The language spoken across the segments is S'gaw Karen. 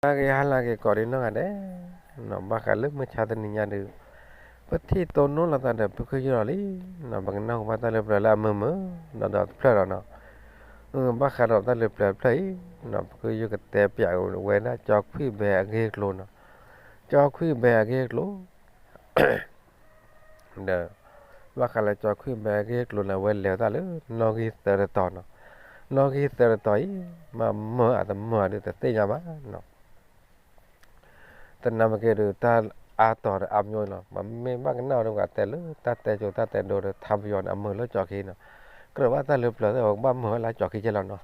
ဟါလၢအဂ့ၤ ဟါလၢအဂ့ၤ ကိးဒံနီၢ်ဂၤဒဲးနီၤ, ဘၣ်ဃးလၢမုၢ်ဆါတနံၤညါဒုး ပထံၣ်တိၢ်နီၣ်လိာ်သးဒီး ဖုခ့ယုၢ်လီၤလံနီၤ, ပကနၢ်ဟူဘၣ်တၢ်လၢပျၢၤလၢအမုာ်မုာ် ဒီးဒီးတဖျၢၣ်ဒီးနီၤ, ဘၣ်ဃးဒီးတၢ်လၢပျၢၤတဖျၢၣ်အံၤနီၤ, ပကယုၢ်ကတဲပၠးဝဲဒၣ် ကၠီခွံၣ်ဘဲအဂ့ၢ်အကျိၤနီၤ, ကၠီခွံၣ်ဘဲအဂ့ၢ်အကျိၤ ဒီး ဘၣ်ဃးလၢကၠီခွံၣ်ဘဲအဂ့ၢ်အကျိၤန့ၣ် အဝဲလဲၤဝဲဒၣ်လၢနီၣ်ဂံၢ်သၢတတီၤနီၤ, နီၣ်ဂံၢ်သၢတတီၤအံၤ မ့ၢ်မုာ်အတမုာ်အဒုး တသ့ၣ်ညါဘၣ်နီၤ. သနာ်က့ဒုး တၢ်အါတီၤဒီးအါပညိၣ်လီၤ, ပမ့ၢ်ဘၣ်ကနၣ်အီၤဒီး ပှၤတဲလၢတၢ်တဲစိၤတၢ်တဲဒိဒီး ထါပယီၤန့ၣ် အမုာ်လၢကၠီခံနီၤ, ကြၢးဘၣ်တၢ်လၢပျၢၤသ့ၣ် ပကဘၣ်မုာ်ဝဲလၢကၠီခံကဲလီၤနီၤ,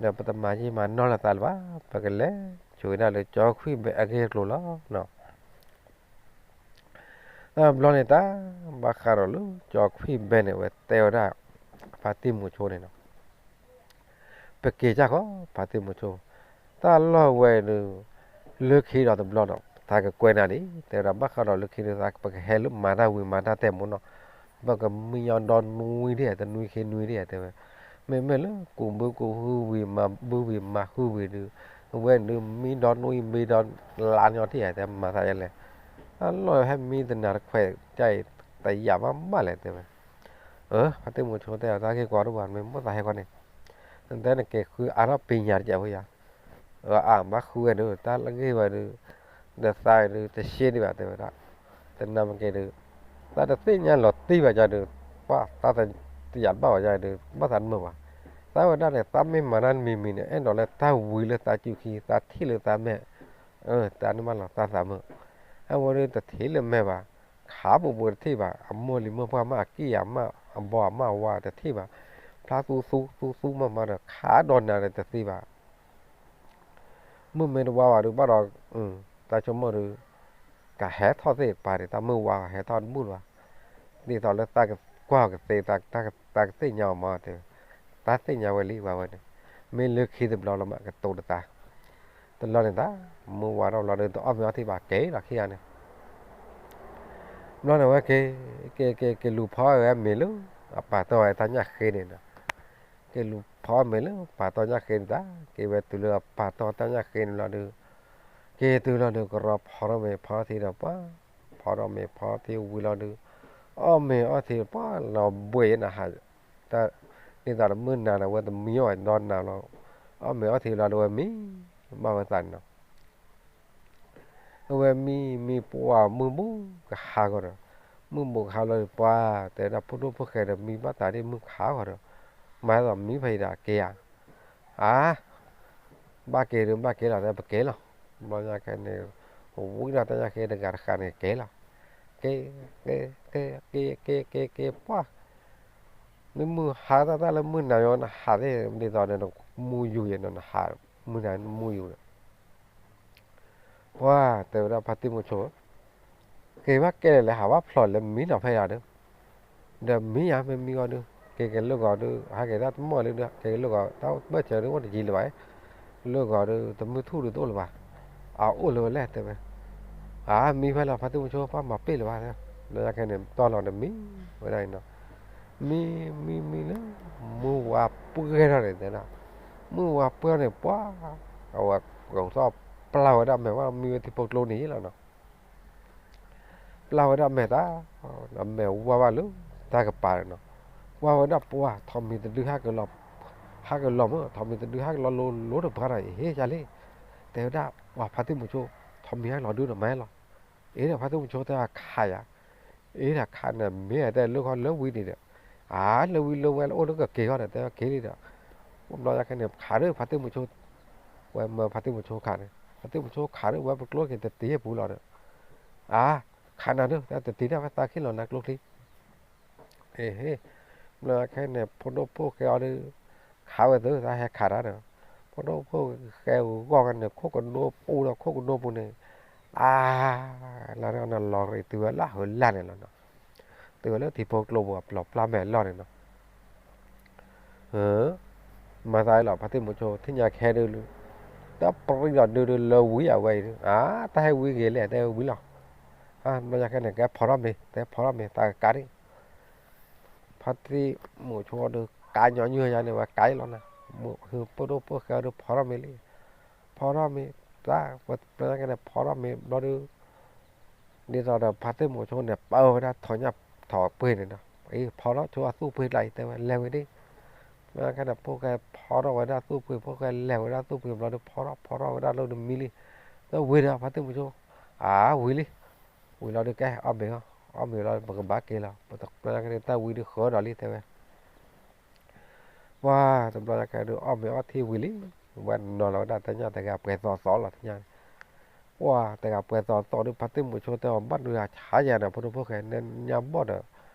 ဒီးပတမၤယံာ်မၤနီၢ်လိာ်သးလၢၤဘၣ်, ပကလဲၤဆိဝဲဒၣ်လၢကၠီခွံၣ်ဘဲအဂ့ၢ်အကျိၤလီၤနီၤ. တဘျီန့ၣ်တၢ် ဘၣ်ဃးဒီးလၢကၠီခွံၣ်ဘဲန့ၣ် အဝဲတဲဝဲဒၣ် ဖါတံၢ်မုဆိန့ၣ်နီၤ, ပက့ၤကၢ်ဃီ ဖါတံၢ်မုဆိ, တၢ်လီၢ်ဝဲဒုး လၢခံဒီးတဘျီဒီး သးကကွဲးနၤဒံး တဲဝဲဒၣ် ဘၣ်ဃးဒီးလၢခံဒုး သးပကဟဲလၢမၤတၢ်ဝံၤမၤတၢ်တဲာ်မူနီၤ, ပကမံညီဒီနွံဒံး တနွံခံနွံဒံး တဲဝဲ, မ့မ့ၢ်လၢကူးဘုကူးဟုဝံၤ မၤဘုဝံၤမၤဟုဝံၤဒုး အဝဲဒုးမံဒီနွံမံဒီလါညီထံၣ်ဧါ တဲမၤသးယဲလဲၣ်, တၢ်လီၢ်ဟဲမံသနၤတခွဲး တၢ်အံၤ တယာ်ဘၣ်မးလဲၣ် တဲဝဲ. ဖါတံၢ်မုဆိတဲအီၤ တၢ်ဂ့ၢ်ကီတအိၣ်ဘၣ် မ့ၢ်မိၣ်သးဟဲဃီန့ၣ်, နတဲနက့ၤဃုအါထီၣ်ပညးတကဲးဖိယၤ, အဘၣ်ဃုဝဲဒုး တၢ်လၢဂ့ၢ်ဝဲဒုး ဒီးသးဒုး တရှဲဒံးဘၣ် တဲဝဲဒၣ်, သနာ်က့ဒုး သးတသ့ၣ်ညါလီၤတံၢ်ဘၣ်ယၤဒုး, ပှၤသးတယာ်တဘၣ်ဘၣ်ယၤဒုး ဘၣ်သးတမုာ်ဘၣ်, သးဝဲဒၣ်န့ၣ် သးမ့ၢ်မၤတၢ်တမံၤမံၤန့ၣ် အဲၣ်ဒိးလၢတၢ်ဝံၤလၢသးစုခံ သးထံၣ်လၢသးမဲာ်, တၢ်န့ၣ်မးလီၤ သးသးမုာ်, အဝဲဒုးတထံၣ်လၢမဲာ်ဘၣ်, ခးပူၤပူၤတထံၣ်ဘၣ်, အမိၢ်လံၤမိၢ်ပှၢ်မး အကံၢ်အမး အဘီအမးဝါတထံၣ်ဘၣ်, ဖျါသူသူသူသူမးမးဒီး ခးဒီးနၤဒီးတသ့ဘၣ် မုၢ်မ့ၢ်တဝါဘၣ်ဒုးဘၣ်ဒီး တၢ်ဆိကမိၣ်ဒုး ကဟဲထီၣ်သ့ၣ်ကပၤန့ၣ် တၢ်မုၢ်ဝါဟဲထီၣ်တဘူၣ်လၢၤဘၣ်, ဒ်သိးလၢသးကကွၢ်ကသ့ တၢ်ကသ့ၣ်ညါအီၤမးတဲ, တၢ်သ့ၣ်ညါဝဲလံဝဲဝဲန့ၣ်, မ့ၢ်လၢခံတဘျီလီၤမး ကတိၤတသး, တဘျီန့ၣ်တၢ် မုၢ်ဝါထီၣ်ဘျီဒုး တအီၣ်မ့ၤအီထံဘၣ် က့ၤလီၤခံဂၤန့ၣ် ဘျီန့ၣ်ဝဲက့ၤ က့ၤက့ၤက့ၤလူၤဖီဝဲမ့ၤလၢ အပာ်တီၢ်ဝဲတၢ်ညၣ်ဃ့န့ၣ်ဒီး, က့ၤလူၤဖီမ့ၤလၢပာ်တီၢ်ညၣ်ဃ့န့ၣ်တၢ်, က့ၤဝဲတုၤလၢအပာ်တီၢ်တၢ်ညၣ်ဃ့န့ၣ်လီၤဒုး, က့ၤတုၤလီၤဒုး ကရီဖီထီၣ်မ့ၤဖီထီၣ်ထံဒီးပှၤ, ဖီထီၣ်မ့ၤဖီထီၣ်ထံဝံၤလီၤဒုး, အီၣ်မ့ၤအီထံပှၤလီၤဘှံးနဟး, ဒ်သိးဒီးမုၢ်နၤန့ၣ် အဝဲတမံအီၣ်ဒီးနၤလီၤ, အီၣ်မ့ၤအီထံလီၤဒုး အဝဲမံဘၣ်ဝဲသးန့ၣ်နီၤ အဝဲမံမံပှၤမုၢ်ဘူးကဟါကီးဒီး, မုၢ်ဘူးကဟါလီၤပှၤ တဲဒၣ်ဖိဒိၣ်ဖိၣ်ဃဲဒီး မံဘၣ်သးဒ်မုၢ်ကဟါကီးဒီး, မၤသးမံဖဲအံၤဒီးက့ၤဧါ, အါ, ဘၣ်က့ၤဒုး ဘၣ်က့ၤလီၤတဲပက့ၤလီၤ, ဘျီညါခဲန့ၣ်, ဝံၤဒီးတၢ်ညါဃ့တဂၤတဃာ်န့ၣ်က့ၤလီၤ, က့ၤ, က့ၤ, က့ၤ, က့ၤ, က့ၤ, က့ၤ, က့ၤ, ပှၤ မ့ၢ်မုၢ်ဟါတၢ်တၢ်လၢမုၢ်နၤယီၤနဟးသ့ၣ် ဒ်သိးဒီးနမူယူၤယဲၢ်နီၤ နဟးမုၢ်နၤမူယူၤဒီး, ပှၤတဲဝဲဒၣ်ဖါတံၢ်မုဆိ, က့ၤဘၣ်ကဲလဲၣ်လဲၣ် ဟးဘၣ်ဖျိးလဲၤမံနီၤဖဲယၤဒီး, ဒီးမံယၤမ့ၢ်မံဂီၤဒုး က့ၤက့ၤလၢဂီၤဒုး ဟဲက့ၤတၢ်တမီၢ်လၢဒုး က့ၤက့ၤလၢဂီၤ တၢ်ဘၢၣ်စၢၤဒုးအိၣ်တယံၤလၢၤဘၣ်, လၢဂီၤဒုး တမုၢ်ထူၣ်ဒုးတအိၣ်လၢၤဘၣ်, အအိၣ်လၢၤဝဲလဲၣ်တဲဝဲ, အါ မံဖဲလီၤ ဖါတံၢ်မုဆိ ပှၤမၤပ့ၢ်လၢၤဘၣ်, လၢညါခဲန့ၣ် တီၢ်လီၤဒီးမံဝဲဒၣ်အံၤနီၤ, မံ မံ မံလၢ မုၢ်ဝါပှဲၤထီၣ်န့ၣ်တဲဒၣ်, မုၢ်ဝါပှဲၤထီၣ်န့ၣ် ပှၤ အဝဲကသီၣ်ပျၢ်ဝဲဒၣ်မဲာ်ဝဲ မံဝဲထံဖိကျိန့ၣ်လီၤနီၤ ပျၢ်ဝဲဒၣ်မဲာ်တၢ်, ဒီးမဲာ်ဝါဘၣ်လၢတၢ်ကပၤန့ၣ်နီၤ, ကွၢ်ဝဲဒၣ်ပှၤ ထိးမံၤတဒုဟဲကလီၤ, ဟဲကလီၤမး ထိးမံၤတဒုဟဲကလီၤလိၤလိၤတပှၢ်ဒီး ဟ့ၣ်ယၤလံ, တဲဝဲဒၣ် ပှၤဖါတံၢ်မုဆိ ထိးမံၤဟဲကလီၤဒုဒီးမၤဟဲလီၤ, အ့ဒီးဖါတံၢ်မုဆိတဲခးယၤ, အ့ဒီးခးန့ၣ်မ့ၢ်တဲလၢခီလၢဝံၤန့ၣ်ဒီး, အါ လၢဝံၤလၢဝဲလၢအိၣ်လၢကက့ၤဂီၢ်ဒီး တဲဝဲက့ၤလံဒီး, ဘျီညါခဲန့ၣ် ခးဒီးဖါတံၢ်မုဆိ ဝဲမၢဖါတံၢ်မုဆိခးန့ၣ် ဖါတံၢ်မုဆိခးဒီးဝဲပကျိက့ၤတတံၤဟ့ၣ်ပူၤလီၤဒီး, အါ, ခးနၤဒုး တၢ်တတံၤဒၣ်ဝဲသးခ့လီၤနၤကျိချံ, အ့ဟ့ၣ်, ဘျီခဲန့ၣ် ဖိဒိၣ်ဖိၣ်ဃဲအီၤဒီး, ခးဝဲသု သးဟဲခးတၢ်ဒီး, ဖိဒိၣ်ဖိၣ်ဃဲဂီၢ်ဂီၢ်န့ၣ် ခိၣ်ကဒိပူၤဒီးခိၣ်ကဒိပူၤန့ၣ်, အါ, လၢန့ၣ်လီၤရံးတုၤဝဲလၢဟၢလၢ်န့ၣ်လီၤနီၤ, တုၤဝဲလၢထံဖိကျိပူၤအပျီပျၢ်မဲာ်လီၢ်န့ၣ်နီၤ မၤသးအံၤလီၤ ဖါတံၢ်မုဆိ ထံၣ်ညါခဲဒုး, တၢ်ပြံဒီးဒုးဒုးလၢဝံၤအဝဲအံၤဒုး အါ တၢ်ဟဲဝံၤဂ့ၤလဲၣ် တဲဝံၤလီၤ, ဘျီညါခဲန့ၣ် ကဲဖီထီၣ်မ့ၤ တဲဖီထီၣ်မ့ၤ သးကကးဒံး, ဖါတံၢ်မုဆိဒီး ကးညီနုၢ်ညါန့ၣ် ဝဲကးအံၤလီၤနၤ, မုၢ်ဟၢဖိဒိၣ်ဖိၣ်ဃဲဒီးဖီထီၣ်မ့ၤလံ, ဖီထီၣ်မ့ၤ တၢ်ပျီညါကဲန့ၣ် ဖီထီၣ်မ့ၤဘျီဒုး ဒ်သိးဒီးဖါတံၢ်မုဆိန့ၣ် ပၢဝဲဒၣ်ထိးညၣ်ထိးပှ့ၤန့ၣ်ဒီး အံၤဖီထီၣ်ဆိအသူၣ်ပှ့ၤကျါအံၤ တဲဝဲလဲၤဝံၤဒံး, ပျီညါကဲန့ၣ် ဖိၣ်ဃဲဖီထီၣ်ဝဲဒၣ်သူၣ်ပှ့ၤ ဖိၣ်ဃဲလဲၤဝဲဒၣ်သူၣ်ပှ့ၤဘျီဒုး ဖီထီၣ်ဖီထီၣ်ဝဲဒၣ်လၢတမံၤလံ, ဒီးဝံၤဒီးဖါတံၢ်မုဆိ အါ ဝံၤလံ, ဝံၤလီၤဒုးကဲအီၣ်မ့ၤအီၣ်, အီၣ်မ့ၤလီၤ ပကဘၣ်က့ၤလီၤ, ပတပျီညါကဲန့ၣ် တၢ်ဝံၤဒုးဃၢဒီးလံ တဲဝဲ ပှၤတဘျီညါကဲဒုး အီၣ်မ့ၤအီၣ်ထံဝံၤလံ, ဝဲနီၤလီၤဝဲဒၣ်တၢ်ညၣ်တဂၤပှဲၤသီသီလီၤ တညၣ်န့ၣ်, ပှၤတဂၤပှဲၤသီသီဒုး ဖါတံၢ်မုဆိတဲအီၤ ဘၣ်ဒုးဟးဆါယၤဒီး ဖိဒိၣ်ဖိၣ်ဃဲ နညါဘီၣ်ဒီး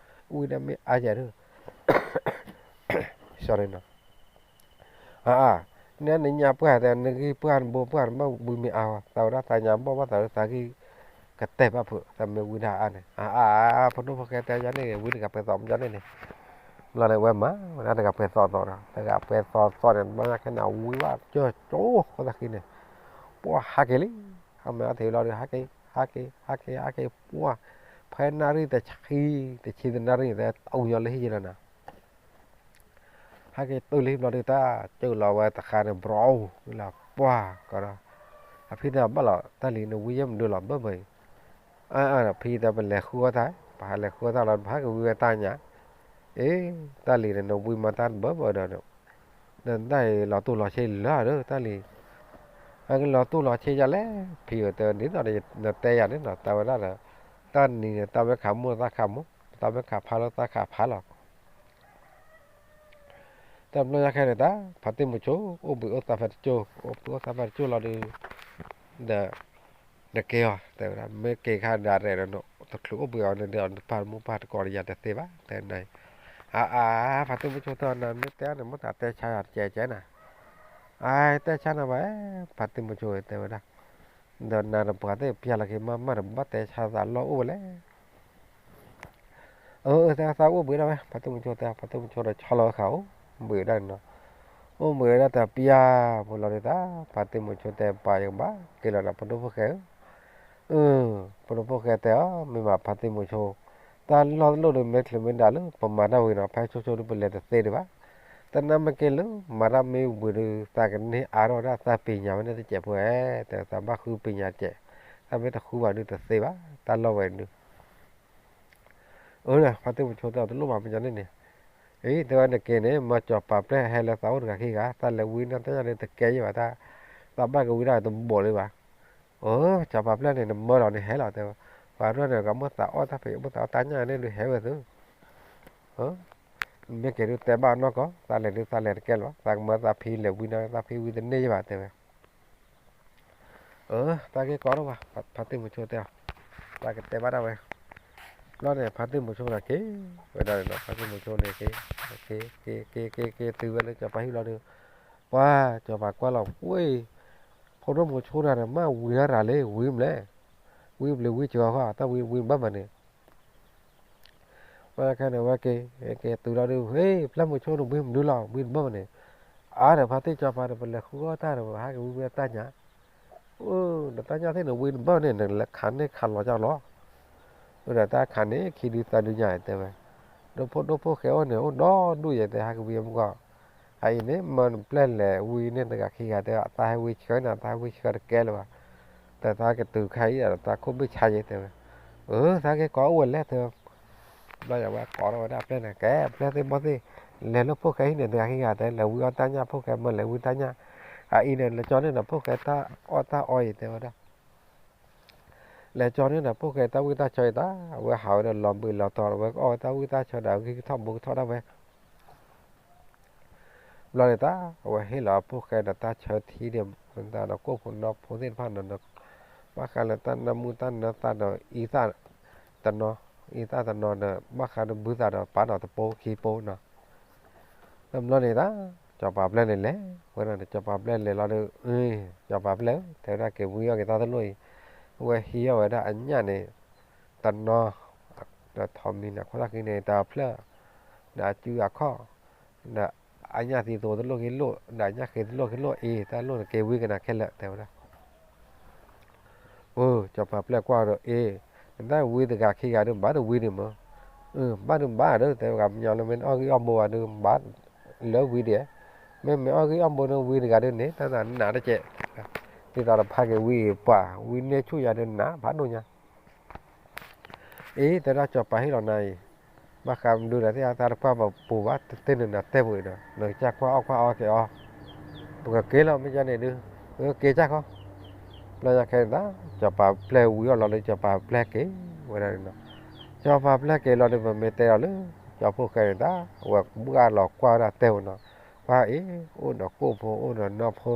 ဝံၤဒီးမ့ၢ်အါယၤဒုး sorry နီၤ အါအါ, နနညါပှၢ်တဲ နဂံၢ်ပှၢ်နဘိပှၢ်နဘၣ်ဝံၤမ့ၢ်အါဝဲ သးဝဲဒၣ်သးညါဘီၣ်ဘၣ်သးဒုးသးဂံၢ်ကတဲာ်ဘၣ်ဖုး သးမ့ၢ်ဝံၤဒၣ်အါန့ၣ် အါအါ, ဖိဒိၣ်ဖိၣ်ဃဲတဲယၤန့ၣ် ဝံၤတဂၤပှဲၤသီမ့ၢ်ယၤန့ၣ်န့ၣ်, ဘျီန့ၣ်ဝဲမၤဝဲဒၣ်တဂၤပှဲၤသီသီဒီး တဂၤပှဲၤသီသီန့ၣ် ဘျီညါခဲန့ၣ် အဝံၤဘၣ်ကၠီကၠိဃိသးဃံန့ၣ်, ပှၤဟးက့ၤလံ, ဟးမ့ၢ်အီၣ်ထံဘျီဒီး ဟးက့ၤ ဟးက့ၤ ဟးက့ၤ ဟးက့ၤ ပှၤ ဖဲနၣ်ရံၣ်တဆံ တဆံတနၣ်ရံၣ်န့ၣ် တအူညီလၢဟံၣ်ယလီၤနၤ ဟဲက့ၤတုၤလံဘျီဒုး တၢ်ကၠိလီၤဝဲတဃါန့ၣ် ဘြီလီၤပှၢ်ကဒီး, အဖံတဲဘၣ်လီၤ တၢ်လံၤနဝံယဲၢ်မနုၤလီၤ ဘၢၣ်ဘၢၣ်အံၤ, အဖံတဲပလဲၤဃုအီၣ်တၢ်, ပဟးလဲၤဃုအီၣ်တၢ်လီၤ ပဟဲက့ၤဝံဝဲတၢ်ညါ, အ့ တၢ်လံၤန့ၣ် နဝံမၤတၢ်ဘၢၣ်ဘၢၣ်ဒီး, နတၢ်အံၤလီၤတိၢ်လီၤဆ့လၢာ်ဒီး တၢ်လံၤ, ဟဲက့ၤလီၤတိၢ်လီၤဆ့ယၤလဲၣ်, ဖံဧၢတဲဝဲ ဒ်သိးနတဲယၤန့ၣ်နီၤ တၢ်ဝဲဒၣ်ဒီး, တၢ်နံၤန့ၣ် တၢ်မ့ၢ်ခးမိၢ်သၣ်ခးမိၢ်, တၢ်မ့ၢ်ခးဖါလၢသၣ်ခးဖါလီၤ တဘျီညါခဲန့ၣ်တၢ် ဖါတံၢ်မုဆိ အိၣ်ဘှံးအိၣ်သါဖဲတကၠိ, အိၣ်ဘှံးအိၣ်သါဖဲတကၠိလီၤဒီး, ဒီး, နက့ၤအီၤ တဲဝဲဒၣ် မ့ၢ်က့ၤခါဒၣ်ရဲၣ်ဒီး တချုးအိၣ်ဘှံးအီၤန့ၣ်ဒီး နပၢ်တမူပၢ်တကိးဒီးယၤတသ့ဘၣ် တဲနၤ, အါအါ, ဖါတံၢ်မုဆိတဲအီၤ နမ့ၢ်တဲအီၤန့ၣ် မ့ၢ်သးတဲဆါယၤတကဲးကဲးနၤ, အါ တဲဆါနၤဘၣ်, ဖါတံၢ်မုဆိတဲဝဲဒၣ်, ဒီးနၤဒီးပှၤသ့ၣ်ပျၢ်လီၤက့ၤမးမးဒီး ဘၣ်တဲဆါသးလီၢ်အိၣ်ဝဲလဲၣ် အၢ သးသးအိၣ်ဘှံးဒၣ်ဝဲ ဖါတံၢ်မုဆိတဲ ဖါတံၢ်မုဆိဒီးဆီလီၤဝဲဃာ်အိၣ်ဘှံးဒၣ်န့ၣ်နီၤ, အိၣ်ဘှံးဝဲဒၣ်တပျၢ်ဖိလီၤဒုးတၢ် ဖါတံၢ်မုဆိတဲပၢ်ယကဘၣ်က့ၤလီၤဒီးဖိဒိၣ်ဖိၣ်ဃဲဧၢ, အၢ ဖိဒိၣ်ဖိၣ်ဃဲတဲအီၤ မ့ၢ်မးဖါတံၢ်မုဆိ, တၢ်လီၢ်တလိၣ်ဒီးမ့ၢ်ချုးမ့ၢ်ဒၣ်လၢ ပမၤတၢ်ဝံၤနီၤ ဖဲဆိဆိဒုးပလဲၤတသ့ဒံးဘၣ်, တနာ်မ့ၢ်က့ၤလၢ မၤတၢ်မ့ၢ်ဝံၤဒီး သးကန့ၢ်အါထီၣ်ဝဲဒၣ်သးပ့ၤညါဝဲန့ၣ်တစဲးဖိဧါ, တဲသးဘၣ်ဃုပ့ၤညါတစဲး, တၢ်မ့ၢ်တဃုဘၣ်ဒုးတသ့ဘၣ် တၢ်လီၢ်ဝဲဒုး အၢ ဖါတံၢ်မုဆိတဲအီၤတလိၣ်ဘၣ်မ့ၢ်ကန့ၣ်န့ၣ်, အံၤ တဲဝဲနက့ၤန့ၣ် မၢစီၤပၤပျဲၢ်ဟဲလၢသးအိၣ်တဂၤခံဂၤ သးလဲၤဝံနၢ်တၢ်ညၣ်ဒီးတကဲယဲၢ်ဘၣ်တၢ်, သးဘၣ်ကဝံဒၣ်တဘိးလၢၤဘၣ်, အၢ စီၤပၤပျဲၢ်န့ၣ် နမၢလီၤန့ၣ်ဟဲလီၤတဲဝဲ, ပှၤရၢၢ်န့ၣ် ကမၢသးအီၣ်တၢ်ဖံး မၢသးအီၣ်တၢ်ညၣ်န့ၣ်ဒုးဟဲဝဲသု မ့ၢ်က့ၤဒုးတဲဘၣ်နီၢ်ကီၢ် သးလဲၤဒုးသးလဲၤတကဲလၢၤဘၣ် သးကမၢသးဖံးလဲၤဝံန့ၣ် သးဖံးဝံတန့ၢ်ယဲၢ်ဘၣ်တဲဝဲ အၢ သးက့ၤကိးထီၣ်ဘၣ် ဖါတံၢ်မုဆိတဲအီၤ, သးကတဲဘၣ်ဒၣ်ဝဲ, ဘျီန့ၣ် ဖါတံၢ်မုဆိန့ၣ်က့ၤ, ဝဲဒၣ်န့ၣ်ဒီး ဖါတံၢ်မုဆိန့ၣ်က့ၤ, က့ၤက့ၤက့ၤက့ၤတုၤဝဲလၢစီၤပၤဟံၣ်ဘျီဒီး, ပှၤ စီၤပၤကွၢ်လီၤဝဲ, ဖိဒိၣ်မုဆိတဂၤန့ၣ် မ့ၢ်ဝံၤတၢ်ရၤလံ ဝံၤမလဲၣ်, ဝံၤဘျုးဝံၤစှၤဃီ တၢ်ဝံၤဝံၤဘၣ်မးန့ၣ် ဝဲခဲန့ၣ် ဝဲက့ၤက့ၤတုၤလီၤဒုး ဟ့ၣ် ပျဲၢ်မုဆိန့ၣ် ဝံၤမနုၤလီၤ ဝံၤတဘၣ်မးန့ၣ်, အါဒီးဖါတံၢ်စီၤပၤဒီး ပလဲၤဃုအီၣ်တၢ်ဒီး ပဟးက့ၤဝံဝဲတၢ်ညါ, ဒီးတၢ်ညၣ်သ့ၣ်န့ၣ် ဝံၤတဘၣ်န့ၣ် နလဲၤခးန့ၢ်ခးလီၤကၢ်လီၤ, ဒီးတၢ်ခးန့ၢ်ခံဒုသၢဒုညါတဲဝဲ, ဒီးဖိဒိၣ်ဖိၣ်ဃဲအိၣ်န့ၣ် အိၣ်ဒီဒူၣ်ယဲတဲ ဟးက့ၤဝံအမုၢ်ဂီၢ်, အအံၤန့ၣ် မၢနပျဲၢ်လဲၤဝံန့ၣ်တဂၤခံဂၤတဲ သးဟဲဝံဆှၢနၤ သးဟဲဝံဆှၢတကဲလၢၤဘၣ်, ဒီးသးကတုၤခါအံၤဒီး သးခိၣ်ဘ့ၣ်ဆါယဲတဲဝဲ, အၢ သးက့ၤကိးအိၣ်ဝဲလဲၣ်တဲ ဘျီယဝဲကိးထီၣ်ဝဲဒၣ်ပျဲၢ်န့ၣ် ကဲ ပျဲၢ်သ့ၣ်ဘီၣ်သ့ၣ်, လဲၤလၢဖိၣ်ဃဲဟံၣ်န့ၣ် တဂၤခံဂၤတဲ လဲၤဝံအီၣ်တၢ်ညၣ် ဖိၣ်ဃဲမၢလဲၤဝံတၢ်ညၣ်, အအံၤန့ၣ် လဲၤကၠီန့ၢ်ဒီး ဖိၣ်ဃဲတၢ်အီၣ်တၢ်အီအံၤတဲဝဲဒၣ်, လဲၤကၠီန့ၢ်ဒီး ဖိၣ်ဃဲတၢ်ဝံၣ်တၢ်ဆၢအံၤတၢ်, အဝဲဟးဝဲဒီးလီၤဘှံးလီၤတီၤ အဝဲကအီၣ်ဝဲတၢ်ဝံၣ်တၢ်ဆၢဒီး အဂံၢ်ကထီၣ်ဘိကထီၣ်ဒၣ်ဝဲ ဘျီန့ၣ်တၢ် အဝဲဟ့ၣ်လီၤအဖိၣ်ဃဲဒီးတၢ်ဆၢထံဒီး မတၤဒီးကိၣ်ဖိနီဖိသ့ၣ်တဖၣ်န့ၣ်ဒီး ဘၣ်ဃးလၢတၢ်နၢမူတၢ်နၢသးဒီးအံသၣ်တနီၤ, အံသၣ်တနီၤဒီး ဘၣ်ဃးဒီးဘုသးဒီးပာ်ဒီးတပိခံပိနီၤ, တဘျီန့ၣ်တၢ် စီၤပၤပျဲၢ်န့ၣ်လဲၤဝဲဒၣ်န့ၣ် စီၤပၤပျဲၢ်လဲၤလီၤဒီး စီၤပၤပျဲၢ်ဧၢ တဲဝဲဒၣ်က့ၤဝံအီၣ်က့ၤတၢ်တလိၣ်အံၤ, အဝဲဟံးအီၣ်ဝဲဒၣ်အညၣ်န့ၣ် တနီၤ, ဒီးထိးမံၤန့ၣ် ခိၣ်သၣ်ဃံန့ၣ် တၢ်ဖျၢၣ်, ဒီးအစုအခီၣ်, ဒီးအညၣ်သံသိတလိၣ်က့ၤလိၣ်, ဒီးအညၣ်ဃ့တလိၣ်က့ၤလိၣ်အံၤ တၢ်လိၣ်န့ၣ်က့ၤဝံကနၤခဲလၢာ် တဲဝဲဒၣ် အိ စီၤပၤပျဲၢ်ကွၢ်ဒီး အ့ နတၢ်ဝံတဂၤခံဂၤဒုး ဘၣ်တဝံဒံးမး, ဘၣ်ဒုးဘၣ်ဒီး တဲဝဲ ကညီလၢမ့ၢ်နအီၣ်ဂံၢ်အီၣ်ဘိဘၣ်ဒုး ဘၣ်လၢဝံဒံး, မ့မ့ၢ်အီၣ်ဂံၢ်အီၣ်ဘိန့ၣ် ဝံတဂၤဒုးန့ၣ် တၢ်သးနးတကဲး, ဒ်သိးတဖးက့ၤဝံၤအံၤ ပှၤဝံၤန့ၢ်ဆူၣ်ယၤဒုးနးဖးဒိၣ်ညါ အ့ တဲဒၣ် စီၤပၤဟ့ၣ်လီၤနၤအံၤ, ဘၣ်ဃးမနုၤဒီး သ့ၣ်ညါသးတပှၢ်ပူၤဘၣ် တသ့ၣ်နုာ်နၤတဲပူၤအံၤဒီး နကစၢ်ကွၢ်အီၣ်ကွၢ်အီက့ၤအီၤ, ပကက့ၤလီၤ မ့ၢ်ကန့ၣ်ဒုး, က့ၤကၢ်ခီ, ဘျီညါခဲန့ၣ်သး စီၤပၤပျဲဝံၤအီၤလီၤဒီး စီၤပၤပျဲက့ၤဝဲဒၣ်န့ၣ်နီၤ, စီၤပၤပျဲက့ၤလီၤဒီး ပမ့ၢ်တဲလီၤလၢ စီၤဖိၣ်ဃဲန့ၣ်သး အဝဲဘှၣ်လီၤကွၢ်ဝဲဒၣ်တဲပူၤနီၤ, ကွၢ်အ့ အိၣ်ဒီးကိၣ်ဖိ အိၣ်ဒီးနီၢ်ဖိ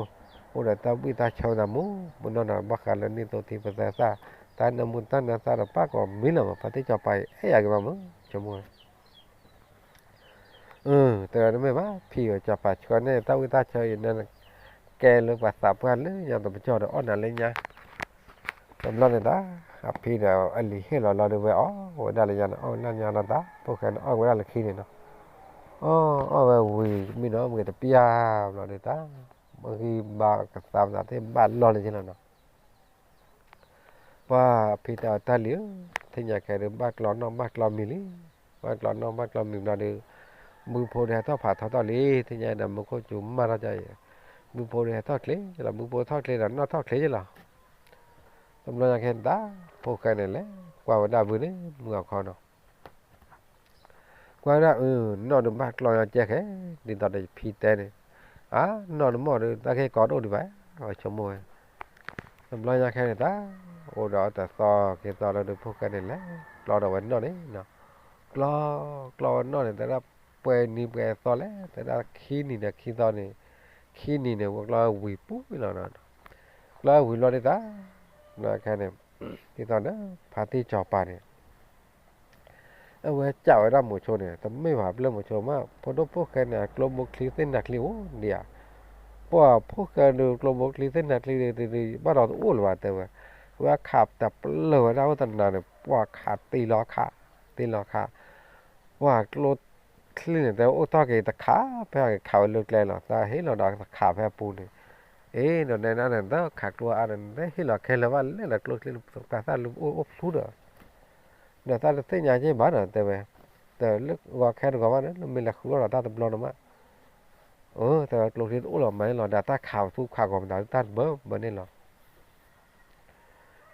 အိၣ်ဒီးတၢ်ဘှံးတၢ်ဆၢသးမူးမူးနီၢ်နီၢ် ဘၣ်ဃးလၢနံၣ်သိထံပသဲသၣ်, တၢ်နၢမူတၢ်နၢသၣ်ဒီးပၣ်ကိးမံၤလီၤမး ဖါတံၢ်စီၤပၤအံၤ အဲၣ်ယၤက့ၤဘၣ်မး ဆိကမိၣ်ဝဲ တဲဝဲတမ့ၢ်ဘၣ် ဖံဧၢ စီၤပၤဆှၢန့ၢ်တၢ်ဝံၣ်တၢ်ဆၢအံၤ နကဲလၢပှၤသးပှၢ်လၢညါ တပကီၢ်ဒီးအီၣ်နၤလၢညါ, တဘျီန့ၣ်သး အဖံဒီးအလံၤဟ့ၣ်လီၤလီၤဒုးဝဲအီၣ်ဝဲဒၣ်လၢညါန့ၣ် အီၣ်ဝဲဒၣ်ညါလီၤသး ဖိၣ်ဃဲန့ၣ်အီၣ်ဝဲဒၣ်လၢခံန့ၣ်နီၤ, အီၣ်အီၣ်ဝဲဝံၤ မံနီၤမ့ၢ်တပျၢ်ဘျီဒုးသး ဂံၢ်ဘါကသးပသးသ့ၣ်ဘၣ်လီၢ်လၢက့လီၤနီၤ ပှၤဖံတဲအီၤတၢ်လံၤဧၢ, သ့ၣ်ညါခဲဒုး ဘၣ်ကျီနီၣ်ဘၣ်ကျီမံၤလံ, ဘၣ်ကျီနီၣ်ဘၣ်ကျီမံၤဘျီဒုး, ဘုဖိဒုးဟဲထီၣ်ဖးထီထီၣ်လံ, သ့ၣ်ညါဒီးမူခိၣ်စူၤမၢ်ထီၣ်ကၠီအံၤ, ဘုဖိဒုးဟဲထီၣ်ချ့လီၤ, ဘုဖိထီၣ်ချ့ဒီးနီၣ်ထီၣ်ချ့က့လီၤ. တဘျီညါခဲန့ၣ်သး, ဖိၣ်ဃဲန့ၣ်လဲၤ, ကွၢ်ဝဲဒၣ်ဘုန့ၣ် မုၢ်အခီနီၤ ကွၢ်ဝဲဒၣ်အၢ နီၣ်ဒုးဘၣ်ကျီညီကဲခဲ, ဒ်သိးဒီးယဖံတဲန့ၣ်, အါ နီၣ်တမီၢ်ဒုး တၢ်ကဟ့ၣ်ကီဒိၣ်ဒံးဘၣ်, အဝဲဆိကမိၣ်ဝဲ. တဘျီညါခဲန့ၣ်သး, အိၣ်ဒီးတသီက့ၤသီလၢဒုး ဖိၣ်ဃဲန့ၣ်လဲၤ, ကျီဒီးဝဲနီၣ်န့ၣ်, ကျီ, ကျီဝဲနီၣ်န့ၣ် တဲဒၣ်ပှဲၤနံၤပှဲၤသီလဲၣ်, တဲဒၣ်ခံနံၤဒီးခံသီန့ၣ်, ခံနံၤန့ၣ် ဝဲကျီဝံၤပူၤလီၤ, ကျီဝံၤလီၤဒ်သး, ခဲန့ၣ်, ဒ်သိးဒီး ဖါတံၢ်စီၤပၤန့ၣ် အဝဲစံးဝဲဒၣ်မိၤဆိန့ၣ် တမ့ၢ်ဘၣ်ပျဲၢ်မိၤဆိမး ဖိဒိၣ်ဖိၣ်ဃဲန့ၣ် အကျိဘိချံသ့ၣ်နၤချံအိၣ်ဒံးဧါ, ပှၤဖိၣ်ဃဲဒုး ကျိဘိချံသ့ၣ်နၤချံဒုး ဘၣ်ဒီးတအိၣ်လၢၤဘၣ်တဲဝဲ, ဝဲခးတပျၢၢ်ဝဲဒၣ်အိၣ်တနၤန့ၣ် ပှၤခးတ့လီၤခး, တ့လီၤခး, ပှၤကျိချံန့ၣ် တဲအိၣ်ထီၣ်က့ၤတခး ဖဲအကခးဝဲလၢကျဲလီၤ သးဟ့ၣ်လီၤဒီးတခးဖဲအပူၤန့ၣ်, အ့ ဒီးနဲဒၣ်န့ၣ် သးခးကျိအါန့ၣ် နဟ့ၣ်လီၤခဲလၢာ်ဘၣ်လဲၣ်ဒီး ကျိချံပှၤသၣ်လၢအိၣ်အိၣ်ဖျူဒီး ဒီးသးတသ့ၣ်ညါက့ဘၣ်ဒီးတဲဝဲ, တလၢဂီၤခဲတဂီၤဘၣ်န့ၣ် လၢမ့ၢ်လဲၤဃုအီၣ်ဒီးတၢ်တဘျီန့ၣ်မး, အၢ တဲဝဲကျိချံတအိၣ်လီၤမးန့ၣ်လီၤ ဒီးတၢ်ခးသူခးဂီၤမတၤလၢတၢ်တဘၢဘၢန့ၣ်လီၤ.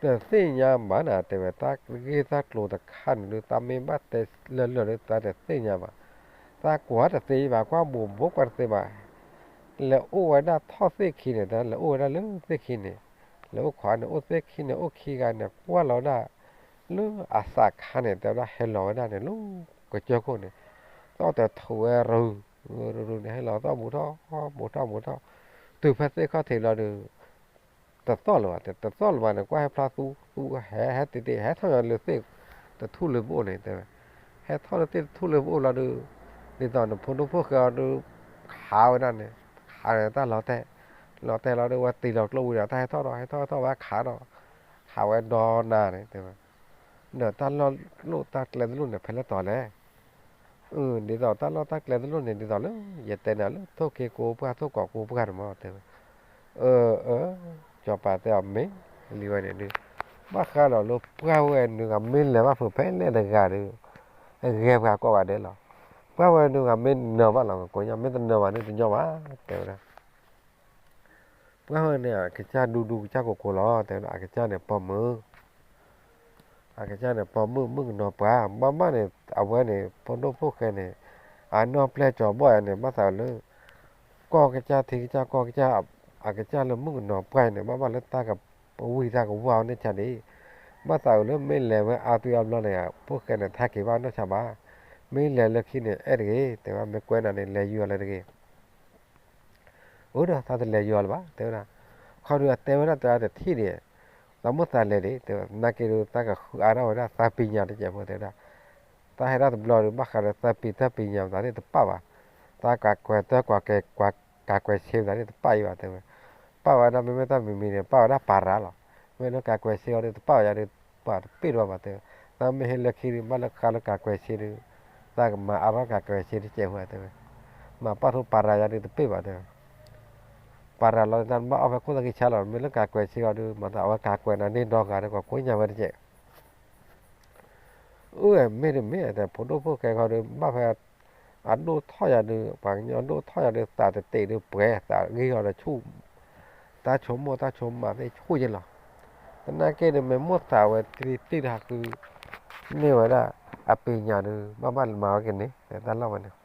တသ့ၣ်ညါဘၣ်န့ၣ် တဲဝဲတၢ်ဂ့ၢ်တၢ်ကျိၤတခါန့ၣ်ဒုး သးမ့ၢ်ဘၣ်တဲလၢာ်လၢာ်ဒုး သးတသ့ၣ်ညါဘၣ်, သးကွၢ်တသ့ဘၣ် ကွၢ်ဘိးဘိကွၢ်တသ့ဘၣ် လဲၤအိၣ်ဝဲဒၣ်ထီၣ်သ့ၣ်ခံန့ၣ် တၢ်လဲၤအိၣ်ဝဲဒၣ်လၢသ့ၣ်ခံန့ၣ်, လဲၤအိၣ်ခိးန့ၣ် အိၣ်သ့ၣ်ခံန့ၣ် အိၣ်ခံဂၤန့ၣ် ကွၢ်လီၤဝဲဒၣ် လၢအသးခါန့ၣ် တဲဝဲဒၣ်ဟဲလီၤဝဲဒၣ်န့ၣ် လၢကစၢၢ်ခိၣ်န့ၣ်, သီၣ်တထိးဝဲရူၤ, ရူၤရူၤန့ၣ် ဟဲလီၤသီၣ်ဘူးထီၣ်, ဘူးထီၣ်ဘူးထီၣ်, တုၤဖဲသ့ၣ်ခီၣ်ထံးလီၤဒုး တသီၣ်လၢၤဘၣ်, တသီၣ်လၢၤဘၣ်န့ၣ် ကွၢ်ဟဲဖျါသူသူ ဟဲဟဲတ့ၢ်တ့ၢ် ဟဲထီၣ်ညီလၢသ့ၣ်တထူၣ်လၢပအိၣ်န့ၣ် တဲဝဲ, ဟဲထီၣ်လၢသ့ၣ်တထူၣ်လၢပအိၣ်လီၤဒုး, ဒ်သိးန့ၣ်ဖိဒိၣ်ဖိၣ်ဃဲအီၤဒုး ခးဝဲဒၣ်န့ၣ်, ခးန့ၣ်တၢ်လီၤတဲာ်, လီၤတဲာ်လီၤဒုး ဝဲတ့ၢ်လီၤကျိဝံၤဒီး တၢ်ဟဲထီၣ်ဒီး ဟဲထီၣ်ဟဲထီၣ်ဝဲခးဒီး, ခးဝဲဒီးနၤန့ၣ် တဲဝဲ ဒီးတၢ်လီၢ်တၢ်ကျဲတလိၣ်န့ၣ် ဖဲလဲၣ်တီၤလဲၣ်, ဒ်သိးတၢ်လီၢ်တၢ်ကျဲတလိၣ်န့ၣ် ဒ်သိးလၢ ယတဲနၤလၢ ထိၣ်က့ကိပှၢ် ထိၣ်ကိကိပှၢ်န့ၣ်မး တဲဝဲ, အၢ အၢ, စီၤပၤတဲအီၤမ့ၢ်လံဝဲန့ၣ်ဒုး, ဘၣ်ဃးဒီးလၢပှၢ်ဝဲနုၤဂၤမ့ၢ်လဲၤဘၣ်ဖုးဖဲလဲၣ်တဂၤဒီး, အဂဲၤပှၤကိးဂၤဒဲးလီၤ, ပှၢ်ဝဲနုၤဂၤမ့ၢ်နၢၤဘၣ်လီၤ ကိးညါ မ့ၢ်တနၢၤဘၣ်ဒုးတညီဘၣ်, တဲဝဲဒၣ် ပှၢ်ဝဲန့ၣ် အကစၢ်ဒူဒူကစၢ်ကိၤကိၤလီၤ တဲဝဲဒၣ် အကစၢ်န့ၣ်ပိာ်မုၣ်, အကစၢ်န့ၣ်ပိာ်မုၣ်မုၣ်ကနီၤပှၢ် ဘၣ်ဘၣ်န့ၣ် အဝဲန့ၣ် ဖိဒိၣ်ဖိၣ်ဃဲန့ၣ် အနီၢ်ပျဲၢ်ကၠီၤဘီၣ်ယၤန့ၣ် ဘၣ်သးလၢ ကီၢ်ကစၢ်ထံကစၢ်ကီၢ်ကစၢ် အကစၢ်လၢမုၣ်ကနီၤပှၢ်န့ၣ် ဘၣ်ဘၣ်လၢတၢ်ကဝံၣ်တၢ်ကဝါအီၤန့ၣ်ဆါဒံး, ဘၣ်သးအုးလၢမ့ၢ်လဲၤဝဲအါသွံအါဘျီန့ၣ် ဖိၣ်ဃဲန့ၣ် တဟဲက့ၤဘၣ်နီၢ်ဆါဘၣ်, မ့ၢ်လဲၤလၢခံန့ၣ် အဲၣ်တဂ့ၤ တဲဝဲ မ့ၢ်ကွဲးနၤန့ၣ် လဲၤယူၤအီၤလၢတဂ့ၤ အိၣ်ဒီးသးတလဲၤယွၤလၢၤဘၣ် တဲဝဲဒၣ်, ခီဒုးအတဲဝဲဒၣ်တၢ်တထံၣ်န့ၣ်, သးမိၣ်သးလဲၤဒံး တဲဝဲ နာ်က့ဒုး သးကဃုအါထီၣ်ဝဲဒၣ်သးပံညါတကဲးဖိ တဲဝဲဒၣ်, သးဟဲဒၣ်တဘျီဒုး ဘၣ်ဃးဒီးသးပံသးပံညါမတၤသ့ၣ်တပာ်ဘၣ်, သးကၤကွဲးတၢ်ကွဲးကဲ ကၤကွဲးဆ့မတၤသ့ၣ်တပာ်အံၤဘၣ် တဲဝဲ, ပာ်ဝဲဒၣ်မ့မ့ၢ်တၢ်မံၤမံၤန့ၣ် ပာ်ဝဲဒၣ်ပၤရၤလီၤ, မ့ၢ်လၢကၤကွဲးဆ့အီၤဒုး တပာ်ဝဲယၤဒုး ပှၤတပ့ၢ်တဘၣ်ဘၣ် တဲဝဲ, သးမ့ၢ်ဟဲလၢခံဒုး ဘၣ်လၢဃါလၢကၤကွဲးဆ့ဒုး သးကမၤအါထီၣ်ကၤကွဲးဆ့တကဲးဖိ တဲဝဲ မၤပာ်ထီၣ်ပၤရၤယၤဒုးတပ့ၢ်ဘၣ်တဲဝဲ, ပၤရၤလီၤတၢ်ဘၣ်အီၣ်ဖဲခိၣ်သးကံဆါလီၤ မ့ၢ်လၢကၤကွဲးဆ့ဂီၤဒုး မၤသးအဝဲကၤကွဲးနၤန့ၢ်ဒီဂၤဒီး ကကိညါဝဲတကဲး, အၢ မ့ၢ်တမ့ၢ် တဲ ဖိဒိၣ်ဖိၣ်ဃဲဃီဒုး ဘၣ်ဖဲ အဒိၣ်ထီၣ်ယၤဒုး ပှၤကညီဒိၣ်ထီၣ်ယၤဒုး သးတတ့းဒုးပှဲၤ သးဂ့ၢ်ဂီၤဒီးဆူၣ် တၢ်ဆိကမိၣ်တၢ်ဆိကမးသ့ၣ်ဆူၣ်ယဲလီၤ. သနာ်က့ဒီး မ့ၢ်မိၢ်သးဝဲတံၤတံၤတဟးဃု န့ၢ်ဝဲဒၣ် အပ့ၤညၣ်ဒီး ဘၣ်ဘၣ်လၢမၤဝဲကန့ၢ် တၢ်လီၢ်ဝဲန့ၣ်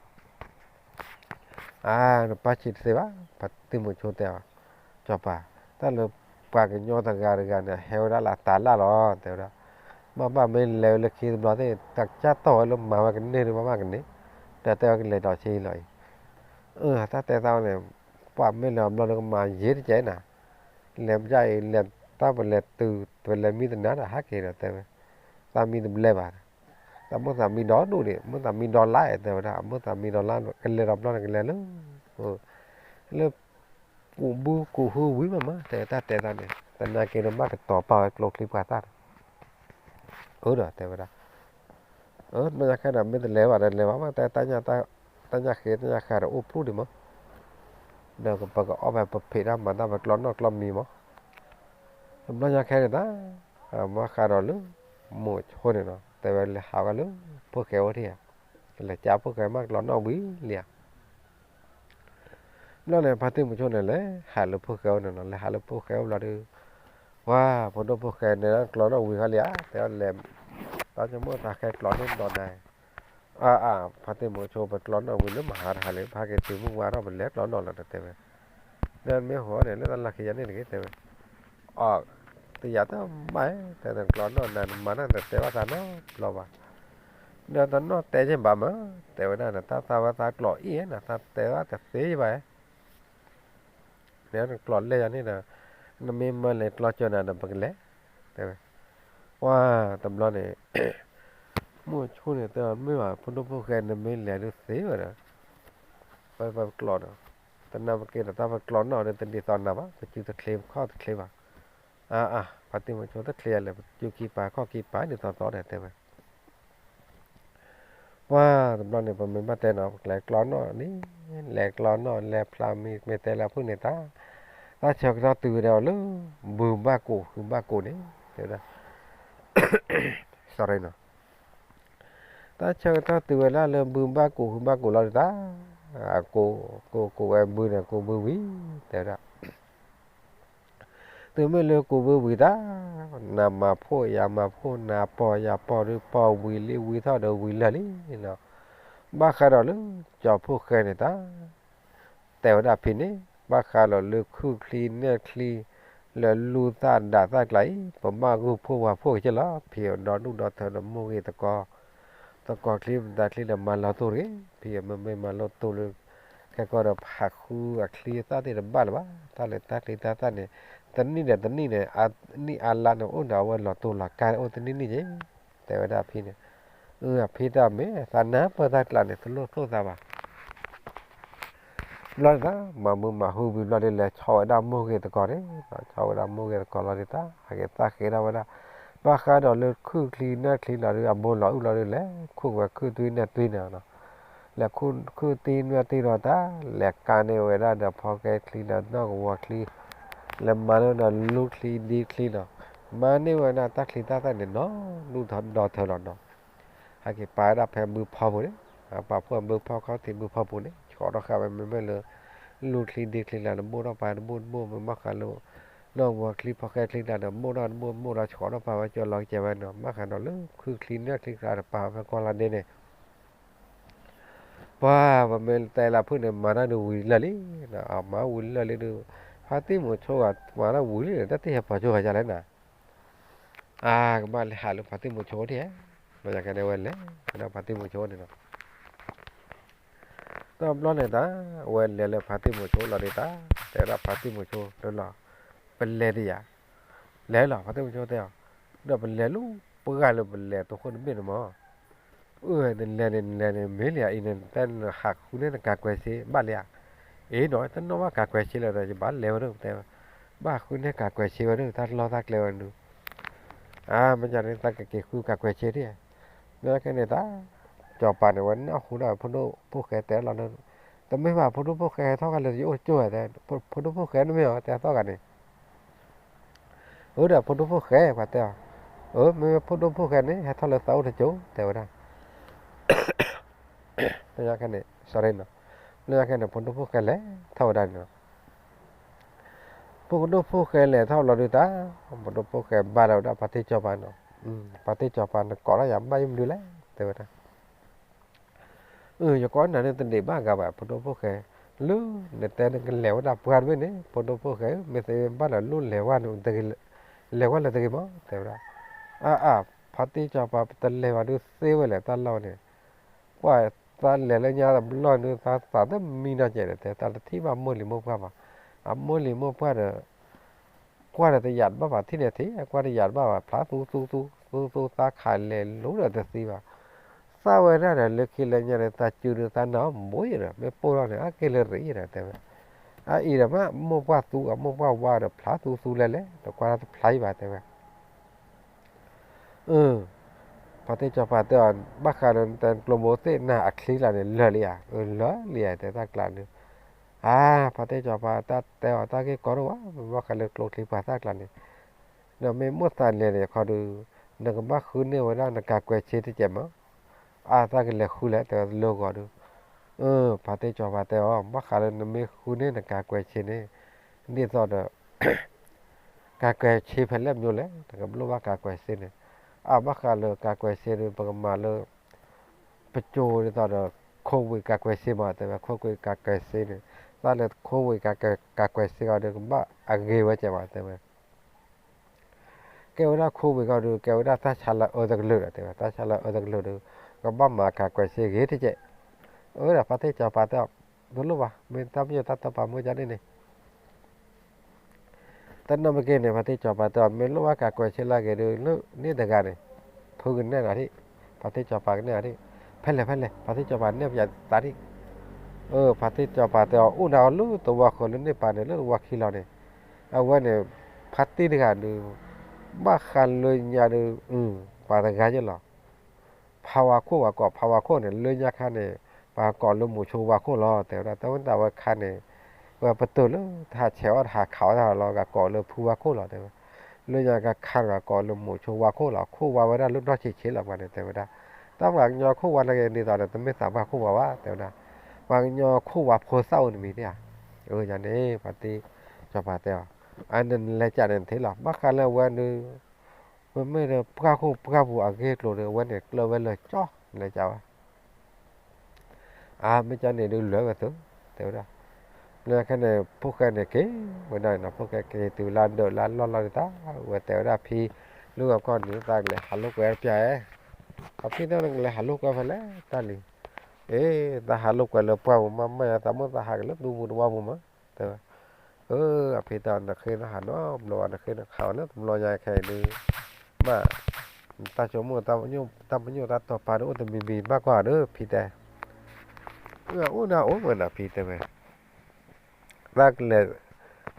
အၢ နပၢ်ဆံးတသ့ဘၣ်, ဖါတံၢ်မုဆိတဲအီၤ, စီၤပၤ, တၢ်လၢပှၤကညီတဂၤတဂၤန့ၣ် ဟဲဝဲဒၣ်လၢအတၤလၢ်လီၤ တဲဝဲဒၣ်, ဘၣ်ဘၣ်မ့ၢ်လဲၤဝဲလၢခံတဘျီသ့ၣ် တၢ်ကစၢ်တီၢ်ဝဲလၢမၤဝဲကန့ၢ်ဒီး ဘၣ်ဘၣ်ကန့ၢ်, ဒီးတဲဝဲကလဲၤဒီးဆံလီၤအံၤ, အၢ တၢ်တဲသးဝဲန့ၣ်, ပှၤမ့ၢ်လဲၤအဘျီဒီး ကမၤယ့တကဲနၤ, လဲၤမ့ၢ်အံၤ လဲၤတၢ်ပလဲၤတုၤ ပလဲၤမံတနၤဒီး ဟးက့ၤဒီးတဲဝဲ, သးမံတဘျဲဘၣ် တၢ်မိၢ်သးမံဒီဒူၣ်န့ၣ် မိၢ်သးမံဒီလါ တဲဝဲဒၣ်, မိၢ်သးမံဒီလါ ကလဲၤဒီးဘျီန့ၣ် ကလဲၤလၢ လၢ ကူးဘုကူးဟုဝံၤမးမး တဲဝဲတၢ်တဲတၢ်န့ၣ် သနာ်က့ဒီး ဘၣ်ကတီၤပာ်ဝဲကျိချံပှၤသၣ်န့ၣ်, အၢဒီးတဲဝဲဒၣ်, အၢ တဘျီညါခဲဒီး မ့ၢ်တလဲၤဘၣ်ဒီးလဲၤဘၣ်မး တဲ တၢ်ညၣ်ဃ့တၢ်ညၣ်ဃါဒီးအိၣ်ဖျိဒံးမး, ဒီးပကအီၣ်ဖဲပဖံးတၢ်မၤတၢ်ပကျီနီၣ်ကျီမံမး တဘျီညါခဲန့ၣ်တၢ်, မၤဃးဒီးလၢ မိၤဆိန့ၣ်နီၤ တဲဝဲလဲၤဟးဂီၤလၢ ဖိၣ်ဃဲအိၣ်ထံၣ်ဧါ, လဲၤကၠါဖိၣ်ဃဲမးကျီနီၣ်ဝံၤလံဧါ, ဘျီန့ၣ် ဖါတံၢ်မိၤဆိန့ၣ် လဲၤဟးလၢဖိၣ်ဃဲအိၣ်န့ၣ်နီၤ လဲၤဟးလၢဖိၣ်ဃဲအိၣ်ဘျီဒီး, ပှၤ ဖိဒိၣ်ဖိၣ်ဃဲန့ၣ် ကျီနီၣ်ဝံၤဃီလံဧါ တဲဝဲလဲၤ, တၢ်ဆိကမိၣ်သးဃဲကျီန့ၢ်ဒီးနၤ အါအါ ဖါတံၢ်မိၤဆိ ပကျီနီၣ်ဝံၤလၢမဟါတဟါလံ ဖါက့ၤတုၤမုၢ်ဝါထီၣ် ပလဲၤကျီနီၣ်လီၤဒီးတဲဝဲ, ဒီးမ့ၢ်ဟိန့ၣ် လၢတၢ်လီၢ်ခံယၤန့ၣ်တဂ့ၤ တဲဝဲ, အီ တယၤတမး တဲနကျီနီၣ်နၤ နမၤနီၣ်တတဲဘၣ်သးနီတဘျီဘၣ်, ဒီးတနီၣ်တဲက့ၤဘၣ်မး တဲဝဲဒၣ်န့ၣ် တၢ်သးဝဲသးကျီအံၤနၤ သးတဲဘၣ်တသ့ဘၣ် နကျီလဲၢ်ယၤန့ၣ်ဒီး နမ့ၢ်မၤလဲၤကျီစၢၤနၤဒီးပကလဲၤ, တဲဝဲ, ပှၤတဘျီန့ၣ် မိၤဆိန့ၣ်တဲအီၤ မ့ၢ်ဘၣ် ဖိဒိၣ်ဖိၣ်ဃဲ နမ့ၢ်လဲၤဒုးသ့ဝဲဒီး ပပကျီဒီး တနၤပက့ၤဒီးတၢ်ပကျီနီၣ်ဒီး တဒ်သိးနၤဘၣ် ပစုတချ့ပခီၣ်တချ့ဘၣ်, အါအါ ဖါတံၢ်မိၤဆိတချ့ယၤလဲၣ် ပစုခံပၤခီၣ်ခံပၤန့ၣ်သီသီဒီးတဲဝဲ ပှၤတဘျီန့ၣ် ပမ့ၢ်ဘၣ်တဲနီၤ ပကလဲၤကျီနီၣ်န့ၣ်, လဲၤကျီနီၣ် လဲၤဖျါမံၤ မ့ၢ်တဲလၢအဖုၣ်န့ၣ်တၢ်, တၢ်ဆၢကတီၢ်တုၤဝဲဒၣ်လၢ ဘုဘၣ်ကိာ်ဟုဘၣ်ကိာ်န့ၣ်, တဲဝဲဒၣ်, sorry နီၤ, တၢ်ဆၢကတီၢ်တုၤဝဲဒၣ်လၢဘုဘၣ်ကိာ်ဟုဘၣ်ကိာ်လီၤဒုးတၢ်, အကိး, ကိး, ကိးဝဲဘုန့ၣ် ကိးဘုဝံၤ, တဲဝဲဒၣ် တုၤမ့ၢ်လၢကိးဘုဝံၤတၢ်, နၤမၤဖှိၣ်ယၤမၤဖှိၣ် နၤပီၢ်ယၤပီၢ်ဒီးပီၢ်ဝံၤလံ ဝံၤထီၣ်ဒီးဝံၤလၢာ်လံနီၤ, ဘၣ်ဃးဒီးလၢ ကၠီၤဖိၣ်ဃဲန့ၣ်တၢ်, တဲဝဲဒၣ်ဖံန့ၣ် ဘၣ်ဃးဒီးလၢခုၣ်ချံနဲၣ်ချံ လၢလူၤသၣ်ဒၣ်သၣ်ကျါအံၤ ပဘၣ်ဂုၢ်ဖှိၣ်ဝါဖှိၣ်က့ၤလီၤ ဖံဒီဒူၣ်ဒီထၢဒီးမိၢ်ဂ့ၤသကိး သကိးချံပသးချံဒီးမၤလီၤတိၢ်တဂ့ၤ, ဖံမ့မ့ၢ်မၤလီၤတိၢ်လၢ ခဲကီၢ်ဒီးဟးဃုအချံအသၣ်သ့ၣ်တဘၣ်လၢၤဘၣ်, တၢ်လၢတၢ်ချံတၢ်သၣ်န့ၣ် တနံၣ်ဒီးတနံၣ်န့ၣ် အနံၣ်အါလါန့ၣ် အိၣ်ဒီးအဝဲလီၤတိၢ်လီၤကါန့ၣ် အိၣ်တနံၣ်နံၣ်က့ၤ, တဲဝဲဒၣ်ဖံန့ၣ်, အၢ အဖံတၢ်မ့ၢ်သးနၢ်ပၢၢ်တၢ်ကျါန့ၣ် တလိၣ်သိၣ်သးဘၣ် ဘျီန့ၣ်တၢ် မၤမုာ်မၤဟူဝံၤဘျီဒီး လဲၤဆီၣ်ဝဲဒၣ်မိၢ်ဂ့ၤသကိးန့ၣ်, ဆီၣ်ဝဲဒၣ်မိၢ်ဂ့ၤသကိးလီၤဒီးတၢ် ဟဲက့ၤသၣ်ဃ့ထီၣ်ဝဲဒၣ်, ဘၣ်ဃးဒီးလၢခုၣ်ချံနဲၣ်ချံလီၤဒီး အဘိလီၤအုၣ်လီၤဒီး လဲၤခူၣ်ဝဲခုၣ်သံနဲၣ်သံန့ၣ်နီၤ, လဲၤခူၣ်သံနဲၣ်သံဒီးတၢ် လဲၤကါန့ၢ်ဝဲဒၣ်ဒီးဖီကဲချံဒီးနီၢ်ကဝီၤချံ, လဲၤမၤန့ၢ်ဝဲဒၣ်လူၤချံဒ့ချံနီၤ, မၤန့ၢ်ဝဲဒၣ်တၢ်ချံတၢ်သၣ်န့ၣ်နီၤ ဒူၣ်ဒီထၢလီၤနီၤ ဟဲက့ၤပာ်ဝဲဒၣ်ဖဲဘုဖီပူၤန့ၣ်, ပာ်ဖှိၣ်ဘုဖီခီၣ်ထံးဘုဖီပူၤန့ၣ် ဆှီထီၣ်ဃာ်ဝဲမ့မ့ၢ်လၢ လူၤချံဒ့ချံလၢတဘိၣ်ထီၣ်ပာ်တဘိၣ်တဘိၣ် မ့ၢ်ဘၣ်ဃးလၢ နီၢ်ကဝီၤချံဖီကဲချံတၢ်ဒီး ဘိၣ်ထီၣ်တဘိၣ်တဘိၣ်ဒီး ဆှီထီၣ်ပာ်ဝဲကၠီလီၤကစဲးဝဲနီၤ ဘၣ်ဃးဒီးလၢခုၣ်ချံနဲၣ်ချံကျါဒီးပာ်ဝဲဖဲကီၢ်လါဒ့န့ၣ် ပှၤ ပမ့ၢ်တဲလၢဖုၣ်န့ၣ် မၤတၢ်ဒုးဝံၤလၢာ်လံ, မၤဝံၤလၢာ်လံဒုး, ဖါတံၢ်မိၤဆိဂၤ မၤတၢ်ဝံၤလံန့ၣ် တၢ်တဟဲပှၤဆိဂၤယါလဲၣ်နၤ, အါ ကဘၣ်လဲၤဟးလၢဖါတံၢ်မိၤဆိအိၣ်ထံၣ်, ဘျီယၤကဲန့ၣ်ဝဲလဲၤ ဝဲဒၣ်ဖါတံၢ်မိၤဆိန့ၣ်နီၤ, တဘျီန့ၣ်တၢ် ဝဲလဲၤလၢဖါတံၢ်မိၤဆိလီၤဒုးတၢ်, တဲဝဲဒၣ်ဖါတံၢ်မိၤဆိလၢလီၤ, ပလဲၤတယၤ, လဲၤလီၤ ဖါတံၢ်မိၤဆိတဲအီၤ, ဒီးပလဲၤလၢ ပဂၤလၢပလဲၤတဃိၣ်တဘ့ၣ်န့ၣ်မး အၢ နလဲၤန့ၣ် နလဲၤန့ၣ် မ့ၢ်လံဧါ အံၤန့ၣ် တဲနဟးဃုန့ၢ်နကးကွဲးစ့ဘၣ်လံဧါ, အ့နီၤ တနီၣ်ဘၣ်ကးကွဲးစ့လၢၤဒီး ယဘၣ်လဲၤဝဲဒၣ် တဲဝဲ, ဘၣ်ဃုန့ၢ်ကးကွဲးစ့ဝဲဒၣ် တၢ်လီၢ်တၢ်ကျဲဝဲဒၣ်, အါ မ့ၢ်ယၤန့ၣ် သးကက့ၤဃုကးကွဲးစ့ဒၣ်, မ့ၢ်ခဲန့ၣ်တၢ်, စီၤပၤန့ၣ် ဝဲန့ၣ်အဃုဒၣ်ဖိဒိၣ်ဖိၣ်ဃဲတဲလီၤလၢ, တမ့ၢ်ဘၣ် ဖိဒိၣ်ဖိၣ်ဃဲဟဲထီၣ်ဃာ်လၢယအိၣ်ကၠိဝဲတဲ, ဖိဒိၣ်ဖိၣ်ဃဲန့ၣ်မ့ၢ်အီၤ တဲအသီၣ်ဂၤန့ၣ် အၢ ဒီးဖိဒိၣ်ဖိၣ်ဃဲ ပှၤတဲအီၤ, အၢ မ့မ့ၢ်ဖိဒိၣ်ဖိၣ်ဃဲန့ၣ် ဟဲထီၣ်လၢသးအိၣ်တကၠိ တဲဝဲဒၣ်, လၢညါခဲန့ၣ် sorry နီၤ, လၢညါခဲန့ၣ် ဖိဒိၣ်ဖိၣ်ဃဲလဲၤထီၣ်ဝဲဒၣ်န့ၣ်လီၤ, ဖိကဒိၣ်ဖိၣ်ဃဲလဲၤထီၣ်လီၤဒုးတၢ်, ဖိကဒိၣ်ဖိၣ်ဃဲဘါလီၤဝဲဒၣ်ဖါတံၢ်စီၤပၤနီၤ, ဖါတံၢ်စီၤပၤ နကိးထီၣ်ယၤဘၣ်ယမနုၤလဲၣ် တဲဝဲဒၣ်. ယကိးနၤန့ၣ်တဒံးဘၣ်ဂၤဘၣ် ဖိဒိၣ်ဖိၣ်ဃဲ, လၢနတဲနကလဲၤဝဲဒၣ်ပှၢ်တဘ့ၣ်န့ၣ် ဖိဒိၣ်ဖိၣ်ဃဲ မ့ၢ်သ့ဘၣ်လၢလိၣ်လဲၤဝဲန့ၣ် လဲၤဝဲလၢတဂ့ၤမး တဲဝဲဒၣ်. အါအါ ဖါတံၢ်စီၤပၤ ပတလဲၤဘၣ်ဒုးသ့ဝဲလဲၣ်တၢ်လီၢ်န့ၣ်, ကွၢ်သးလဲၤလၢညါတဘျီဒုး သးသးတမံနီၢ်ကဲးဒီး တဲသးတထံၣ်ဘၣ်မိၢ်လံၤမိၢ်ပှၢ်ဘၣ်, အမိၢ်လံၤမိၢ်ပှၢ်ဒီး ကွၢ်ဒီးတယာ်တဘၣ်ဘၣ် ထံၣ်န့ၣ်ထံၣ် ကွၢ်တယာ်တဘၣ်ဘၣ် ဖျါသူသူသူသူသူ သးခးလဲၤလိၤဒီးတသ့ဘၣ်. သးဝဲဒၣ်ဒီးလၢခံလၢညါန့ၣ် သးစုဒုးသးနၢ်အီၣ်ဘိယဒီး မ့ၢ်ပိၢ်ထီၣ်န့ၣ် အက့ၢ်လၢရ့ဒီး တဲဝဲ. အအံၤဒီးမ့ၢ်မိၢ်ပှၢ်သူအမိၢ်ပှၢ်ဝါဒီး ဖျါသူသူလဲၤလဲၤ တကွၢ်တဖျါအံၤဘၣ် တဲဝဲ. အၢ ဖါတံၢ်စီၤပၤတဲအီၤ ဘၣ်ဃးဒီးနတဲကျိဘိသ့ၣ်နၤအချံလၢ်န့ၣ် လၢာ်လံဧါ, အၢ လၢာ်လံဧါ တဲတၢ်ကျးန့ၣ်. အါ ဖါတံၢ်စီၤပၤ တၢ်တဲအီၤတၢ်ဂ့ၢ်ကီဒိၣ်ဝဲ ဘၣ်ဃးလၢကျိချံပှၤသၣ်ကျးန့ၣ်, ဒီးမ့ၢ်မိၣ်သးလဲၤန့ၣ်ခီဒုး နကဘၣ်ဃုန့ၢ်ဝဲဒၣ်နကၤကွဲးဆ့တကဲးမး. အါ သးကလဲၤဃုလဲၣ် တဲဝဲလၢဂီၤဒုး. အၢ ဖါတံၢ်စီၤပၤတဲအီၤ ဘၣ်ဃးလၢနမ့ၢ်ဃုန့ၢ်နကၤကွဲးဆ့န့ၣ် ဒ်သိးဒီး ကၤကွဲးဆ့ဖဲလဲၣ်မနုၤလဲၣ် နကလိၣ်ဘၣ်ကၤကွဲးဆ့န့ၣ်. အါ ဘၣ်ဃးလၢကၤကွဲးဆ့ဒုး ပကမၤလၢ ပကၠိဒ်သိးဒီး ခိဝ့ၢ်ကၤကွဲးဆ့မး တဲဝဲ ခိဝ့ၢ်ကၤကွဲးဆ့န့ၣ်, သးလၢခိဝ့ၢ်ကၤကွဲးဆ့ဂီၤဒီး ကဘၣ်အဂ့ၤဝဲကဲးမး တဲဝဲ. ကဲဝဲဒၣ်ခိဝ့ၢ်ဂီၤဒုး ကဲဝဲဒၣ်တၢ်ဆါလၢအၢတကလုာ်ဒီး တဲဝဲ တၢ်ဆါလၢအၢတကလုာ်ဒီး ကဘၣ်မၤကၤကွဲးဆ့ဂ့ၤတကဲး. အၢ ဒီးဖါတံၢ်စီၤပၤတဲအီၤ တလိၣ်ဘၣ် မ့ၢ်တၢ်ပညိၣ်တၢ်တိာ်ပာ်မ့ၢ်ကန့ၣ်န့ၣ် တနီၤမ့ၢ်က့ၤန့ၣ် ဖါတံၢ်စီၤပၤတဲအီၤ မ့ၢ်လိၣ်ဘၣ်ကၤကွဲးဆ့လၢအဂ့ၤဒုး လၢန့ၣ်တဂၤန့ၣ် ဖုကနဲၣ်နၤဒံး, ဖါတံၢ်စီၤပၤကနဲၣ်နၤဒံး, ဖဲလဲၣ်ဖဲလဲၣ် ဖါတံၢ်စီၤပၤနဲၣ်ပယၤသးဒံး. အၢ ဖါတံၢ်စီၤပၤတဲအီၤ အိၣ်နၤအီၤလၢသဝီဃၢၤလၢန့ၢ်ပာ်န့ၣ် လၢသဝီခံလီၤန့ၣ်, အဝဲန့ၣ် ဖါတံၢ်တဂၤဒုး ဘၣ်ဃးလၢညါဒုး ပှၤတဂၤယဲၢ်လီၤ. ဖးဝါခိၣ်ဝဲကိး ဖးဝါခိၣ်န့ၣ် လၢညါခါန့ၣ် ပှၤကိးလၢမိၤဆိဝါခိၣ်လီၤ တဲဝဲဒၣ်. တၢ်ဝဲတၢ်ဝဲခါန့ၣ် ဝဲပတုာ်လၢတဟးဆဲးအီၣ်တဟးခးအီၣ်တၢ်လီၤ ဂၤကိးလၢဖုဝါခိၣ်လီၤ တဲဝဲ. လၢညါခါခါတဂၤကိးလၢမိၤဆိဝါခိၣ်လီၤ. ခိၣ်ဝါဝဲဒၣ်လၢနီၢ်ဆံးဆံးလီၤ ပှၤန့ၣ် တဲဝဲဒၣ်. တၢ်ပှၤကညီခိၣ်ဝါနာ်က့ၤဒ်သိးဒီး တမ့ၢ်သးပှၢ်ခိၣ်ဝါဘၣ် တဲဝဲဒၣ်. ပှၤကညီခိၣ်ဝါဖိသၣ်အိၣ်တမံၤဒၣ်ဧါ. အၢ ယၤန့ၣ် ဖါတံၢ်စီၤပၤတဲအီၤ အန့ၣ်နလဲၤကးန့ၣ်တထံၣ်လီၤ ဘၣ်ဃးလၢအဝဲဒုး ပမ့ၢ်ဒီးပှၢ်ခိၣ်ပှၢ်ပူၤအဂ့ၢ်အကျိၤဒီး အဝဲန့ၣ်ကျၢၢ်ဝဲလၢကၠီ နလဲၤကးဝဲ အါ မ့ၢ်ကန့ၣ်ဒုးလဲၤဝဲသု တဲဝဲဒၣ်. လၢခဲန့ၣ် ဖိၣ်ဃဲန့ၣ်က့ၤဝဲဒၣ်န့ၣ် ဖိၣ်ဃဲက့ၤတုၤလၢဒၢးလၢလီၢ်လီၢ်ဒုးတၢ် ဝဲတဲဝဲဒၣ်ဖံ လၢဂီၤခီန့ၣ် သးကလဲၤဟးလိာ်ကွဲတပျၢ်ဧဲ, အဖံတဲနကလဲၤဟးလိာ်ကွဲဖဲလဲၣ်တၢ်လံၤ, အ့ သးဟးလိာ်ကွဲလၢပှၢ်ပူၤမး မ့ၢ်သးမိၣ်သးဟးက့ၤလၢသူပူၤတဝီပူၤမး တဲဝဲ. အၢ အဖံတဲအီၤ နဃ့နဟးနီတဘျီဘၣ် နဃ့နခးအီၤလၢတဘျီညါခဲအံၤဒုး မ့ၢ် တၢ်ဆိကမိၣ် တၢ်ပညိၣ်တၢ်တိာ်ပာ်ဒုးအိၣ်တမံၤမံၤဘၣ်ကွၢ်ဒီး ဖံတဲ အၢ အိၣ်ဒၣ်အိၣ်ဝဲနီၤ ဖံတဲဝဲ. သးကလဲၤ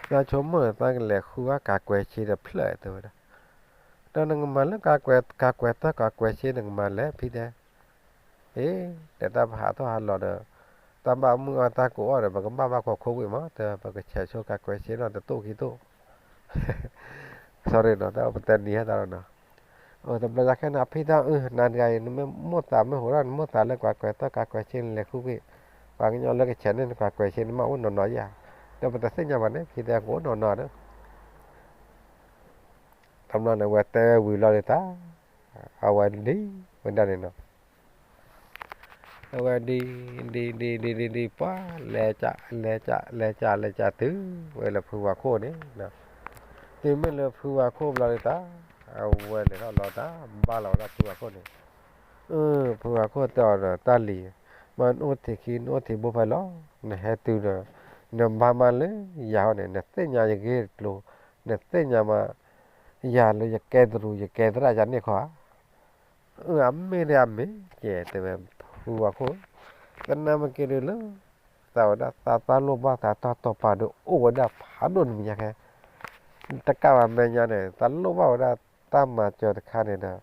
သးဆိကမိၣ်န့ၣ် သးကလဲၤဃုအကၤကွဲးဆ့တဖျၢၣ် တဲဝဲဒၣ်. ဒီးနကမၤလၢ ကၤကွဲးတၢ်ကၤကွဲးဆ့ နကမၤလဲၣ် ဖံတဲ အ့ ဒီးတၢ်ပဟးထီၣ်ဟးလီၤဒီး တၢ်ဘၣ်မုၢ်အီၣ်တၢ်ကိးအီၣ်ဒီး ပကဘၣ်ဘၣ်ခိးခိၣ်ဝ့ၢ်မး တဲ ပကဆဲးဆိကၤကွဲးဆ့နီၤတတိၢ်ခံတိၢ် sorry နီၤ တၢ်ပတဲနံၤဟဲသးလီၤနီၤ. တဘျီညါခဲန့ၣ် အဖံတဲအီၤ နၤတဂၤအံၤ နမ့ၢ်မိၣ်သးမ့ၢ်ဟိးထီၣ် နမိၣ်သးလၢကၤကွဲးတၢ်ကၤကွဲးဆ့ နလဲၤဃုကွံာ် ပှၤကညီလၢကဆဲးန့ၢ်နကၤကွဲးဆ့ နမ့ၢ်အိၣ်နီၢ်နီၢ်ယါ ဒီးပတသ့ၣ်ညါဘၣ်န့ၣ် ဖံတဲကအိၣ်နီၢ်နီၢ်ဒီး တဘျီန့ၣ် အဝဲတဲဝံၤလီၤဒုးတၢ် အဝဲဒ်ဝဲဒၣ်န့ၣ်နီၤ. အဝဲဒ် ဒ် ဒ် ဒ် ဒ် ဒ် ပှၤ လဲၤကး လဲၤကး လဲၤကး လဲၤကးတုၤ ဝဲလၢဖုဝါခိၣ်န့ၣ် တုၤမ့ၢ်လၢဖုဝါခိၣ်ဘျီဒုးတၢ် အဝဲလဲၤထီၣ်လီၤတၢ် ဘါလီၤဝဲဒၣ်ဖုဝါခိၣ်န့ၣ်. ဖုဝါခိၣ်တဲအီၤဒီး တၢ်လံၤ မ့ၢ်နအိၣ်ထံးခံ နအိၣ်ထံးဘိဖဲလဲၣ် နဟဲတုၤဒီး နဘါမးလၢယၤဟီန့ၣ် နသ့ၣ်ညါယဂ့ၢ်တကျိၤ နသ့ၣ်ညါမး ယၤလၢယကဲတရူး ယကဲသရၣ်ယၤန့ၣ်ခီဧါ. အၢ အမ့ၢ်ဒီးအမ့ၢ်ကဲ တဲဝဲ ဖုဝါခိၣ် သနာ်က့ဒုးလၢ သးဝဲဒၣ်သးတၢ်လိၣ်ဘၣ်သးတၢ်တိာ်ပာ်ဒီး အိၣ်ဝဲဒၣ်ဖးဒိၣ်တမံၤညါခဲ တကးဘၣ်မဲာ်ညါန့ၣ် သးလိၣ်ဘၣ်ဝဲဒၣ်တၢ်မၤစၢၤတခါန့ၣ်ဒီး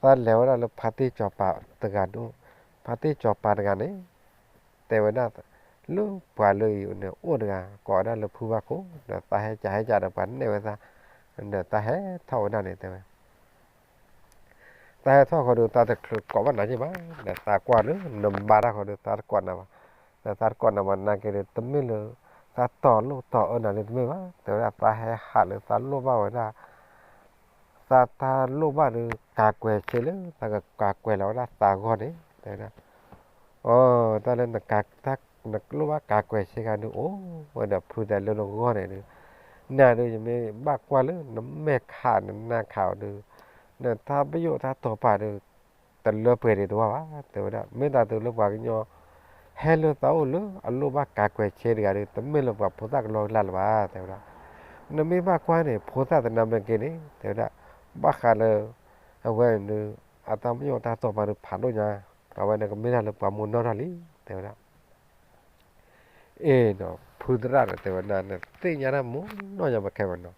သးလဲၤဝဲဒၣ်လၢဖါတံၢ်စီၤပၤတဂၤဒိၣ် ဖါတံၢ်စီၤပၤတဂၤန့ၣ် တဲဝဲဒၣ် လၢပှၤလၢအံၤန့ၣ် အိၣ်တဂၤ ကိးဝဲဒၣ်လၢဖုဝါခိၣ် ဒီးသးဟဲကးဟဲကးဒီးပှၤနဲၣ်ဝဲသး ဒီးသးဟဲထီၣ်ဝဲဒၣ်န့ၣ် တဲဝဲ သးဟဲထီၣ်ဃီဒီး သးတချုးကိးဘၣ်နၤက့ဘၣ် ဒီးသးကွၢ်လၢနဘါတၢ်ဃီဒီး သးတကိးနၤဘၣ် ဒီးသးတကိးနၤဘၣ်နာ်က့ဒီး တမ့ၢ်လၢ သးတီၢ်လိၣ်တီၢ်အၢနၤဒုးတမ့ၢ်ဘၣ်, တဲဝဲဒၣ် သးဟဲဟးလၢသးလိၣ်ဘၣ်ဝဲဒၣ်, သးတၢ်လိၣ်ဘၣ်ဒုး ကၤကွဲးဆ့လၢ သးကကၤကွဲးလီၤဝဲဒၣ်သးဂီၢ်န့ၣ် တဲဝဲဒၣ်. အၢ တၢ်လၢ နလိၣ်ဘၣ်ကၤကွဲးဆ့ဂၤဒုး အိၣ်ဝဲဒီးဖုတဲလၢနဂီၢ်န့ၣ်ဒုး, နၤဒုး ယမ့ၢ်ဘၣ်ကွၢ်လၢ နမဲာ်ခး နနၢ်ခးအီၤဒုး, နတၢ်ပညိၣ်တၢ်တိာ်ပာ်ဒုး တလၢပှဲၤဒံးတဝၢ်ဘၣ် တဲဝဲဒၣ်. မ့ၢ်တၢ်တုၤလၢပှၤကညီ ဟဲလၢသးအိၣ်လၢအလိၣ်ဘၣ်ကၤကွဲးဆ့တဂၤဒုး တမ့ၢ်လၢပှၤဖိသၣ်ကလီကလီလၢၤဘၣ် တဲဝဲဒၣ်. နမ့ၢ်ဘၣ်ကွၢ်န့ၣ် ဖိသၣ်သနာ်က့န့ၣ် တဲဝဲဒၣ်, ဘၣ်ဃးလၢ အဝဲန့ၣ်ဒုး အတၢ်ပညိၣ်တၢ်တိာ်ပာ်ဒုးဖးဒိၣ်ညါ, အဝဲန့ၣ်ကမ့ၢ်ဒၣ်လၢပှၤမိၢ်နီၢ်ထီၣ်လံ တဲဝဲဒၣ်. အ့ၣ်နီၤ ဖုသရၣ်န့ၣ် တဲဝဲဒၣ် နသ့ၣ်ညါတၢ်မ့ၢ်နီၢ်ညါပခဲဝဲနီၤ,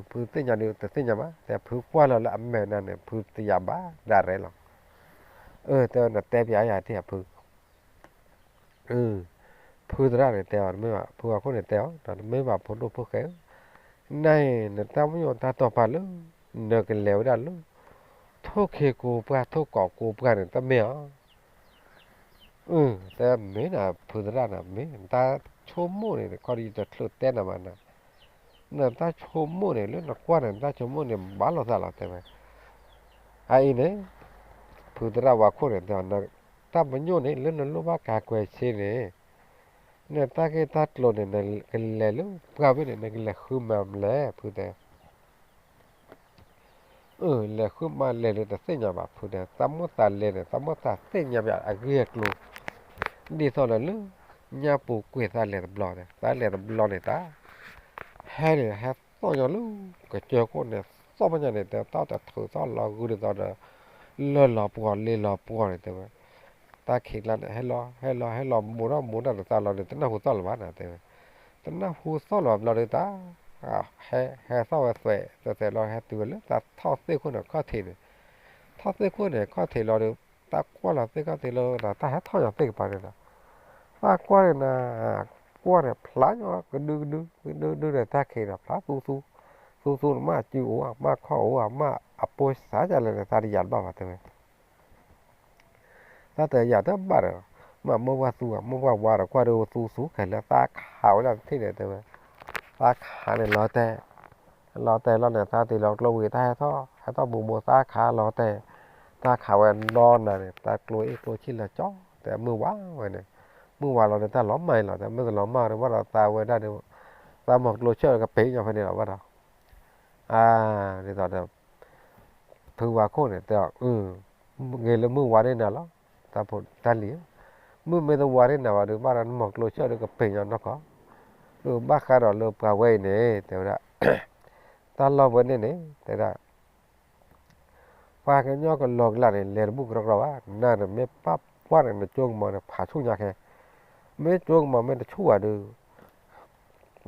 ဖုသ့ၣ်ညါဒုး တသ့ၣ်ညါဘၣ်, တဲဖုကွၢ်လီၤလၢအမဲာ်နၤန့ၣ် ဖုတယာ်ဘၣ်ဒၣ်ရဲၣ်လီၤ. အၢ တဲဝဲ နတဲပၠးယၤတ့ၢ်အဖု ဖုသရၣ်န့ၣ်တဲအီၤ တမ့ၢ်ဘၣ်, ဖုဂၤခိၣ်န့ၣ်တဲအီၤ တမ့ၢ်ဘၣ်ဖိဒိၣ်ဖိၣ်ဃဲဧၢ, နၤအံၤ နတၢ်ပညိၣ်တၢ်တိာ်ပာ်လၢ နကလဲၤဝဲဒၣ်လၢ ထိၣ်ခ့ကိးပှၢ် ထိၣ်ကိးကိးပှၢ်န့ၣ် တမ့ၢ်ဧါ. အၢ တဲမ့ၢ်နၤ ဖုသရၣ်နၤ မ့ၢ်နတၢ်ဆိကမိၣ်န့ၣ် ခီဒီးယတချုးတဲနၤဘၣ်နၤ, နတၢ်ဆိကမိၣ်န့ၣ် လၢနကွၢ်န့ၣ် နတၢ်ဆိကမိၣ်န့ၣ် ဘၣ်လိာ်သးလီၤ တဲဝဲ. အအံၤန့ၣ် ဖုသရၣ်ဝၤခိၣ်န့ၣ် တဲအီၤ တၢ်ပညိၣ်န့ၣ် လၢနလိၣ်ဘၣ်ကၤကွဲးဆ့န့ၣ် နတၢ်ဂ့ၢ်တၢ်ကျိၤန့ၣ် နကလဲၤလၢပှၢ်ဝဲန့ၣ် နကလဲၤဃုမၤမလဲၣ် ဖုတဲ အၢ လဲၤဃုမၤလဲၤလၢတသ့ၣ်ညါဘၣ် ဖုတဲ, တၢ်မိၣ်သးလဲၤန့ၣ် တၢ်မိၣ်သးသ့ၣ်ညါဘၣ်အဂ့ၢ်အကျိၤ, ဒ်သိးလၢ လၢညါပူၤကွံာ်သးလဲၤတဘျီန့ၣ် သးလဲၤတဘျီန့ၣ်တၢ်, ဟဲန့ၣ် ဟဲသီၣ်ညီလၢ ကစၢၢ်ခိၣ်န့ၣ် သီၣ်ဘၣ်ညါန့ၣ် တဲတၢ်တထုးသီၣ်လီၤဂုာ်ဒ်သိးဒီး လၢၢ်လီၤပှီၢ် လ့လီၤပှီၢ်န့ၣ် တဲဝဲ, တၢ်ခံးကျါန့ၣ် ဟဲလီၤ ဟဲလီၤ ဟဲလီၤ မိၢ်ထီၣ်မိၢ်တၢ်ဒီးသးလီၤန့ၣ် တနၢ်ဟူသီၣ်လၢၤဘၣ်နၤ တဲဝဲ, တနၢ်ဟူသီၣ်လၢၤဘၣ်ဘျီဒီးတၢ် ဟဲ ဟဲသီၣ်ဝဲသွဲးသွဲးသွဲးလီၤ ဟဲတုၤဝဲလၢတၢ်ထီၣ်သ့ၣ်ခိၣ်န့ၣ် ခီၣ်ထံးန့ၣ်, ထီၣ်သ့ၣ်ခိၣ်န့ၣ် ခီၣ်ထံးလီၤဒီး တၢ်ကွၢ်လီၤသ့ၣ်ခီၣ်ထံးလီၤဒီး တၢ်ဟဲထီၣ်ညီသ့ၣ်ကပၤန့ၣ်ဒီး တၢ်ကွၢ်န့ၣ်နၤ ကွၢ်န့ၣ် ဖျါညီကဒုကဒု ကဒုကဒုဒီးတၢ်ခံးဒီး ဖျါသူသူ သူသူန့ၣ် မ့ၢ်အစုအိၣ် မ့ၢ်အခီၣ်အိၣ် မ့ၢ်အပိစါကလဲၣ်န့ၣ် သးတယာ်တဘၣ်ဘၣ် တဲဝဲ သးတယာ်တဘၣ်ဒီး မ့ၢ်မိၢ်ပှၢ်သူ မ့ၢ်ပှၢ်ဝါဒီး ကွၢ်ဒုသူသူခဲလၢာ် သးခးဝဲဒၣ်တထံၣ်န့ၣ် တဲဝဲ, သးခးန့ၣ်လီၤတဲာ် လီၤတဲာ်လီၤန့ၣ် သးတ့ၢ်လီၤကျိဝံၤ တၢ်ဟဲထီၣ် ဟဲထီၣ်ဘူးဘူး သးခးလီၤတဲာ်, သးခးဝဲနီၢ်နၤန့ၣ် သးကျိအ့ၣ်ကျိဆံၣ်လၢာ်ကၠီ တဲမုၢ်ဝါဝဲန့ၣ်, မုၢ်ဝါလီၤဒီး တၢ်လီၤမၢ်အံၤလီၤ တဲ မ့ၢ်တလီၤမၢ်ဒီး ဘၣ်ဒီးသးဝဲဒၣ်ဒီး သးမီၤကျိဆၢၣ်ကပ့ၤညီဖဲန့ၣ်လီၤ ဘၣ်ဒီး အါ ဒ်သိးဒီး ဖုဝၤခိၣ်န့ၣ် တဲအီၤ ဂ့ၤလၢမုၢ်ဝါန့ၢ်နၤလီၤ, တၢ်ဖိတၢ်လံၤဧၢ, မုၢ်မ့ၢ်တဝါန့ၢ်နၤဘၣ်ဒီး ဘၣ်ဒီးနမီၤကျိဆၢၣ်ဒီးကပ့ၤညီနီၢ်ကီၢ်, ဒီးဘၣ်ဃးဒီးလၢပှၤဝဲအံၤန့ၣ် တဲဝဲဒၣ် တၢ်လီၢ်ဝဲန့ၣ်န့ၣ် တဲဝဲဒၣ် ပှၤကညီကလီၤကလးန့ၣ် လဲၤတဘူၣ်ကရီကရီဘၣ်, နၤန့ၣ်မ့ၢ်ပာ်ပှၢ်န့ၣ် နကၠိကမီၤန့ၣ် ဖးဆူၣ်ညါခဲ, မ့ၢ်ကၠိကမီၤမ့ၢ်တဆူၣ်ဘၣ်ဒီး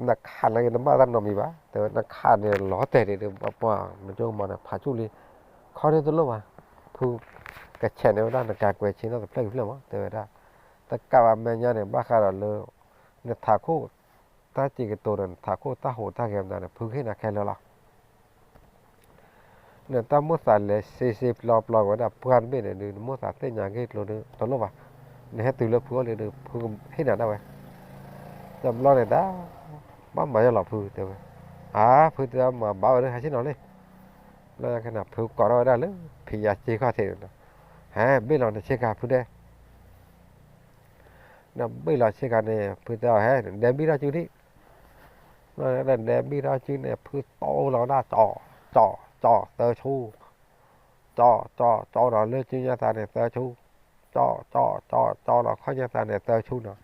နခးနာ်က့တဘၣ်တၢ်နီတမံၤဘၣ်, တဲဝဲ နခးန့ၣ်လီၤတဲာ်ဒံးဒီး ပှၤနကၠိကမီၤန့ၣ် ဖးဆူၣ်လံ, ခီဒ်တလိၣ်ဘၣ်, ဖုကဆဲးန့ၢ်ဝဲဒၣ် နကၤကွဲးဆ့နီၣ်တဖျၢၣ်တဖျၢၣ်မး တဲဝဲဒၣ်, တကးဘၣ်မဲာ်ညါန့ၣ် ဘၣ်ဃးဒီးလၢ နထးခိၣ် တၢ်စံးကတိၤဒီး နထးခိၣ်တၢ်ဟူးတၢ်ဂဲၤမနုၤန့ၣ် ဖုကဟ့ၣ်နၤခဲလၢာ်လီၤ. နတၢ်မိၣ်သးလဲၤစ့စ့ပျီပျီဝဲဒၣ်ပှၢ်တဘ့ၣ်န့ၣ်ဒုး နမိၣ်သးသ့ၣ်ညါဂ့ၢ်ကျိၤဒုး တလိၣ်ဘၣ်, နဟဲတုၤလၢဖုအိၣ်လံဒီး ဖုကဟ့ၣ်နၤဒၣ်ဝဲ, တဘျီန့ၣ်တၢ် ဘၣ်မၤယီၢ်လီၤဖု တဲဝဲ, အါ ဖုတဲမၤဘၣ်ဝဲဒီး ဟဲဆ့ၣ်နီၤလံ, လၢခဲန့ၣ် ဖုကိးထီၣ်ဝဲဒၣ်လၢ ဖံးယၤစ့ခီၣ်ထံးန့ၣ်, ဟဲဘ့ၣ်လီၤနဆ့ကၤဖုဒဲး နဘ့ၣ်လီၤဆ့ကၤန့ၣ် ဖုတဲအီၤ ဟဲ ဒဲဘံၣ်ထီၣ်စုဒံး, ဒဲဘံၣ်ထီၣ်စုန့ၣ် ဖုတီလီၤဝဲဒၣ် ကၠီ ကၠီ ကၠီ သၢဆူ, ကၠီ ကၠီ ကၠီဒီးလၢစုညါသးန့ၣ် သၢဆူ, ကၠီ ကၠီ ကၠီ ကၠီဒီးခီၣ်ညါသးန့ၣ် သၢဆူနီၤ,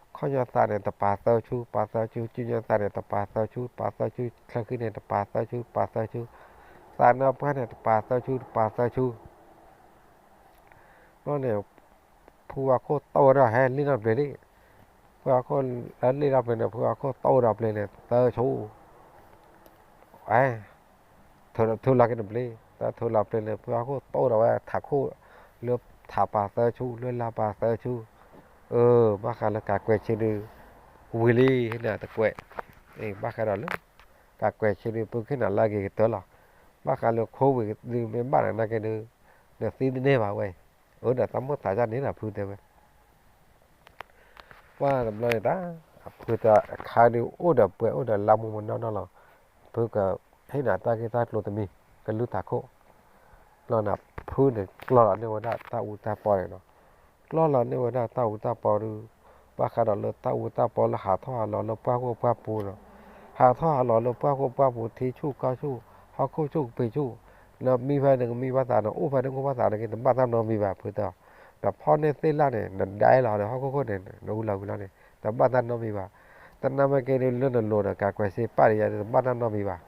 ခီၣ်ညါသးန့ၣ် တပာ်သၢဆူ ပာ်သၢဆူ, စုညါသးန့ၣ် တပာ်သၢဆူ ပာ်သၢဆူ, ချၢဃံန့ၣ် တပာ်သၢဆူ ပာ်သၢဆူ, သးနၢပှၢ်န့ၣ် တပာ်သၢဆူ တပာ်သၢဆူ ဘျီန့ၣ် ဖုဝါခိၣ်တီဝဲဒၣ် ဟဲလံၣ်ထီၣ်တဘျီလံ, ဖုဝါခိၣ်လၢလံၣ်ထီၣ်တဘျီန့ၣ် ဖုဝါခိၣ်တီဝဲဒၣ်တဘျီန့ၣ် သၢဆူ, အဲ ထုးလီၤက့ၤတဘျီ, တၢ်ထုးလီၤတဘျီန့ၣ် ဖုဝါခိၣ်တီဝဲဒၣ်ဝဲထးခိၣ်, လၢထးပာ်သၢဆူ လၢလါပာ်သၢဆူ, အၢ ဘၣ်ဃးလၢကၤကွဲးဆ့ဒုး ဝံၤလံန့ၣ်တကွဲး, ဘၣ်ဃးဒီးလၢ ကၤကွဲးဆ့ဒုး ပကဟ့ၣ်နၤလၢအဂ့ၤကတၢၢ်လီၤ, ဘၣ်ဃးလၢ COVID ဒုးမ့ၢ်ဘၣ်နၤနာ်က့ဒုး နသံတန့ၢ်ဘၣ်ဝဲ, အၢ ဒီးတၢ်မိၣ်သးဒ်န့ၣ်ဒီးဖုတဲဝဲ ပှၢ်တဘျီန့ၣ်တၢ် ဖုတဲအခါဒုးအိၣ်ဒီးပှဲၤအိၣ်ဒီးလါမူမနီၢ်နီၢ်လီၤ. ဖုကဟ့ၣ်နၤတၢ်ဂ့ၢ်တၢ်ကျိၤတမံၤ ကလုၢ်သးခိၣ်, ဘျီန့ၣ် ဖုန့ၣ်ကျီလီၤန့ၢ်ဝဲဒၣ်တၢ်အူတၢ်ပီန့ၣ်နီၤ. ကျီလီၤန့ၢ်ဝဲဒၣ်တၢ်အူတၢ်ပီဒုး ဘၣ်ဃးဒီးလၢတၢ်အူတၢ်ပီလၢဟးထီၣ်ဟးလီၤလၢပှၢ်ခိၣ်ပှၢ်ပူၤနီၤ. ဟးထီၣ်ဟးလီၤလၢပှၢ်ခိၣ်ပှၢ်ပူၤ ထံဆူၣ်ကီၢ်ဆူၣ် ဟီၣ်ခိၣ်ဆူၣ်ကပ့ၤဆူၣ်, နမံဖဲန့ၣ်ကမံဘၣ်သးနီၤ, အိၣ်ဖဲန့ၣ်အိၣ်ဘၣ်သးန့ၣ်က့ တဘၣ်တၢ်နီတမံၤဘၣ် ဖုတဲအီၤ. နဖီၣ်န့ၢ်သ့ၣ်လၣ်န့ၣ် နဒဲလီၤဒီးဟီၣ်ခိၣ်ခိၣ်န့ၣ် နအူလီၤဝံၤလီၤန့ၣ် တဘၣ်တၢ်နီတမံၤဘၣ်. သနာ်က့ဒုးလၢနလိၤဒီး ကးကွဲးစ့ပာ်ဒီးယၤဒုး တဘၣ်တၢ်နီတမံၤဘၣ်.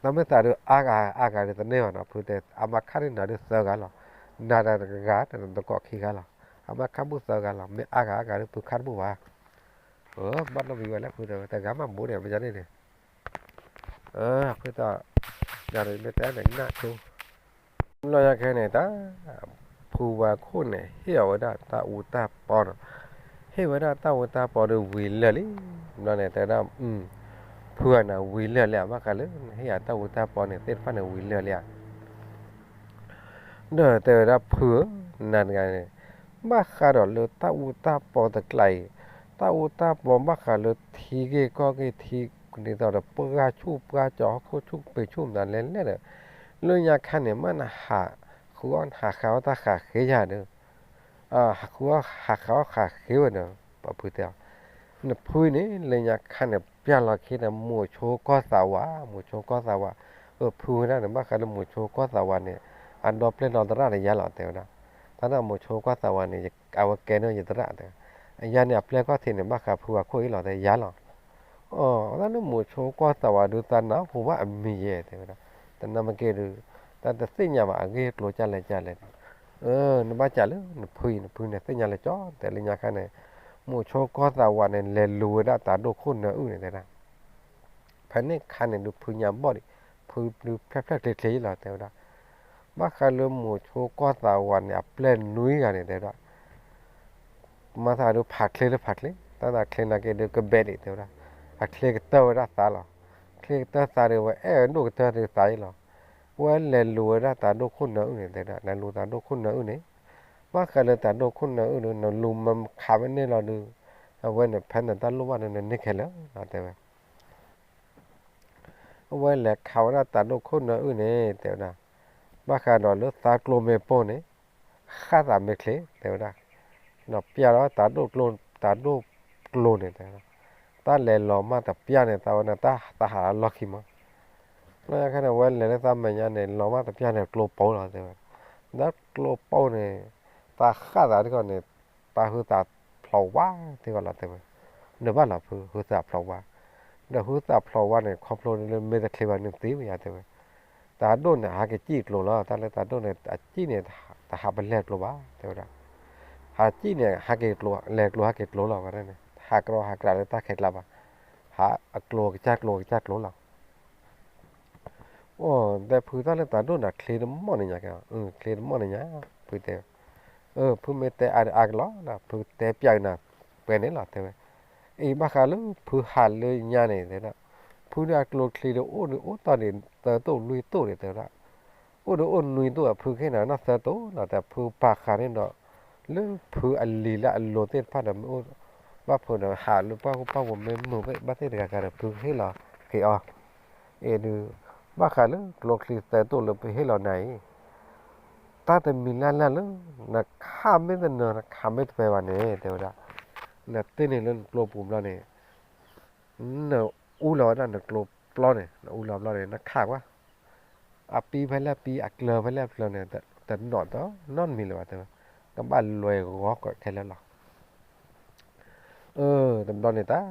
တၢ်မ့ၢ်သးဒုးအါဂၤအါဂၤဒုးတန့ၢ်ဘၣ်နီၤ, ဖုတဲ အမါခါန့ၣ်နၤဒုးသၢဂၤလီၤ. နၤတဂၤ နသကိးခံဂၤလီၤ. အမါခါဘူၣ်သၢဂၤလီၤ, မ့ၢ်အါဂၤအါဂၤဒုး ဖုခါတဘူၣ်ဘၣ်. ဘၣ်နီတမံၤဘၣ်လၢဖုတဲဝဲ တဂၤမးဘူးန့ၣ် မ့ၢ်န့ၣ်န့ၣ် ဖုတဲ နမ့ၢ်တဲန့ၣ်နၢ်ဆိ လီၤယၤခဲန့ၣ်တၢ် ဖုဝၤခိၣ်န့ၣ် ဟ့ၣ်အီၤဝဲဒၣ်တၢ်အူတၢ်ပီနီၤ, ဟ့ၣ်ဝဲဒၣ်တၢ်အူတၢ်ပီဒီးဝံၤလၢာ်လံ. ဘျီန့ၣ်တဲဝဲဒၣ် ဖုဂၤန့ၣ်ဝံၤလၢာ်လံဧါ, ဘၣ်ဃးလၢနဟ့ၣ်ယၤတၢ်အူတၢ်ပီန့ၣ် သ့ၣ်တဖၣ်န့ၣ်ဝံၤလၢာ်လံဧါ. ဒီးတဲဝဲဒၣ်ဖုဧၢ, နၤတဂၤန့ၣ် ဘၣ်ဃးဒီးလၢတၢ်အူတၢ်ပီတကျးအံၤ, တၢ်အူတၢ်ပီဘၣ်ဃးလၢထံဂ့ၢ်ကီၢ်ဂ့ၢ်ထံ ဒ်သိးဒီးပှၢ်ဆူၣ်ပှၢ်ကၠီၤ ဟီၣ်ခိၣ်ဆူၣ်ကပ့ၤဆူၣ်မတၤလဲၣ်လဲၣ်ဒီး လၢညါခါန့ၣ် မ့ၢ်နဟးဃုအီၣ်ဟးဃးအီၣ်တၢ်ဃးဃ့ယၤဒီး ဟးဃုအီၣ်ဟးဃးအီၣ်ဃးဃ့ဝဲဒီး ပှၤဖုတဲအီၤ, နဖုအံၤန့ၣ် လၢညါခါန့ၣ် ပျၢ်လီၤခံဒီး မိၤဆိကီၢ်သးဝး, မိၤဆိကီၢ်သးဝး, အဖုဝဲဒၣ်န့ၣ် ဘၣ်ဃးလၢမိၤဆိကီၢ်သးဝးန့ၣ် အဒိးပျဲၢ်ဒီးသရၣ်ဒီးယၤလီၤ တဲဝဲဒၣ်, တၢ်န့ၣ်မိၤဆိကီၢ်သးဝးန့ၣ် အဝဲကဲန့ၢ်ယသရၣ်တဲ, ယၤန့ၣ်အပျဲၢ်ကီၢ်ထံးန့ၣ် ဘၣ်ဃးဖုဝၤခိၣ်အံၤလီၤ တဲယၤလီၤ. အတၢ်န့ၣ်မိၤဆိကီၢ်သးဝးဒုး သးနၢ်ဟူဘၣ်အမံၤယဲ တဲဝဲဒၣ်, သနာ်က့ဒုး တၢ်တသ့ၣ်ညါဘၣ်အဂ့ၢ်အကျိၤကၢ်လဲၣ်ကၢ်လဲၣ်, နဘၣ်စံးလၢနဖုအံၤ နဖုန့ၣ်သ့ၣ်ညါလၢကၠီ တဲလၢညါခါန့ၣ်, မိၤဆိကီၢ်သးဝးန့ၣ် လဲၤလူၤဝဲဒၣ်တၤဒိၣ်ခိၣ်နၢအုၣ်န့ၣ်တဲဒၣ် ဖဲန့ၣ်ခါန့ၣ်ဒုးဖုညါဘီၣ်ဒံး, ဖုဒုးဖျဲၣ်ဖျဲၣ်ချ့ချ့လီၤ တဲဝဲဒၣ်, ဘၣ်ဃးလၢမိၤဆိကီၢ်သးဝးန့ၣ် အပျဲၢ်နွံဂၤန့ၣ် တဲဝဲဒၣ်, မၤသးဒုးဖးချ့လၢဖးချ့, တၢ်သးချ့နာ်က့ဒုးကဘဲဒံး တဲဝဲဒၣ်, အချ့ကတၢၢ်ဝဲဒၣ်သးလီၤ, ချ့ကတၢၢ်သးဒုး ဝဲအဲၣ်ဒိၣ်ကတၢၢ်ဒုးသးအံၤလီၤ, ဝဲလဲၤလူၤဝဲဒၣ်တၤဒိၣ်ခိၣ်နၢအုၣ်န့ၣ် တဲဝဲဒၣ်, လဲၤလူၤတၤဒိၣ်ခိၣ်နၢအုၣ်န့ၣ်, ဘၣ်ဃးလၢတၤဒိၣ်ခိၣ်နၢအုၣ်ဒုး နလူၤမၤခးဝဲန့ၣ်လီၤဒုး, အဝဲန့ၣ် ဖဲနတၢ်လိၣ်ဘၣ်န့ၣ် နန့ၢ်ခဲလၢာ်လီၤ တဲဝဲ အဝဲလဲၤခးဝဲဒၣ်တၤဒိၣ်ခိၣ်နၢအုၣ်န့ၣ် တဲဝဲဒၣ်, ဘၣ်ဃးဒီးလၢသးကျိၤမ့ၢ်ပိၢ်န့ၣ် ဃၣ်သးမ့ၢ်ချ့ တဲဝဲဒၣ်, ဒီးပျၢ်ဒီးတၤဒိၣ်ကျိၤ တၤဒိၣ်ကျိၤန့ၣ် တဲဝဲဒၣ်, တၢ်လဲၤလီၤမၢ်တပျၢ်န့ၣ် သးဝဲန့ၣ် တၢ်သးဟးလီၢ်ခံမး, လၢညါခါန့ၣ် အဝဲလဲၤလၢသးမဲာ်ညါန့ၣ် လီၤမၢ်တပျၢ်န့ၣ် ကျိပိၢ်လီၤ တဲဝဲ, ဒီးကျိပိၢ်န့ၣ် သးဃၣ်သးတခီန့ၣ် သးဟုသးဖျိးဝါတခီလီၤ တဲဝဲ, နဘၣ်လီၤဖု ဟုသးဖျိးဝါ, ဒီးဟုသးဖျိးဝါန့ၣ် ခီဖျိလၢမ့ၢ်တချ့ဘၣ်န့ၣ်သ့ဝဲယါ တဲဝဲ, တၤဒိၣ်န့ၣ် ဟးက့ၤစံၣ်ကျိၤလီၤ တၢ်လၢတၤဒိၣ်န့ၣ် အစံၣ်န့ၣ် တဟးပလဲၤကျိၤဘၣ် တဲဝဲဒၣ်, ဟးစံၣ်န့ၣ် ဟးက့ၤကျိၤ လဲၤကျိၤဟးက့ၤကျိၤလီၤ ဝဲဒၣ်န့ၣ် ဟးကရီဟးကြးလၢတၢ်ခဲကျါဘၣ်, ဟးအကျိၤကစၢ်ကျိၤကစၢ်ကျိၤလီၤ အိၣ် တဲဖုတၢ်လၢတၤဒိၣ်န့ၣ် ချ့တမီၢ်န့ၣ်ညါက့, ချ့တမီၢ်န့ၣ်ညါ, ဖုတဲ, ဖုမ့ၢ်တဲအါဒီးအါကလီၤ, ဖုတဲပျးကနၤ ပှဲၤန့ၣ်လီၤ တဲဝဲ, အံၤဘၣ်ဃးလၢဖုဟးလၢညါန့ၣ် တဲဝဲဒၣ်, ဖုဒုးအကျိၤချံဒုးအိၣ်ဒုးအိၣ်တီၢ်ဒံးသၢတိၢ်လွံၢ်တိၢ်န့ၣ် တဲဝဲဒၣ်, အိၣ်ဒုးအိၣ်နွံတိၢ် ဖုကဟ့ၣ်နၤနီၢ်သၢတိၢ်လီၤ တဲဖုပာ်ဃာ်န့ၣ်ဒီး လၢဖုအလံၤလၢအလိၤသ့ၣ်တဖၣ်ဒီးမ့ၢ်အိၣ်ဘၣ်ဖုဒီး ဟးလၢပှၢ်ပူၤပှၢ်ပူၤမ့ၢ်မုာ်ဘၣ်သ့ၣ်တဂၤဂၤဒီး ဖုကဟ့ၣ်လီၤက့ၤအီၤ, အံၤဒုး ဘၣ်ဃးလၢကျိချံသၢတိၢ်လၢဖုဟ့ၣ်လီၤနၤအံၤ တၢ်တမံၤလၢ်လၢ်လၢ နခးမ့ၢ်တနၢၤ နခးမ့ၢ်တပှဲၤဘၣ်န့ၣ် တဲဝဲဒၣ်, နတ့ၢ်န့ၢ်လၢနကျိပူၤဘျီန့ၣ် နအူလီၤဝဲဒၣ်နကျိပျီန့ၣ် နအူလီၤဘျီန့ၣ် နခးကွၢ်, အပံဖဲလဲၣ်ပံ အကျၢၤဖဲလဲၣ်ကျၢၤန့ၣ် တနီၣ်တနီတမံၤလၢၤဘၣ်တဲဝဲ, ကဘၣ်လွဲဂီၤကွဲးခဲလၢာ်လီၤ. အၢ တဘျီန့ၣ်တၢ်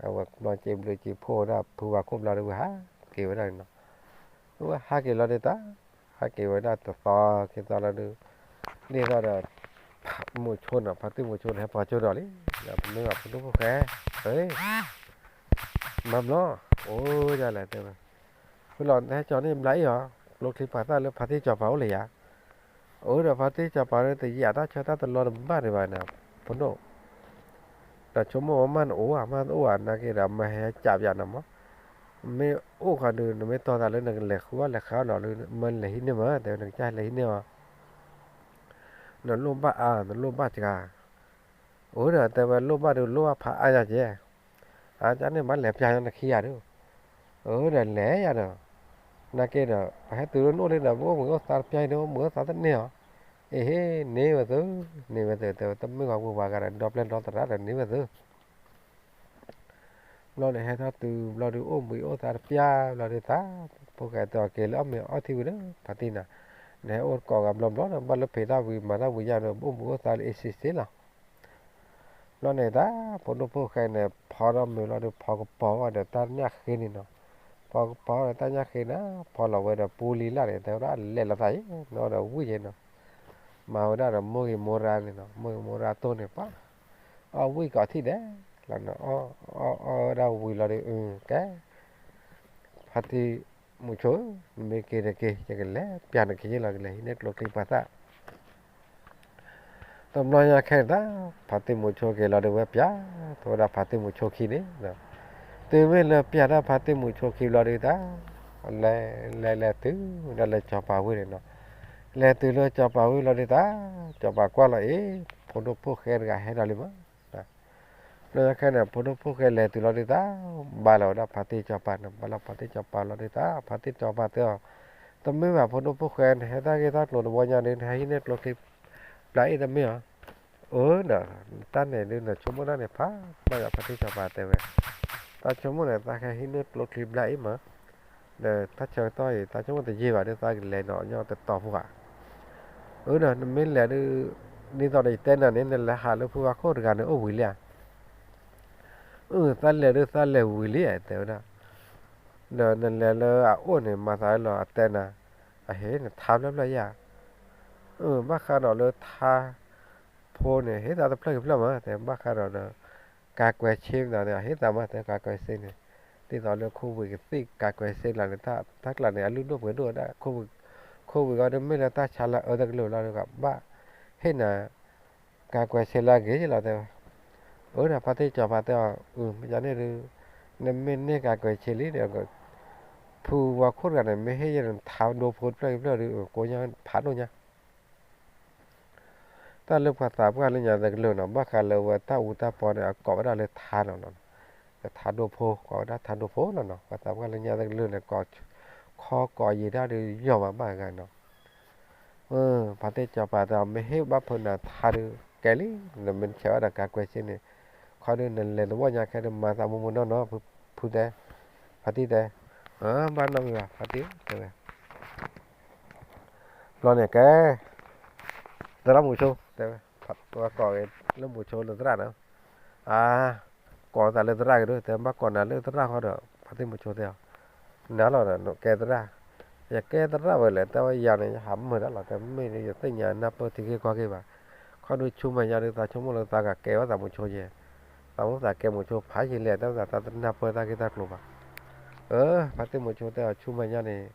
အဝဲဘျီစ့ဘျုးစ့ဖှိၣ်ဝဲဒၣ် ဖုဝၤခိၣ်ဘျီဒီးဝဲဟးက့ၤဝဲဒၣ်န့ၣ်နီၤ, ဝဲဟးက့ၤလီၤန့ၣ်တၢ် ဟးက့ၤဝဲဒၣ်တသီခံသီလီၤဒုး န့ၢ်သီဒီး မိၤဆိန့ၣ် ဖါတံၢ်မိၤဆိန့ၣ် ဟဲပိာ်ကၠိဒီးလံ, ဒီးပမ့ၢ်ဘၣ်ဖိဒိၣ်ဖိၣ်ဃဲ မၤဘျီ အိၣ်ဒ်လဲၣ်တဲဝဲ, ဖုလီၤ နဟဲကၠီၤန့ၢ်ဘျါအံၤအီၤ, ကျိချံပာ်သၣ်လၢဖါတံၢ်စီၤပၤအိၣ်လၢၤယၤ, အိၣ်ဒီးဖါတံၢ်စီၤပၤလၢတယံာ်တၢ်ဆၢတၢ်တလီတဘၣ်ဒံးဘၣ်န့ၣ် ဖိဒိၣ်, ဒီးဆိကမိၣ်ဝဲမ့ၢ်နအိၣ်ဧါ မ့ၢ်တအိၣ်ဧါ နာ်က့ဒီး မ့ၢ်ဟဲကးပျးနၤမး, မ့ၢ်အိၣ်ဃီဒုး နမ့ၢ်တီသးလၢနကလဲၤဃုအီၣ်လဲၤဃုအီၣ်လီၤလၢ မ့ၢ်လဲၤဟံးန့ၢ်မး တဲဝဲ နကစၢ်လဲၤဟံးန့ၢ်အီၤ နလိၣ်ဘၣ်အါ နလိၣ်ဘၣ်စှၤ, အိၣ်ဒီးတဲဝဲလိၣ်ဘၣ်ဒုးလိၣ်ဘၣ်ဖးအါယၤကဲ, အကန့ၣ်မးလဲၤပျၢ်ညါနခံဂၤဒုး, အၢဒီးလဲၤယၤဒီး, နာ်က့ဒီး ပဟဲတုၤလၢနအိၣ်လံဒီး ပအိၣ်ဘှံးအိၣ်သါတပျၢ်အံၤဒီး အိၣ်ဘှံးအိၣ်သါတန့ၢ်အီၤ, အ့ဟ့ န့ၢ်ဝဲသု, န့ၢ်ဝဲသု တဲဝဲတမုာ်ဂီၤပူၤပှၤဂၤဒီး ဒီပျဲၢ်ဒီသရၣ်ဒီးန့ၢ်ဝဲသု ဘျီန့ၣ်ဟဲထီၣ်တုၤဘျီဒုးအိၣ်ဘှံးအိၣ်သါတပျၢ်ဘျီဒုးသး, ဖိၣ်ဃဲတဲအီၤက့ၤလၢအီၣ်မ့ၤအီထံဝံၤဒီး ဖါတံၢ်နၤ, နဟဲအိၣ်ကိးဂၤဘျီဘျီဒီး ဘၣ်လၢဖံးတၢ်ဝံၤမၤတၢ်ဝံၤယါဒီး အိၣ်ဘှံးအိၣ်သါလၢအ့စ့စ့လီၤ. ဘျီန့ၣ်တၢ် ဖိဒိၣ်ဖိၣ်ဃဲန့ၣ် ဖီထီၣ်မ့ၤဘျီဒီး ဖီကပီၤဝဲဒီးတၢ်ညၣ်ဃ့န့ၣ်နီၤ, ဖီကပီၤဒီးတၢ်ညၣ်ဃ့န့ၣ် ဖီလီၤဝဲဒီးပူလံလၢ်န့ၣ် တဲဝဲဒၣ်လဲၤလီၤသးယဲနီၤဒီးဝံၣ်ယဲနီၤ, မၤဝဲဒၣ်ဒီးမိၢ်ဂ့ၤမိၢ်ရါန့ၣ်နီၤ, မိၢ်ဂ့ၤမိၢ်ရါတိၢ်န့ၣ်ပှၤ အီၣ်ဝံၣ်ကိးထံၣ်ဒဲးလီၤနီၤ, အီၣ်အီၣ်ဝဲဒၣ်ဝံၤလီၤဒီး အကဲ ဖါတံၢ်မုဆိ, နမ့ၢ်က့ၤတက့ၤ ယကလဲၤပျၢ်နခံလီၤ ကလဲၤဟံးန့ၢ်ကျိချံပှၤသၣ် တဘျီညါခဲန့ၣ်တၢ် ဖါတံၢ်မုဆိက့ၤလီၤဒီးဝဲပျၢ်, တဲဝဲဒၣ်ဖါတံၢ်မုဆိခံန့ၣ်, တုၤမ့ၢ်လၢပျၢ်တၢ်ဖါတံၢ်မုဆိခံဘျီဒုးတၢ်, လဲၤလဲၤလဲၤတုၤ ဝဲဒၣ်လၢစီၤပၤဝ့ၢ်န့ၣ်နီၤ, လဲၤတုၤလၢစီၤပၤဝ့ၢ်လီၤဒုးတၢ်, စီၤပၤကွၢ်လီၤအ့ၣ် ဖိဒိၣ်ဖိၣ်ဃဲတဂၤဟဲဒီးလံမး ဘျီညါခဲန့ၣ် ဖိဒိၣ်ဖိၣ်ဃဲလဲၤတုၤလီၤဒုးတၢ်, ဘါလီၤဝဲဒၣ်ဖါတံၢ်စီၤပၤန့ၣ်, ဘါလီၤဖါတံၢ်စီၤပၤလီၤဒုးတၢ်, ဖါတံၢ်စီၤပၤတဲအီၤ, တမ့ၢ်ဘၣ်ဖိဒိၣ်ဖိၣ်ဃဲ နဟဲတၢ်ဂ့ၢ်တၢ်ကျိၤတဘျီညါဒီး နဟဲဟံးန့ၢ်ကျိချံဘျါအံၤတမ့ၢ်ဧါ, အၢဒီး တၢ်န့ၣ်ဒုးနဆိကမိၣ်တၢ်န့ၣ်ဖးဘၣ်ယၤ ဖါတံၢ်စီၤပၤတဲဝဲ, တၢ်ဆိကမိၣ်န့ၣ် သးဟဲဟံးန့ၢ်ကျိချံဘျါအံၤမး ဒီးတၢ်ဆၢကတီၢ်အံၤ သးဆိကမိၣ်တယံာ်ဘၣ်ဒီး သးကလဲၤနီၤညီတတီၤဖိဧါ, အၢဒီး နမ့ၢ်လဲၤဒုး ဒ်သိးဒီးယတဲနၤန့ၣ် နလဲၤဟးလၢဖုဝါခိၣ်တဂၤန့ၣ်အိၣ်ဝံၤလံဧါ, အၢ သးလဲၤဒုးသးလဲၤဝံၤလံဧါ တဲဝဲဒၣ်, ဒီးနလဲၤလၢအအိၣ်န့ၣ် မၤသးလီၤအတဲနၤ, အဟ့ၣ်နထါဖျၢၣ်ဖျၢၣ်ယါ, အၢ ဘၣ်ဃးဒီးလၢထါဖိန့ၣ် ဟ့ၣ်သးတဖျၢၣ်ကဖျၢၣ်မး တဲဘၣ်ဃးဒီးဒီး ကၤကွဲးဆ့မးန့ၣ် အဟ့ၣ်သးမး တဲကၤကွဲးဆ့န့ၣ်, ဒ်သိးလၢ COVID ကသံၣ်ကၤကွဲးဆ့လီၤန့ၣ် တၢ်ကျါန့ၣ် အလုၢ်ဒိၣ်ပှ့ၤဒိၣ်ဝဲဒၣ် COVID ဂီၢ်ဒုး မ့ၢ်လၢတၢ်ဆါလၢအအၢတကလုာ်လီၤဒီး ကဘၣ်ဟ့ၣ်နၤ ကၤကွဲးဆ့လၢအဂ့ၤလီၤ တဲဝဲ, အၢဒီးဖါတံၢ်စီၤပၤတဲအီၤ အၢ မ့ၢ်ယၤန့ၣ်ဒုး နမ့ၢ်န့ၢ်ကၤကွဲးဆ့လံဒီး ဖုဝါခိၣ်တဂၤန့ၣ် မ့ၢ်ဟ့ၣ်ယဲန့ၣ် ထါဒိဖိတဖျၢၣ်တဖျၢၣ်ဒီး ကိးညါဖးဒိၣ်ညါ တၢ်လၢပှၤသးပှၢ်လၢညါတကလုာ်နီၤ ဘၣ်ဃးလၢဝဲတၢ်အူတၢ်ပီန့ၣ် အကိးဝဲဒၣ်လၢထါနီၤ, ထါဒိဖိ ကိးဝဲဒၣ်ထါဒိဖိလီၤနီၤ, ပှၤသးပှၢ်လၢညါတကလုာ်န့ၣ် ကိးခီကိးယံာ်ဒၣ်ဒီးယီၢ်မးဘၣ်ဂၤနီၤ, ဖါတံၢ်စီၤပၤတဲအီၤ မ့ၢ်ဟ့ၣ်ဘၣ်ဖုနၤထါဒုးကဲလံ, နမ့ၢ်ဆဲးဝဲဒၣ်ကၤကွဲးဆ့န့ၣ်, ခီဒုးနလဲၤတဝီညါခဲဒုးမၤသးမူမူနီၢ်နီၢ်, ဖုတဲ, ဖါတံၢ်တဲ, ဘၣ်နီတမံၤဘၣ် ဖါတံၢ်တဲဝဲ ဘျီန့ၣ်ကဲ, သရၣ်မုဆိတဲဝဲ, ကိးဝဲကိးလၢမုဆိလၢသရၣ်နီၤ, အါ, ကိးသးလၢသရၣ်က့ၤဒုး တဲဘၣ်ကိးနၤလၢသရၣ်ဃီဒီး ဖါတံၢ်မုဆိတဲအီၤ, နၤလီၤဒီး နကဲသရၣ်, ယကဲသရၣ်ဝဲလဲၣ် တဲဝဲယၤန့ၣ် ယဟးမုာ်တၢ်လီၤ တဲမ့ၢ်ဒုး ယသ့ၣ်ညါနၢ်ပၢၢ်ထံဂ့ၢ်ကီၢ်ဂ့ၢ်ဘၣ်, ခီဒုးဆူမဲာ်ညါဒုး သးဆိကမိၣ်လၢသးကကဲဝဲသးမုဆိယဲ, သးမုသးကဲမုဆိဖးယံာ်လဲၣ် တဲဝဲသးတနၢ်ပၢၢ်တၢ်ဂ့ၢ်တၢ်ကျိၤဘၣ်, အၢ, ဖါတံၢ်မုဆိတဲအီၤ ဆူမဲာ်ညါန့ၣ်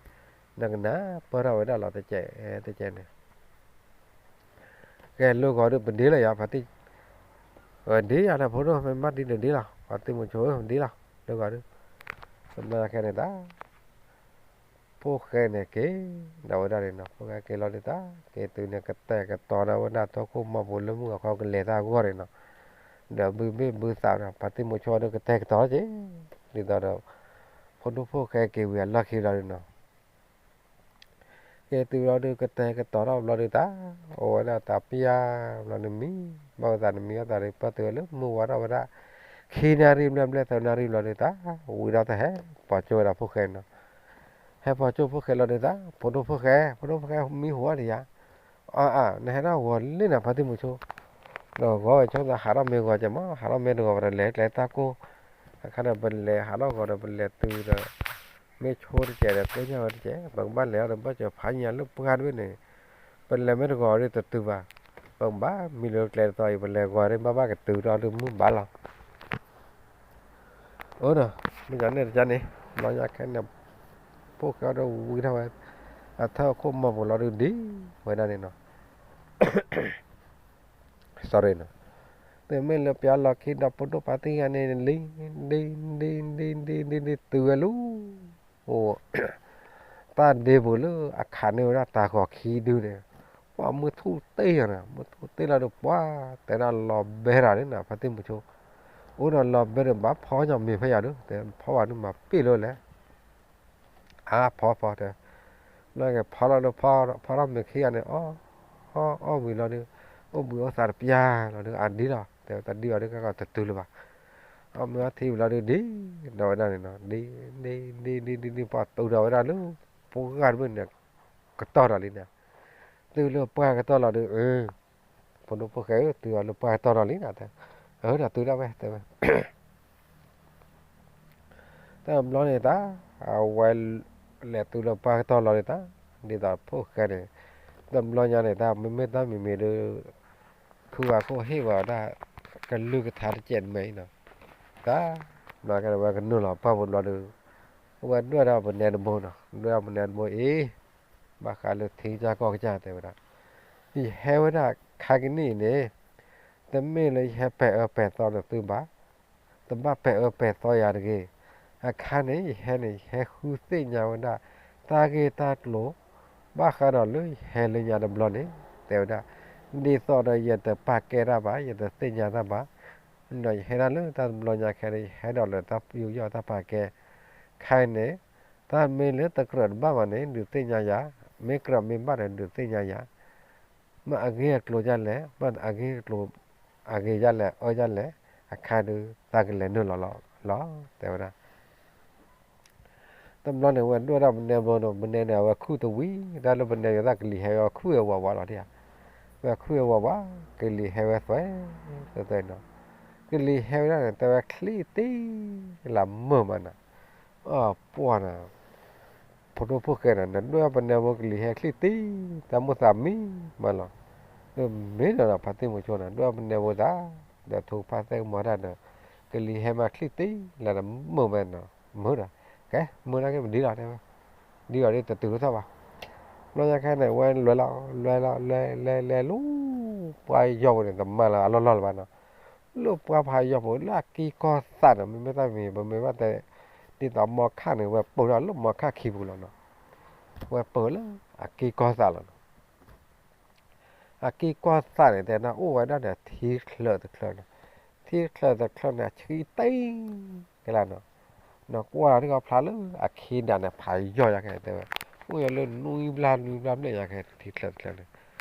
နကနၢ်ပၢၢ်ထီၣ်ဝဲဒၣ်လီၤ တကဲးတကဲးန့ၣ် ကဲလၢဂီၤဒုးပဒ့လီၤယၤ ဖါတံၢ်, ဒ့ယၤဒီးဖိဒိၣ် မ့ၢ်ဘၣ်ဒ့ဒုးဒ့လီၤ ဖါတံၢ်မုဆိဧၢ ဒ့လီၤ လၢဂီၤဒုး, တဘျီခဲန့ၣ်တၢ်, ဖိၣ်ဃဲန့ၣ်က့ၤ, ဒီးဝဲဒၣ်န့ၣ်နီၤ ဖိၣ်ဃဲက့ၤလီၤဒုးတၢ်, က့ၤတုၤန့ၣ်ကတဲာ်ကတီၤဒၣ်ဝဲဒၣ်ထိၣ်ခိၣ်မီၢ်ပူၤလၢမုၢ်ဂီၤခီကလဲၤတၢ်အဂီၢ်န့ၣ်နီၤ, ဒီးဘုဘ့ၣ်ဘုသးဒီး ဖါတံၢ်မုဆိဒီးကတဲာ်ကတီၤက့ၤ, ဒ်သိးဒီး, ဖိဒိၣ်ဖိၣ်ဃဲက့ၤဝံၤအလီၢ်ခံလီၤဒုးနီၤ က့ၤတုၤလီၤဒုး ကတဲာ်ကတီၤထီၣ်ဘျီဒုးတၢ်, အိၣ်ဝဲဒၣ်တၢ်ပျၢ်ဘျီဒုးမံ, ဘၣ်ဝဲသးနမံအသးဒုး ပၢၢ်တုၤဝဲလၢမုၢ်ဝါထီၣ်ဝဲဒၣ်, ခံနၣ်ရံၣ်ဘျဲၣ်ဘျဲၣ်သၢနၣ်ရံၣ်ဘျီဒုးတၢ်, ဝံၤဒီးတၢ်ဟဲပိာ်ကၠိဝဲဒၣ်ဖိၣ်ဃဲနီၤ, ဟဲပိာ်ကၠိဖိၣ်ဃဲလီၤဒုးတၢ်, ဖိဒိၣ်ဖိၣ်ဃဲ, ဖိဒိၣ်ဖိၣ်ဃဲမံဟူဧါတယၤ, အါအါ နဟဲထီၣ်ဂီၤလံနၤဖါတံၢ်မုဆိ, ဒီးဂီၤဝဲဆိသးဟးထီၣ်မ့ၢ်ဂီၤကဲမး ဟးထီၣ်မ့ၢ်တဂီၤဝဲဒီးလဲၤကျဲတၢ်ကိၢ်, အခါဒီးပလဲၤဟးထီၣ်ဂီၤဒီး ပလဲၤတုၤဒီး မ့ၢ်ဆိတကဲးဒီးကိၢ်ညါဝဲတကဲး ပကဘၣ်လဲၤအီၤဒီး ဘၣ်စၢၤဖးညါလၢပှၢ်တဘ့ၣ်န့ၣ်, ပလဲၤမ့ၢ်တဂီၤဒီးတတုၤဘၣ်, ပကဘၣ်မံလၢကျဲတသီအံၤ ပလဲၤဂီၤဒီး ဘၣ်ဘၣ်ကတုၤထီၣ်ဒီးမုၢ်ဘၣ်လီၤ. အၢဒီး, မ့ၢ်ယၤန့ၣ်တကါန့ၣ်, ဘျီညါခဲန့ၣ်, ဖိၣ်ဃဲဒီးဝံထီၣ်ဝဲ, အထၢၣ်ခိၣ်မီၢ်ပူၤလီၤဒုးဒံဝဲဒၣ်န့ၣ်နီၤ sorry နီၤ, တုၤမ့ၢ်လၢပျၢ်လီၢ်ခံဒီးဖိဒိၣ်ဖါတံၢ်ဂၤန့ၣ် လံ, ဒံ, ဒံ, ဒံ, ဒံ, ဒံ, ဒံ, တုၤဝဲလီၤ, အိၣ်, တၢ်ဒ့ပူၤလၢအခးန့ၢ်ဝဲဒၣ်တၢ်ဂီၤခံဒုန့ၣ်, ပှၤမုၢ်ထူၣ်တ့ၢ်ယၤန့ၣ် မုၢ်ထူၣ်တ့ၢ်လီၤဒီး ပှၤတဲဒၣ်လီၤဘဲတၢ်န့ၣ်နီၤ ဖါတံၢ်မုဆိ, အိၣ်ဒီးလီၤဘဲဒီး ဘၣ်ဖီကညီမ့ၤဖဲယၤဒီး တဲဖီဘၣ်ဒုးမၤပ့ၢ်လၢလဲၣ်, အါဖီဖီတဲ, ဘျီက့ၤဖီလီၤဒီး ဖီထီၣ်မ့ၤခံဂၤန့ၣ် အီၣ်အီၣ်ဝံၤလီၤဒီး အိၣ်ဘှံးအိၣ်သးတပျၢ်လီၤဒီး အဒ်လီၤ တဲဝဲ တၢ်ဒ်အီၤဒုးကကီတတုၤလၢၤဘၣ်, အီၣ်မ့ၤအီထံဝံၤလီၤဒီး ဒ်ဒီးဝဲဒၣ်န့ၣ်နီၤ ဒ်ဒ်ဒ်ဒ်ဒ်ဒ် ပှၤတုၤဒီးဝဲဒၣ်လၢ ပှၤဂၤတဘ့ၣ်န့ၣ် ကတီၢ်ဒီးလံန့ၣ်, တုၤလၢပှၢ်ကတီၢ်လီၤဒီး အ ဖိဒိၣ်ဖိၣ်ဃဲဧၢ တုၤအီၤလၢပှၢ်ကတီၢ်လီၤလံန့ၣ် တဲ, အၢ ဒီးတုၤဒၣ်ဝဲ တဲဝဲ တဘျီန့ၣ်တၢ် အဝဲလဲၤတုၤလၢပှၢ်ကတီၢ်လီၤန့ၣ်တၢ် ဒ်သိးဖိၣ်ဃဲန့ၣ် တဘျီညါန့ၣ်တၢ် မ့မ့ၢ်တၢ်မံၤမံၤဒီး ဖုဝဲခိၣ်ဟ့ၣ်ဝဲဒၣ် ကလုၢ်ကထါတစဲးတမဲအံၤနီၤ, တၢ် ဘျီကဲဝဲကနုာ်လီၤပှၢ်ပူၤဘျီဒီး အဝဲဒွဲၣ်ဒီးပနဲတဘိနီၤ ဒွဲၣ်ဒီးပနဲတဘိအံၤ ဘၣ်ဃးလၢထံကစၢ်ကီၢ်ကစၢ်တဲဝဲဒၣ်, ယဟဲဝဲဒၣ်ခါကနံၣ်အံၤန့ၣ် တမ့ၢ်လၢယဟဲပဲာ်အၢပဲာ်သီနသုဘၣ်, တဘၣ်ပဲာ်အၢပဲာ်သီယၤတဂ့ၤ, အခါန့ၣ် ယဟဲန့ၣ် ယဟဲဃုသ့ၣ်ညါဝဲဒၣ် တၢ်ဂ့ၢ်တၢ်ကျိၤ ဘၣ်ဃးဒီးလၢယဟဲလၢညါတဘျီန့ၣ် တဲဝဲဒၣ်, ဒ်သိးဒီးယတပာ်ကဲတၢ်ဘၣ် ယတသ့ၣ်ညါတၢ်ဘၣ်, ဒီးယဟဲဒၣ်လၢတၢ်တဘျီညါခဲန့ၣ် ယဟဲဒီးလၢတၢ်ယူးယီၣ်တၢ်ပာ်ကဲ, ခဲအံၤန့ၣ် တၢ်မ့ၢ်လၢတကြၢးတဘၣ်ဘၣ်န့ၣ် ဒုးသ့ၣ်ညါယၤ, မ့ၢ်ကြၢးမ့ၢ်ဘၣ်ဒီး ဒုးသ့ၣ်ညါယၤ, မ့ၢ်အဂ့ၢ်အကျိၤဒ်လဲၣ်, မ့ၢ်အဂ့ၢ်အကျိၤ အဂ့ၤဒ်လဲၣ် အၢဒ်လဲၣ်, အခါဒုး တၢ်ကလဲၤနုာ်လီၤလီၤ တဲဝဲဒၣ်. တဘျီန့ၣ် ဝဲဒွဲၣ်ဒၣ်ပနဲဘျီဒီး ပနဲန့ၣ် အဝဲခုၣ်တဝံၤ တၢ်လၢပနဲယိၤသၣ်ကလံၤဟဲဝဲခုၣ်ဝဲဝးဝးလီၤဒၣ်ဧါ, ဝဲခုၣ်ဝဲဝးဝး ကလံၤဟဲဝဲသွဲသွဲသွဲနီၤ, ကလံၤဟဲဝဲဒၣ်န့ၣ် တဲဝဲချံၣ်တံၢ် လၢမုာ်မးနီၤ, အပှၢ်နီၤ ဖိဒိၣ်ဖိၣ်ဃဲနီၤ နဒွဲၣ်ပနဲဘိကလံၤဟဲချံၣ်တံၢ် တၢ်မိၣ်သးမံမးလီၤ, မ့ၢ်ဒီးဖါတံၢ်မုဆိနီၤ ဒွဲၣ်ပနဲဘိသး ဒီးထိၣ်ဖါသဲကမီၤတၢ်ဒီး ကလံၤဟဲမးချံၣ်တံၢ် လၢနမုာ်မးနီၤ မုာ်ဒီး ကဲ မုာ်နာ်က့ ပဒ်လီၤတဲဝဲ, ဒ်အီၤဒ်တတုၤလၢထီၣ်ဘၣ်, ဘျီညါခဲန့ၣ် ဝဲလဲၤလီၤ လဲၤလီၤ လဲၤလဲၤလီၤ ပှၤယီၤပူၤန့ၣ် တမၤလၢအလီၢ်လီၢ်လၢၤဘၣ်နီၤ, လၢပှၤဖးယီၤပူၤလၢအက့ကီၢ်သးန့ၣ် မ့မ့ၢ်တၢ်မံၤ ပမ့ၢ်ဘၣ်တဲ ဒ်သိးမီခါန့ၣ် ဝဲပၢၢ်ထီၣ်လၢမီခါခံပူၤလီၤနီၤ, ဝဲပၢၢ်လၢအက့ကီၢ်သးလီၤနီၤ, အက့ကီၢ်သးန့ၣ် တဲနၢ်အိၣ်ဝဲဒၣ်ဒီးထံချၢးတချၢးနီၤ, ထံချၢးတချၢးန့ၣ် အဆှံတ့ၢ်ကလၢ်နီၤ, နကွၢ်လီၤတၢ်ဖျါလၢအခံဒၣ်န့ၣ် ဖးယီၤညါခဲတဲဝဲ, အိၣ်ယၤလၢနွံဘျၣ်နွံဘျၣ်ဘျဲၣ်ညါခဲ ထံချၢးတချၢးန့ၣ်,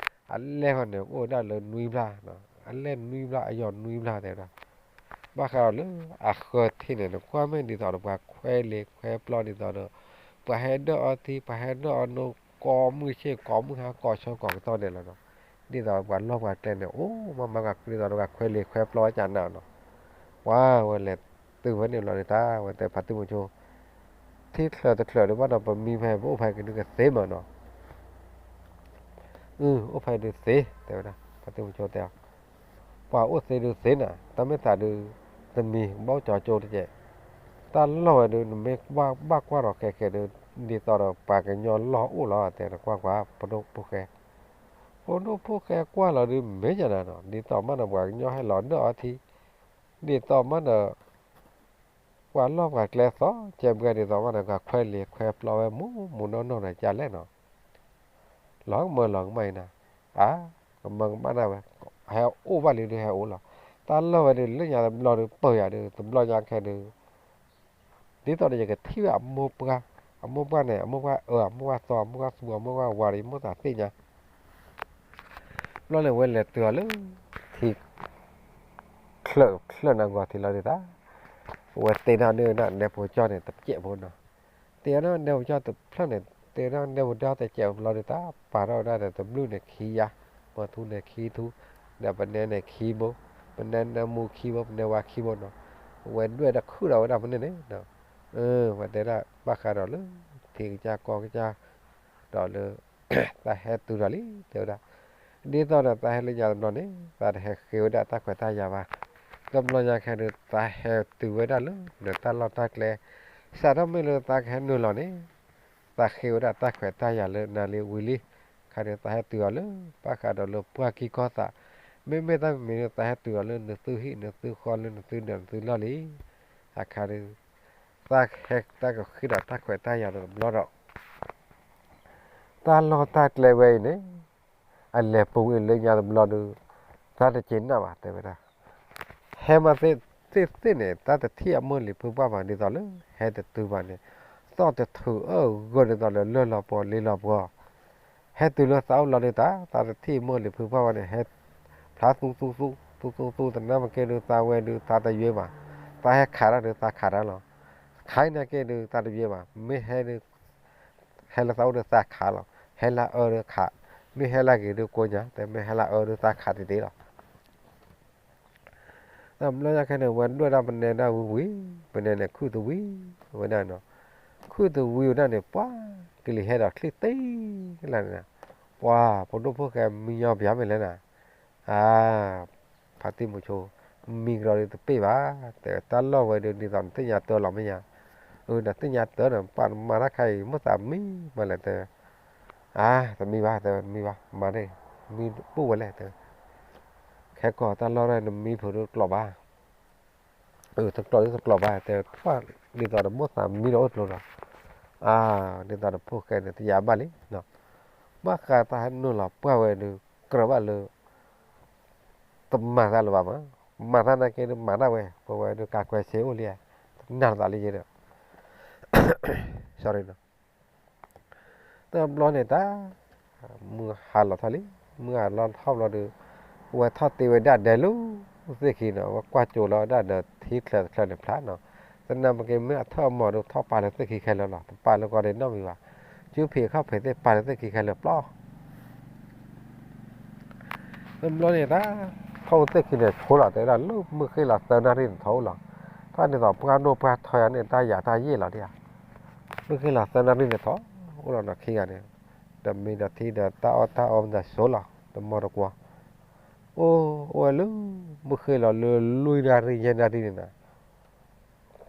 အလဲၢ်ဃီန့ၣ် အိၣ်ဝဲဒၣ်လၢနွံဘျၣ်, အလဲၢ်နွံဘျၣ် အယီၤနွံဘျၣ်တဲဝဲဒၣ်, ဘၣ်ဃးဒီးလၢအဃၢၤထံန့ၣ် နကွၢ်မ့ၢ်ဒ်သိးဒီးပှၤခွဲးလ့ၤခွဲးပျီဒ်သိးဒီး ပှၤဟဲဒၢၣ်အီထံ ပှၤဟဲဒၢၣ်အီနိ ကိးမုၢ်ဆ့ၣ် ကိးမုၢ်ဟါ ကိးဆၢကိးကတီၢ်ဒဲးလီၤနီၤ, ဒ်သိးပှၤလီၢ်ပှၤကျဲန့ၣ် အိၣ်မးမးကဒ်သိးဒီးပှၤခွဲးလ့ၤခွဲးပျီဝဲကနၣ်နီၤ, ပှၤဝဲလဲၤတုၤဖဲန့ၣ်လီၤန့ၣ် တၢ်ဝဲတဲဖါတံၢ်မုဆိ ထံချၢးတချၢးဒုးဘၣ်ဒီး ပမံဖဲပအိၣ်ဖဲကဒုးကသ့မးနီၤ, အိၣ်ဖဲဒုးသ့ တဲဝဲဒၣ် ဖါတံၢ်မုဆိတဲအီၤ, ပှၤအိၣ်သ့ဒုးသ့နၤ တၢ်မ့ၢ်သးဒုး တမံၤဘၣ်အိၣ်ကၠီကၠိတကဲး, တၢ်လီၢ်ဝဲဒုး နမ့ၢ်ဘၣ်ကွၢ်ဒီးဃဲးဃဲးဒုး ဒ်သိးဒီးပှၤကညီလီၢ်အိၣ်လီၤ တဲနကွၢ်ကွၢ် ဖိဒိၣ်ဖိၣ်ဃဲ ဖိဒိၣ်ဖိၣ်ဃဲကွၢ်လီၤဒုး မ့ၢ်ယၤနၤနီၤ ဒ်သိးမးဒီးပှၤကညီဟဲလီၤဒၢၣ်အီထံ, ဒ်သိးမးဒီး ပှၤလီၢ်ပှၤကျဲသီ ကဲဘှဲဒ်သိးမးဒီး ပှၤခွဲးလ့ၤခွဲးပျီဝဲမူးမူးနီၢ်နီၢ်ဒီးကလဲၣ်နီၤ, လီၤကမၢလီၤကမၣ်အံၤနၤ, အါ ကမၢကမၣ်ဒၣ်ဝဲ, ဟဲအိၣ်ဘၣ်လံဒုးဟဲအိၣ်လီၤ, တၢ်လီၢ်ဝဲဒုး လၢညါတဘျီဒုး ပၢၢ်ယၤဒုး တဘျီညါခဲဒုး ဒ်သိးဒီးယကထံၣ်ဝဲအမိၢ်ပှၢ်, အမိၢ်ပှၢ်န့ၣ် အမိၢ်ပှၢ်အၢ အမိၢ်ပှၢ်သီ အမိၢ်ပှၢ်သူ အမိၢ်ပှၢ်ဝၤဒီး ယမိၢ်သးသ့ၣ်ညါ, ဘျီန့ၣ် ဝဲလဲၤတုၤအီၤလၢ ထံ ချၢးချၢးနဂီၤထံးလီၤဒုးတၢ်, ဝဲတ့ထီၣ်န့ၢ်ဝဲဒၣ်နဲဖိကၠီန့ၣ် တစဲးဖိနီၤ, တ့ထီၣ်နဲဖိကၠီတဖျၢၣ်န့ၣ် တ့ထီၣ်နဲဖိကၠီတစဲးဖိလီၤဒုးတၢ် ပာ်ထီၣ်ဝဲဒၣ်ဒီးတဘျုးန့ၣ်ခံယါ, ပထူန့ၣ်ခံထူ, ဒီးပနဲန့ၣ်ခံဘိ, ပနဲနၢမူခံဘိ ပနဲဝါခံဘိနီၤ, ဝဲဒွဲၣ်ဒီးခုၣ်ဒီးဝဲဒၣ်ဖဲန့ၣ်န့ၣ်, ဝဲတဲဒၣ်ဘၣ်ဃးဒီးလၢ ထံကစၢ်ကီၢ်ကစၢ် ဒီးလၢ သးဟဲတုၤဒီးလံ တဲဝဲဒၣ်, ဒ်သိးဒီးသးဟဲလၢညါတဘျီန့ၣ် သးတဟဲဃ့ဝဲဒၣ်တၢ်ခွဲးတၢ်ယာ်ဘၣ်, တဘျီညါခဲဒုး သးဟဲတုၤဝဲဒၣ်လၢ နတၢ်လီၢ်တၢ်ကျဲ, စးထီၣ်မ့ၢ်လၢသးကဟဲနုာ်လီၤန့ၣ် သးဃ့ဝဲဒၣ်တၢ်ခွဲးတၢ်ယာ်လၢနၤလံဝံၤလံ, ခါဒုးသးဟဲတုၤအီၤလၢ ဘၣ်ဃးဒီးလၢပှၢ်ကံၢ်ကီၢ်သး, မ့မ့ၢ်တၢ်မံၤမံၤဒုး သးဟဲတုၤအီၤလၢနသုဟံၣ် နသုဃီ လၢနသုဒီးနသုလီၢ်လံ, အခါဒုး သးဟဲတၢ်ကဃ့ဒီးတၢ်ခွဲးတၢ်ယာ်တဘျီဒီး တၢ်လီၢ်တၢ်ကျဲဝဲအံၤန့ၣ် အလဲၤပူၤဝံၤလၢညါတဘျီဒီး တၢ်တက့ၤနၢ်ဘၣ် တဲဝဲဒၣ်. ဟဲမးသ့ၣ်သ့ၣ်န့ၣ် တၢ်တထံၣ်အမုၢ်လံၤဖုပှၢ်ဘၣ် ဒ်သိးလၢ ဟဲတတုၤဘၣ်န့ၣ် သီၣ်တထုးအၢၣ်ဂၢၢ်ဒ်သိးလၢလၢၢ်လီၤပှီၤလ့လီၤပှီၤ ဟဲတုၤလၢသးအိၣ်လီၤဒုးတၢ် တၢ်တထံၣ်မုၢ်လံၤဖုပှၢ်ဘၣ်န့ၣ် ဟဲဖျါသူသူသူ သူသူသူ သနာ်က့ဒုး သးဝဲဒုး သးတယွ့ဘၣ်, သးဟဲခးတၢ်ဒုး သးခးတၢ်လီၤ. ခးနာ်က့ဒုး သးတယွ့ဘၣ်, မ့ၢ်ဟဲဒုး ဟဲလၢသးအိၣ်ဒုးသးခးလီၤ, ဟဲလၢအအၢဒုးခး, မ့ၢ်ဟဲလၢဂ့ၤဒုးကိးညါ, တမ့ၢ်ဟဲလၢအအၢဒုးသးခးတ့ၢ်တ့ၢ်လီၤ. တဘျီညါခဲန့ၣ် ဝဲဒွဲၣ်ဒၣ်ပနဲဒၣ်ဝံၤဝံၤ, ပနဲန့ၣ်ခုၣ်တဝံၤဝဲဒၣ်နီၤ, ခုၣ်တဝံၤဝဲဒၣ်န့ၣ် ပှၤကလံၤဟဲဒီးချံတ့ၢ်လၢန့ၣ်, ပှၤဖိဒိၣ်ဖိၣ်ဃဲမံညီပၠးမ့ၢ်လဲၣ်နၤ, အါ ဖါတံၢ်မုဆိ မံကဒီးဒုးတပ့ၢ်ဘၣ်, တဲတၢ်လီၢ်ဝဲဒုး ဒ်သိးနသ့ၣ်ညါတၢ်လီၤမ့ၢ်ညါ, အၢ နသ့ၣ်ညါတၢ်ဒီး ပှၤနမၤတၢ်ခါအံၤ မ့ၢ်သးမံမးလဲၣ်တဲ, အါ တမံဘၣ် တဲမံဘၣ် မၤန့ၣ် မံတပူၣ်ဝဲလဲၣ်တဲ, ခဲကီၢ်တၢ်လီၢ်ရဲၣ် နမံဖုးဒုးတကျိးဘၣ် အၢ တကျိးဒုးတကျိးဘၣ် တဲပှၤ ဒ်သိးဒီးမိၢ်သးမံဒီးအိၣ်ကျိၤလီၤ, အါ ဒ်သိးဒီးဖိၣ်ဃဲန့ၣ် တယာ်ဘၣ်လံ, ဘၣ်ဃးတၢ်ဟဲနုာ်လီၤပှၢ်ဝဲဒုး ကြၢးဘၣ်လၢ တမၤတၢ်လၢၤဘၣ်မး, မၤတၢ်နာ်က့ဒုးမၤတၢ်ဝဲ ပဝဲဒုးကးကွဲးဆ့အိၣ်လံ, တနာ်သးလံယဲဒီး sorry နီၤ တဘျီန့ၣ်တၢ် မုၢ်ဟါလီၤထီၣ်လံ, မုၢ်ဟါလီၤထီၣ်ဘျီဒီး အဝဲထီၣ်တ့ဝဲဒၣ်ဒဲလၢသ့ၣ်ခံနီၤ, အဝဲကွၢ်ကၠိလီၤဝဲဒၣ်ဒီးထံချၢတချၢန့ၣ်ဖျါနီၤ, သနာ်က့မ့ၢ်အထၢၣ်အမီၤဒီး ထီၣ်ပာ်လၢသ့ၣ်ခံခဲလၢာ်လီၤ, တပာ်လၢကီၢ်ဒဲးနီတမံၤဘၣ်, စုဖံးခီၣ်ဖံးသ့ၣ်ပာ်လၢသ့ၣ်ခံခဲလၢာ်ပျီ တဘျီန့ၣ်တၢ် ထီၣ်သ့ၣ်ခံန့ၣ်ဆိလီၤ တဲဝဲဒၣ်လၢမုၢ်ဃ့လီၤသၢနၣ်ရံၣ်န့ၣ်ထီၣ်အိၣ်လီၤ, တၢ်ဒ်သိးပှၢ်ဒိၣ်ပှၢ်ထီယၤန့ၣ် တၢ်ယၤတၢ်ယ့ၣ်လီၤဒ်ဧါ, မုၢ်ဃ့လီၤသၢနၣ်ရံၣ်န့ၣ်ထီၣ်အိၣ်လီၤနီၤခံဂၤန့ၣ်, ဒီးမ့ၢ်ဒီးထံဒီးတၢ်အီၣ်တၢ်အီမတၤဆိလီၤ တမီၢ်တကွီၤ, အိၣ်အိၣ်ဝဲလၢ မုၢ်ဃ့လီၤလၢလွံၢ်နၣ်ရံၣ်ယဲၢ်နၣ်ရံၣ်န့ၣ်နီၤ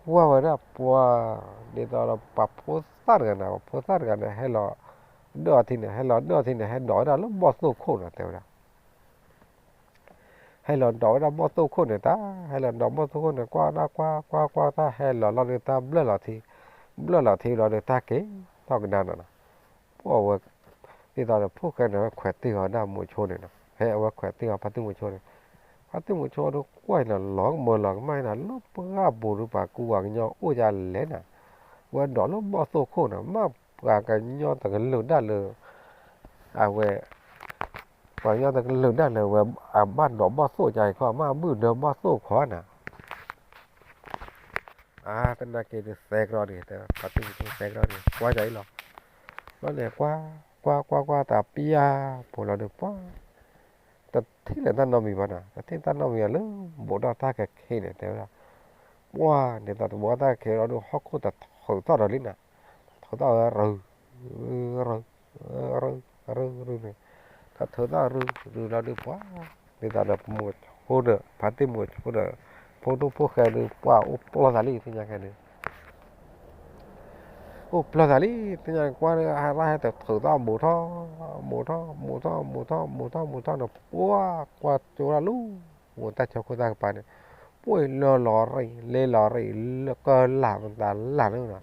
ကွၢ်ဝဲဒၣ်ပှၤ ဒ်သိးဒီးပှၤဖိသၣ်တဂၤန့ၣ် ပှၤဖိသၣ်တဂၤန့ၣ် ဟဲလီၤဒၢၣ်အီထံန့ၣ် ဟဲလီၤဒၢၣ်အီထံန့ၣ် ဟဲဒိးဝဲဒၣ်လၢဘီၣ်သိၣ်ခိၣ်န့ၣ် တဲဝဲဒၣ်, ဟဲလီၤဒိးဝဲဒၣ်ဘီၣ်သိၣ်ခိၣ်န့ၣ်တၢ်, ဟဲလီၤဒိးဘီၣ်သိၣ်ခိၣ်န့ၣ် ကွၢ်ဒၣ်ကွၢ်ကွၢ်ကွၢ်တၢ်ဟဲလီၤလီၤဒီးတၢ်ဘျၢၣ်လီၤထံ, ဘျၢၣ်လီၤထံလီၤဒီးတၢ်က့ၤထီၣ်ကဒါနီၤနီၤ, ပှၤဝဲ ဒ်သိးဒီးဖိၣ်ဃဲန့ၣ် ဝဲခွဲးတ့ၢ်အီၤဒၣ်မိၤဆိန့ၣ်နီၤ, ဖဲအဝဲခွဲးတ့ၢ်အီၤဖါတံၢ်မိၤဆိန့ၣ်, ဖါတံၢ်မိၤဆိဒီးကွၢ်အံၤနီၤ လီၤကမၢလီၤကမၣ်အံၤနီၤ လၢပှၢ်ပူၤဒီးပှၤကူပှၤကညီအိၣ်ဒ်လဲၣ်နီၤ, ဝဲဒိးလၢဘီၣ်သိၣ်ခိၣ်နီၤ မ့ၢ်ပှၤကညီတကလုာ်ဒၣ်လၢ အဝဲ ပှၤကညီတကလုာ်ဒၣ်လၢဝဲ အဘၣ်ဒိးဘီၣ်သိၣ်ကါအံၤခီ မ့ၢ်ဘုၣ်ဒၢဘီၣ်သိၣ်ခီနီၤ အါ သနာ်က့ဒုးသဲကရီဒံး တဲဖါတံၢ်မိၤဆိသဲကရီဒံး ကွၢ်ယၤအံၤလီၤ, ဘျီန့ၣ် ကွၢ် ကွၢ် ကွၢ် ကွၢ် တၢ်ပျၢ်ဖိလီၤဒုး ပှၤ တထံၣ်လၢၤတၢ်နီတမံၤဘၣ်နီၤ တထံၣ်တၢ်နီတမံၤဘၣ်လၢ ဘူးထီၣ်တၢ်ကခ့န့ၣ် တဲဝဲဒၣ်, ပှၤ ဒ်သိးတဘူးထီၣ်တၢ်ကခ့လီၤဒုး ဟီၣ်ခိၣ်တထုးထီၣ်ဒီးလံနီၤ, ထုးထီၣ်ဝဲရု ရု ရု ရု ရုန့ၣ်, တၢ်ထုးထီၣ်ရု ရုလီၤဒုး ပှၤ ဒ်သိးဒီးပမိၤဆိဒီး ဖါတံၢ်မိၤဆိဒီး ဖိဒိၣ်ဖိၣ်ဃဲဒုး ပှၤအိၣ်ပျီၢ်သးလံ သ့ၣ်ညါခဲဒုး အိၣ်ပျီၢ်သးလံ သ့ၣ်ညါကွၢ် ဟဲတၢ်ဟဲတထုးထီၣ်ဘူးထီၣ် ဘူးထီၣ် ဘူးထီၣ် ဘူးထီၣ် ဘူးထီၣ် ဘူးထီၣ်န့ၣ် ပှၤကွၢ်ကၠိတၢ်လူၤ တၢ်ဆိခိၣ်သၣ်ကပၤန့ၣ် ပှၤလၢလီၤရံၣ် လ့လီၤရံၣ် လၢကလၢ်မတၤလၢ်န့ၣ်နီၤ,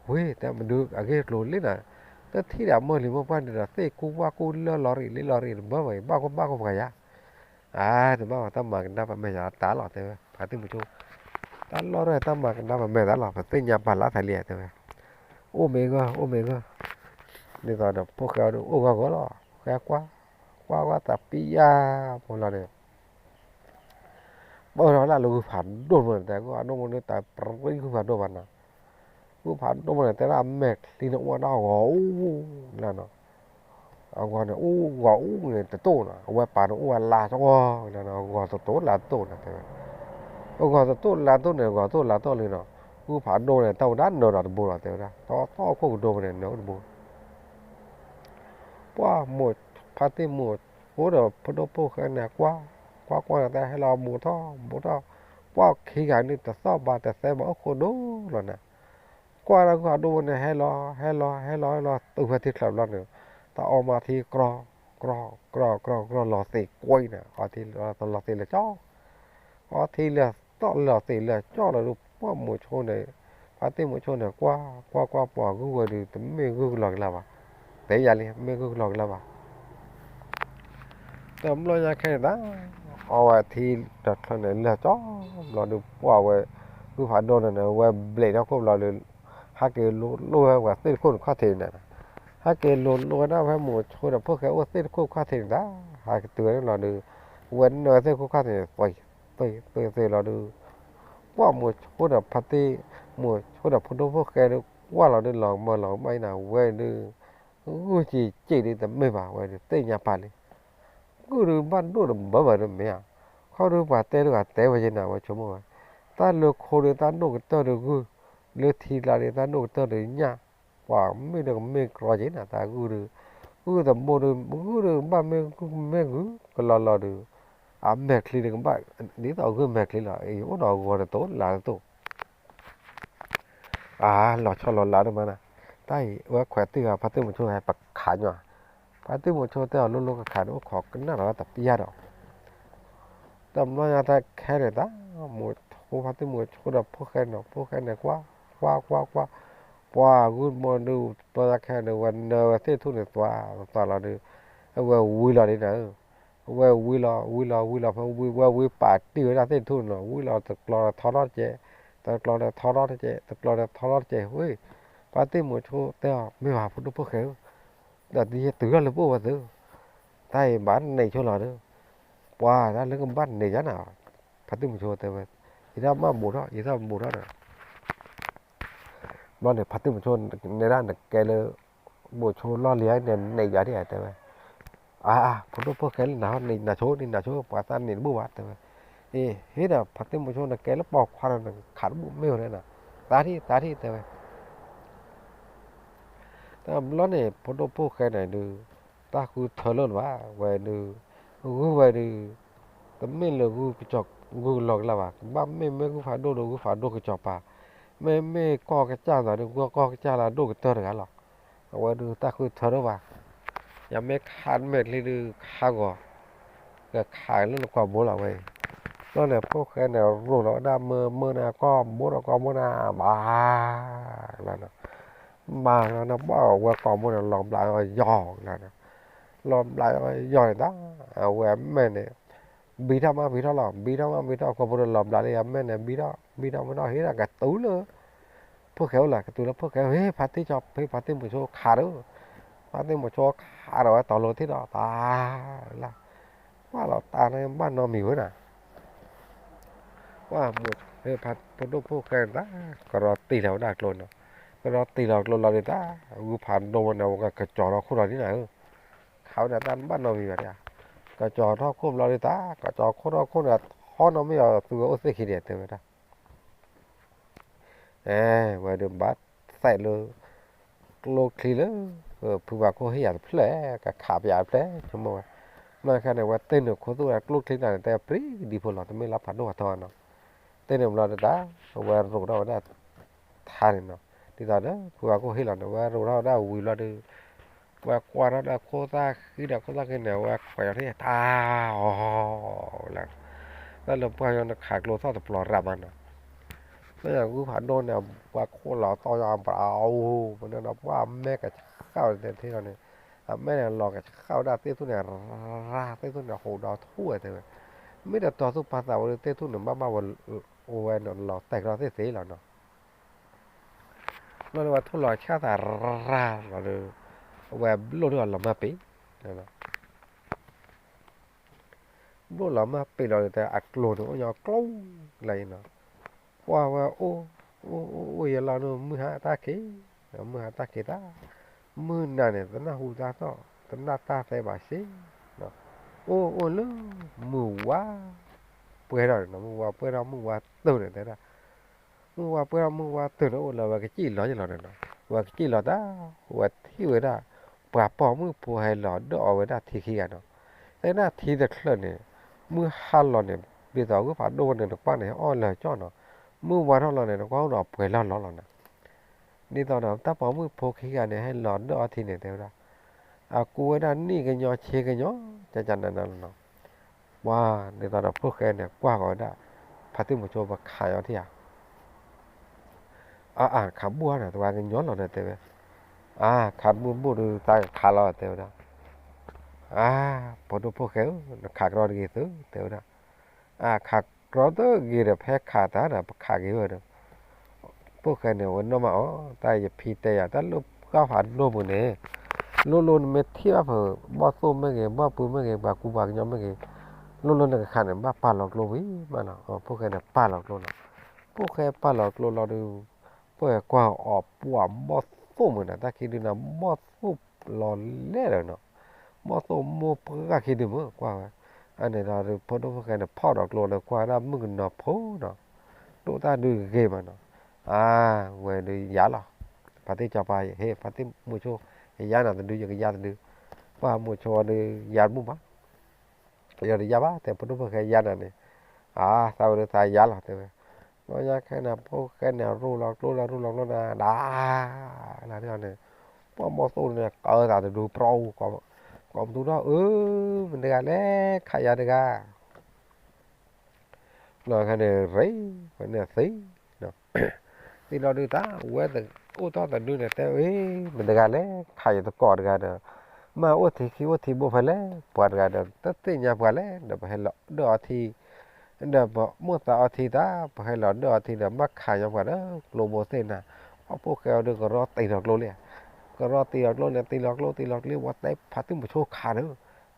ဝ့ တဲမနုၤအဂ့ၢ်ကျိၤလံနီၤ, တထံၣ်ဒီးမိၢ်လံၤမိၢ်ပှၢ်န့ၣ်ဒီး သ့ၣ်ကူဝၣ်ကူလၢလီၤရံၣ် လ့လီၤရံၣ်တဘၢဘၣ်အံၤ ဘၣ်ကဘၣ်ကပှၤယါ အါ တဘၣ်ဝဲတၢ်မၤကနၣ်ပမဲာ်ယၤတၢ်လီၤ တဲဝဲ ဖါတံၢ်မိၤဆိ, တၢ်လီၢ်ရဲၣ်တၢ်မၤကနၣ်ပမဲာ်တၢ်လီၤ ပသ့ၣ်ညါပာ်လၢသးလံ တဲဝဲ, အိၣ်မ့ၢ်ဂီၢ် အိၣ်မ့ၢ်ဂီၢ်, ဒ်သိးဒီးဖိၣ်ဃဲအိၣ်ဂီၢ်ဂီၢ်လီၤ ဃဲကွၢ်, ကွၢ်ကွၢ်တၢ်ပံယါဖိလီၤန့ၣ် ပၢၢ်ထီၣ်ဝဲဒၣ်လၢဂုၢ်ဖးဒိၣ်မးန့ၣ် တဲဂုၢ်ဖးဒိၣ်မးန့ၣ် တၢ်ပြံဂုၢ်ဖးဒိၣ်ဘၣ်နီၤ, ဂုၢ်ဖးဒိၣ်မးန့ၣ် တဲဒၣ်အမဲာ်ချံန့ၣ် အိၣ်ဝဲဒၣ်ဂီၤအူလီၤနီၤ, အဂီၤန့ၣ် အိၣ်ဂီၤအူန့ၣ်တတိၢ်နီၤ, အဝဲပာ်န့ၣ်အိၣ်ဝဲလါတဂီၤလီၤနီၤ, ဂီၤတတိၢ်လါတတိၢ်နီၤ တဲဝဲ, အဂီၤတတိၢ်လါတတိၢ်န့ၣ် ဂီၤတတိၢ်လါတတိၢ်လံနီၤ, ဂုၢ်ဖးဒိၣ်န့ၣ် တၢ်ဝဲဒၣ်နၢၤဒီးတဘိလီၤ တဲဝဲဒၣ်, တၢ်သီၣ်ခိၣ်ကဒိမးန့ၣ် နၢၤအိၣ်တဘိ ပှၢ်မိၢ် ဖါတံၢ်မိၤဆိဒီး ဖိဒိၣ်ဖိၣ်ဃဲန့ၣ် ကွၢ် ကွၢ်ကွၢ်န့ၣ် တၢ်ဟဲလီၤဘူးထီၣ်ဘူးထီၣ်, ပှၢ်ခံဂၤန့ၣ် တသီၣ်ဘၣ်တသဲဘၣ်အိၣ်ခိးဒိၣ်လီၤနီၤ, ကွၢ်တၢ်ဂုၢ်ဖးဒိၣ်န့ၣ် ဟဲလီၤ ဟဲလီၤ ဟဲလီၤ ဟဲလီၤ တုၤဖဲထံချၢဘျီန့ၣ် တၢ်အီမၤထံကြီ ကြီ ကြီ ကြီ လီၤသ့ၣ်ကွံာ်နီၤ, အီထံလီၤသ့ၣ်လၢကၠီ အီထံလၢသီၣ်လီၤသ့ၣ်လၢကၠီလီၤဒုး ပှၢ်မိၤဆိန့ၣ် ဖါတံၢ်မိၤဆိန့ၣ် ကွၢ် ကွၢ်ကွၢ်ပှၤဂုၢ်ဝဲဒုး တမ့ၢ်ဂုၢ်ကလီကလီဘၣ်, တဲယၤလံ မ့ၢ်ဂုၢ်ကလီကလီဘၣ်, တဘျီညါခဲန့ၣ်သး အဝဲထံတချုးန့ၣ် လဲၤကၠီဘျီဒုး ပှၢ်ဝဲ ဂုၢ်ဖးဒိၣ်န့ၣ်န့ၣ် ဝဲဘျဲးထီၣ်ခိၣ်ဘျီဒီး ဟဲက့ၤလိၤလိၤဝဲပှၤသ့ၣ်တခိၣ်တခီၣ်ထံးန့ၣ်, ဟဲက့ၤလိၤလိၤဝဲဒၣ်ဖဲမိၤဆိဒီးဖိၣ်ဃဲအိၣ်သ့ၣ်တခိၣ်ခီၣ်ထံးန့ၣ်သး, ဟဲက့ၤတုၤဝဲန့ၣ်လီၤဒီး ဝဲနၢသ့ၣ်တခိၣ်ခီၣ်ထံးန့ၣ် သွံၣ်သွံၣ်သွံၣ်လီၤဒီး ပှၢ်မိၤဆိဒီးဖါတံၢ်, မိၤဆိဒီးဖိဒိၣ်ဖိၣ်ဃဲဒီး ကွၢ်လီၤဒီး လီၤကမၢလီၤကမၣ်အံၤန့ၣ် ဝဲဒီး ဂုၢ်က့ၤက့ၤဒုးတမ့ၢ်ဘၣ် ဝဲဒီးသ့ၣ်ညါပာ်လံ. ဂုၢ်ဒုးဘၣ်ဒိၣ်တဘၢဘၢဒီးမ့ၢ်ဧါ, ခီဒုးပှၤတဲဒုးဂၤတဲဝဲယဲန့ၣ် ဝဲဆိကမိၣ်ဝဲ, တၢ်လၢခိဒီးတၢ်ဒိၣ်ကတၢၢ်ဒီးဂုၢ်, လၢထံကျါဒီးတၢ်ဒိၣ်ကတၢၢ်ဒီးညၣ်, ပှၤမ့ၢ်ဒီးကမ့ၢ်ကြီက့ၤန့ၣ် တၢ်ဂုၢ်ဒီး, ဂုၢ်တဘိဒီး ဂုၢ်ဒီးဘၣ်မ့ၢ်ဂုၢ်မ့ၢ်ဂုၢ်ကလီလီၤဒီး, အမဲာ်ချံဒီးကဘၣ် ဒ်သိးဂုၢ်မဲာ်ချံလီၤ အအိၣ်ဒီးဂီၤတတိၤလါတတိၤ အါ လီၤဆီလီၤလးဒိၣ်မးနၤ, တၢ်အံၤ အဝဲခွဲးတံၢ်ဂၤ ဖါတံၢ်မိၤဆိဟဲပခးညီ, ဖါတံၢ်မိၤဆိတဲအီၤလိၤလိၤကခးန့ၣ် အိၣ်ခိးကနၣ်ဒီးတပျၢ်ဒီး, တဘျီညါတၢ်ခဲန့ၣ်သး, မိၤဆိ ဖါတံၢ်မိၤဆိဒီးဖိၣ်ဃဲန့ၣ် ဖိၣ်ဃဲန့ၣ်ကွၢ်, ကွၢ်ကွၢ်ကွၢ်, ပှၤဂုၢ်မီဒုး တဘျီညါခဲန့ၣ် ဝဲနၢဝဲသ့ၣ်ထူၣ်န့ၣ် သွးသွးလီၤဒီး, အဝဲဝံၤလီၤဒ်န့ၣ် ဝဲဝံၤလီၤ ဝံၤလီၤ ဝံၤလီၤ ဖဲဝဲဝံၤပာ်တံၢ်ဝဲဒၣ်သ့ၣ်ထူၣ်န့ၣ်လီၤ ဝံၤလီၤတကျီထီထီၣ်တကဲး, တကျီထီထီၣ်တကဲး, တကျီထီထီၣ်တကဲး ဝဲ, ဖါတံၢ်မိၤဆိတဲအီၤ မ့ၢ်ဘၣ်ဖိဒိၣ်ဖိၣ်ဃဲဧၢ, ဒီးတုၤလၢပအိၣ်ဝဲသု, တၢ်အံၤဘၣ်န့ၢ်ဆိလီၤဒီး, ပှၤတၢ်လၢကဘၣ်န့ၢ်ယါနၤ, ဖါတံၢ်မိၤဆိတဲဝဲ, ယတၢ်မၤဘူးထီၣ် ယတၢ်ဘူးထီၣ်ဒီး ဘျီန့ၣ် ဖါတံၢ်မိၤဆိ နဲဒၣ်နကဲလၢ မိၤဆိလီၢ်လံၤန့ၣ် နဲယၤဒ်တဲဝဲ, အါ ဖိဒိၣ်ဖိၣ်ဃဲလၢနၤဟီ နနၤဆိ နနၤဆိ ပှၤသးန့ၢ်တဘူၣ်ဘၣ်တဲဝဲ, အ့ ဟ့ၣ်ဒီးဖါတံၢ်မိၤဆိ နကဲလၢပိာ်ခွါဒီးနခးတဘူၣ်မ့ၢ်ဝဲန့ၣ်, သးထံၣ် သးထံၣ်တဲဝဲ တဘျီန့ၣ် ဖိဒိၣ်ဖိၣ်ဃဲန့ၣ်ဒုး တၢ်ဃုထၢလၢာ်လၢၤဘၣ် ဝဲဒုး, ဂုၢ်ဝဲဒုး, တမ့ၢ်လၢဂုၢ်ကစီၤ ဂုၢ်ကလီကလၢ်ဘၣ် ကဘၣ်မ့ၢ်မ့ၢ်ဂုၢ်ဖးဒိၣ်ဒီး ဂုၢ်ဖးဒိၣ်ကစီၤပၤ, မ့မ့ၢ်ကီၢ်ကစၢ်သးဒီး ဂုၢ်ကီၢ်ကစၢ်လၢအဒိၣ်ကတၢၢ်တဂၤလီၤ. အဝဲဒုးတၢ်ဃုထၢလၢာ်ဘၣ်, ယမ့ၢ်ခးမဲာ်ချံဒုးခးဂီၤ, ကခးလၢနကွၢ်ဘိလီၤဝဲအံၤ, ဘျီန့ၣ် ဖိၣ်ဃဲန့ၣ် ရိၣ်လီၤဝဲဒၣ်မၢမၢန့ၣ် ကွၢ်ဘိဒီးကွၢ်ဘိန့ၣ် ဘၣ် လီၤ မၤလီၤန့ၣ် ဘၣ်ဝဲကိာ်ဘိန့ၣ် လီၤဘျးယီၤလီၤန့ၣ်, လီၤဘျးယီၤန့ၣ်တၢ်, အဝဲအမဲာ်န့ၣ် ဘံထီၣ်မးဘံထီၣ်လီၤ ဘံထီၣ်မးဘံထီၣ် ကိာ်ဘိန့ၣ်လီၤဘျးလၢအမဲာ်န့ၣ် ဘံထီၣ်ဘံထီၣ်ဘံထီၣ် ဟ့ၣ်ဒၣ်ကတုၤလၢ ဖိၣ်ဃဲအိၣ်လီၤ ကတုၤလၢဖိၣ်ဃဲ ဟ့ၣ်ဖါတံၢ်ကၠီ ဟ့ၣ်ဖါတံၢ်မိၤဆိခးဒီး, ဖါတံၢ်မိၤဆိခးဒီးဝဲတီၤလိၤထံၣ်ဒီး တၢ်လၢ ကွၢ်လီၤတၢ်န့ၣ်ဘၣ်နီတမံၤဝဲဒၣ် ကွၢ်မိၤ ဖါ ဖိဒိၣ်ဖိၣ်ဃဲန့ၣ်တၢ် ကရီတံၢ်လီၤဝဲဒၣ်ကျိန့ၣ်, ကရီတံၢ်လီၤကျိလီၤဒုးတၢ်, ဂုၢ်ဖးဒိၣ်ဝဲန့ၣ် ဝဲကကၠီၤထီၣ်ခိၣ်ဒီးဒ်န့ၣ်ဧၢ, ခးဝဲဒၣ်တၢ်ဘၣ်နီတမံၤဘၣ်ဒၣ်, ကကၠီၤထီၣ်ခိၣ်ဘျီဒုးတၢ်, ကကၠီၤခိၣ်ထီၣ်ခိၣ်န့ၣ် ထီၣ်နီၢ်မ့ၢ်အီၤသူဝဲအိၣ်သ့ၣ်ခံဒဲးတဲဝဲဒၣ် အဲ ဝဲဒုးဘၣ်သဲးလၢ ကျိချံလၢ ဖုဘၣ်ခိၣ်ဟ့ၣ်ယၤတဖျၢၣ် ကခးပယၤတဖျၢၣ် ဆိကမိၣ်ဝဲ, ဘျီခဲန့ၣ် ဝဲတ့ၢ်နုာ်ခိၣ်သူၣ်ဝဲဒၣ်ကျိချံတၢ်န့ၣ် တဲပြံဒံဖိလီၤ တမ့ၢ်လၢဖးဒိၣ်ဖးထီနီၤ, တ့ၢ်နုာ်ဘျီဒုးတၢ် ဝဲရိးထီၣ်ဝဲဒၣ် ထါန့ၣ်နီၤ, ဒ်သိးဒီး ဖုဘၣ်ခိၣ်ဟ့ၣ်လီၤန့ၣ် ဝဲရိးထီၣ်ဝဲဒၣ်ဝံၤဘျီဒုး ဝဲကွၢ်ထီၣ်ဒၣ်ခိၣ်သၣ်ဃံဒီးခိၣ်သၣ်ဃံန့ၣ် ဝဲခွဲးထီၣ်ထံၣ်တၢ်အီၣ်လၢ တၢ်လၢပှၢ်ညီနခးကျိသီၣ်တပျီၤရၣ်မးနီၤ, လၢယဂုၢ်ဖးဒိၣ်န့ၣ် ပှၤခိၣ်လီၤတီၢ်ယၤဘၣ်အိၣ် ပန့ၣ်ဒီး ပှၢ်မဲကဆှၣ်ဝဲတထံၣ်လီၤန့ၣ်, အမဲန့ၣ်လီၤကဆှၣ်ဝဲဒၣ်သ့ၣ်ထူၣ်န့ၣ် ရၣ်သ့ၣ်ထူၣ်န့ၣ် ဟူးဒီးထူၣ်ဝဲတဲဝဲ, မ့ၢ်တတီၤသူၣ်ပာ်သးဝဲဒၣ်သ့ၣ်ထူၣ်န့ၣ် ဘၣ်ဘၣ်ဝဲ အိၣ်ဝဲန့ၣ်လီၤတဲာ်ကဒီးသ့ၣ်သ့ၣ်လီၤနီၤ ဘျီန့ၣ်ဝဲထိၣ်လီၤဆၣ်သးရၢ်လီၤဒီး အဝဲဘျိၣ်ထီၣ်အလီၤမၢ်ပ့ၤ, ဘျိၣ်လီၤမၢ်ပ့ၤလီၤဒီး အကျိၤန့ၣ်အိၣ်ညီကျိလၢအံၤနီၤ, ပှၢ်ဝဲအိၣ် အိၣ်အိၣ်အိၣ်ယဲလီၤန့ၣ် မုၢ်ဟါတၢ်ခံး, မုၢ်ဟါတၢ်ခံးတၢ်, မုၢ်နၤန့ၣ် တနၢ်ဟူတၢ်သီၣ် တနၢ်တၢ်သဲဘၣ်စ့, အိၣ်အိၣ်လၢ မုၢ်ဝါ ပှဲၤထီၣ်န့ၣ်နီၤ မုၢ်ဝါပှဲၤထီၣ် မုၢ်ဝါတုၤန့ၣ်တဲဒၣ် မုၢ်ဝါပှဲၤထီၣ်မုၢ်ဝါတုၤန့ၣ် အိၣ်လၢဝဲကစံၣ်လီၤယလီၤန့ၣ်နီၤ, ဝဲကစံၣ်လီၤတၢ် ဝဲထံၣ်ဝဲဒၣ် ပှၤပိာ်မုၣ်ဖိဟဲလီၤဒၢၣ်အီၤဝဲဒၣ်ထံခံဂၤနီၤ, တဲဒၣ်ထံတချၢးန့ၣ် မုၢ်ဟါလီၤန့ၣ် ဒ်သိးဂုၢ်ဖးဒိၣ်ဝဲန့ၣ် နကွၢ်န့ၣ် အီၣ်လၢာ်ကၠီၣ်နီၤ, မုၢ်ဝါထီၣ်လီၤန့ၣ် နကွၢ်အိၣ်ဒီးပှဲၤလီၢ်လီၢ်လီၤနီၤ, ဒ်သိးဒီး တၢ်ပိာ်မုၣ်ဖိခံဂၤန့ၣ် ဟဲလီၤဒၢၣ်အီၤထံန့ၣ် တဲဝဲဒၣ် အကူဝဲဒၣ်နံၣ်ကညီဆ့ကညီ ကကနနလီၤနီၤ, ပှၤဒ်သိးဒီးဖိၣ်ဃဲန့ၣ် ကွၢ်ဃီၤဝဲဒၣ် ဖါတံၢ်မိၤဆိပခးအီၤထံဧါ, အါအါ ခးဘူၣ်ဧါန့ၣ် တဝဲကညီလီၤန့ၣ်တဲဝဲ, အါ ခးဘူၣ်ဘူၣ်ဒီး တၢ်ကခးလီၤတဲဝဲဒၣ် အါ, ဖိဒိၣ်ဖိၣ်ဃဲဧၢ, နခးကြီတဂ့ၤသု, တဲဝဲဒၣ်. အါ, ခးကြီတဂ့ၤဒီး ဖဲခးတၢ်ဒီး ပခးက့ၤဝဲဒီး ဖိၣ်ဃဲန့ၣ် အဝဲနီၢ်မးအီၤ, တၢ်ယဖံတဲယၤ တၢ်လၢပှၢ်ဖးဒိၣ်ပူၤန့ၣ်, လိၣ်လိၣ်နမ့ၢ်ထံၣ်ဘၣ်ဖုး ဘီၣ်သိၣ်မ့ၢ်ဂ့ၤ ဘီၣ်ပုၤမ့ၢ်ဂ့ၤ ပှၤကူပှၤကညီမ့ၢ်ဂ့ၤ, လိၣ်လိၣ်နကခးန့ၣ် ဘၣ်ပာ်လီၤကျိဝံၤမးနီၤ. ဖိၣ်ဃဲန့ၣ်ပာ်လီၤကျိလီၤ. ဖိၣ်ဃဲပာ်လီၤကျိလီၤဒီး ဖိၣ်ဃဲကွၢ်အီၤပှၤဘီၣ်သိၣ်မုၢ်နၤ တၢ်ခံဒုနၤ ဘီၣ်သိၣ်လီၤလဲၣ်ဒီးနီၤ, ဘီၣ်သိၣ်မိၢ်ပှၢ်ခံဒုမုၢ်ကွၢ်ဝဲ. အန့ၣ်ဒီး ဖိဒိၣ်ဖိၣ်ဃဲန့ၣ် ဖီၣ်ဒီးကျိလၢကွၢ်ဝဲဒၣ်မုၣ်ကနီၤဖိနီၤ, ဒိၣ်တၢ်ဒုဂ့ၤမးနီၤ. အါ, ဝဲဒုးယၤလီၤ. ဖါတံၢ်စီၤပၤ ဟ့ၣ် ဖါတံၢ်မုဆိ ယယါနၤတဒု ယကယါတဒု, ပှၢ်မုဆိဒီးယၤတဘူၣ်ဘၣ် ယတယါဘၣ် တဲ ဖိဒိၣ်ဖိၣ်ဃဲယါနၤန့ၣ်, အါ, သးဝဲဒုးသးယါလီၤ တဲဝဲ. ဘျီညါခဲန့ၣ် ဖိၣ်ဃဲန့ၣ် ရူလီၤကျိလီၤ ရူလီၤကျိလီၤ ဒၣ်, လၢန့ၣ် ပှၢ်ဘီၣ်သိၣ်န့ၣ် ကၢသးတဒု ပြီ, ကိးမသူထီၣ် အၢ, မတၤတဂၤလဲၣ် ခးယၤတဂၤ ဘျီခဲန့ၣ် ရ့, ဝဲန့ၣ်သံ, သံလီၤဒုးတၢ် ဝဲအိၣ်ထီၣ်တဒုန့ၣ် တဲအံၤ မတၤတဂၤလဲၣ် ခးယသကိးတဂၤဒီး, မ့ၢ်အိၣ်ထံခံအိၣ်ထံဘိဖဲလဲၣ် ပှၤတဂၤဒီး တသ့ၣ်ညါပှၤလဲၣ် ဒီးပဟဲလီၤဒၢၣ်အီထံ, ဒီးပမိၣ်သးအီထံတၢ် ပဟဲလီၤဒၢၣ်အီထံဒီး ဘၣ်ခးညီပှၤဒီး ကျိဘိသ့ၣ်နၤ, အဖိၣ်ဃဲအီၤဒုးကရီတံၤလီၤကျိလံ, ကရီတံၤလီၤကျိန့ၣ် တံၤလီၤကျိ တံၤလီၤကျိ ဝဲတဲဖါတံၢ်မုဆိခးဒီး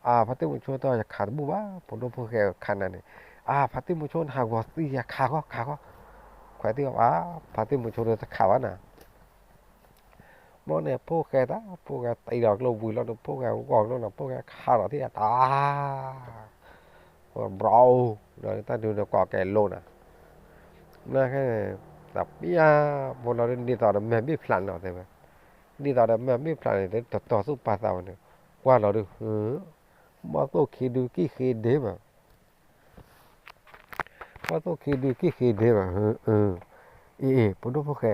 အါ, ဖါတံၢ်မုဆိတၢ်ယခးတဘူၣ်ဘၣ် ဖိဒိၣ်ဖိၣ်ဃဲခးနၤန့ၣ်, အါ, ဖါတံၢ်မုဆိနဟးဂီၤသံယခးဃီ ခးဃီ, ခွဲးသံအီၤ အါ, ဖါတံၢ်မုဆိဒီးတခးဘၣ်နၤ, ဘျီန့ၣ် ဖိၣ်ဃဲတၢ် ဖိၣ်ဃဲတံၤလီၤကျိဝံၤလီၤဒီး ဖိၣ်ဃဲဂီၤကျိလီၤ ဖိၣ်ဃဲခးလီၤသံအတၢ် ဘြီ, ဒီးတၢ်ဒုးန့ၣ်ကိးကဲလိနၤ, နခဲန့ၣ် တပျၢ်ဖိလီၤဒ်သိးဒီးမဲာ်ဘ့ၣ်ဖျးန့ၣ်လီၤတဲဝဲ, ဒ်သိးဒီးမဲာ်ဘ့ၣ်ဖျးန့ၣ် တတီၤသူၣ်ပာ်သးဝဲန့ၣ်, ကွၢ်လီၤဒုး, ဘီၣ်သိၣ်ခံဒုကံၢ်ဃ့ဒ့မး ဘီၣ်သိၣ်ခံဒုကံၢ်ဃ့ဒ့မး, အ့ၣ် အ့ၣ် ဖိဒိၣ်ဖိၣ်ဃဲ,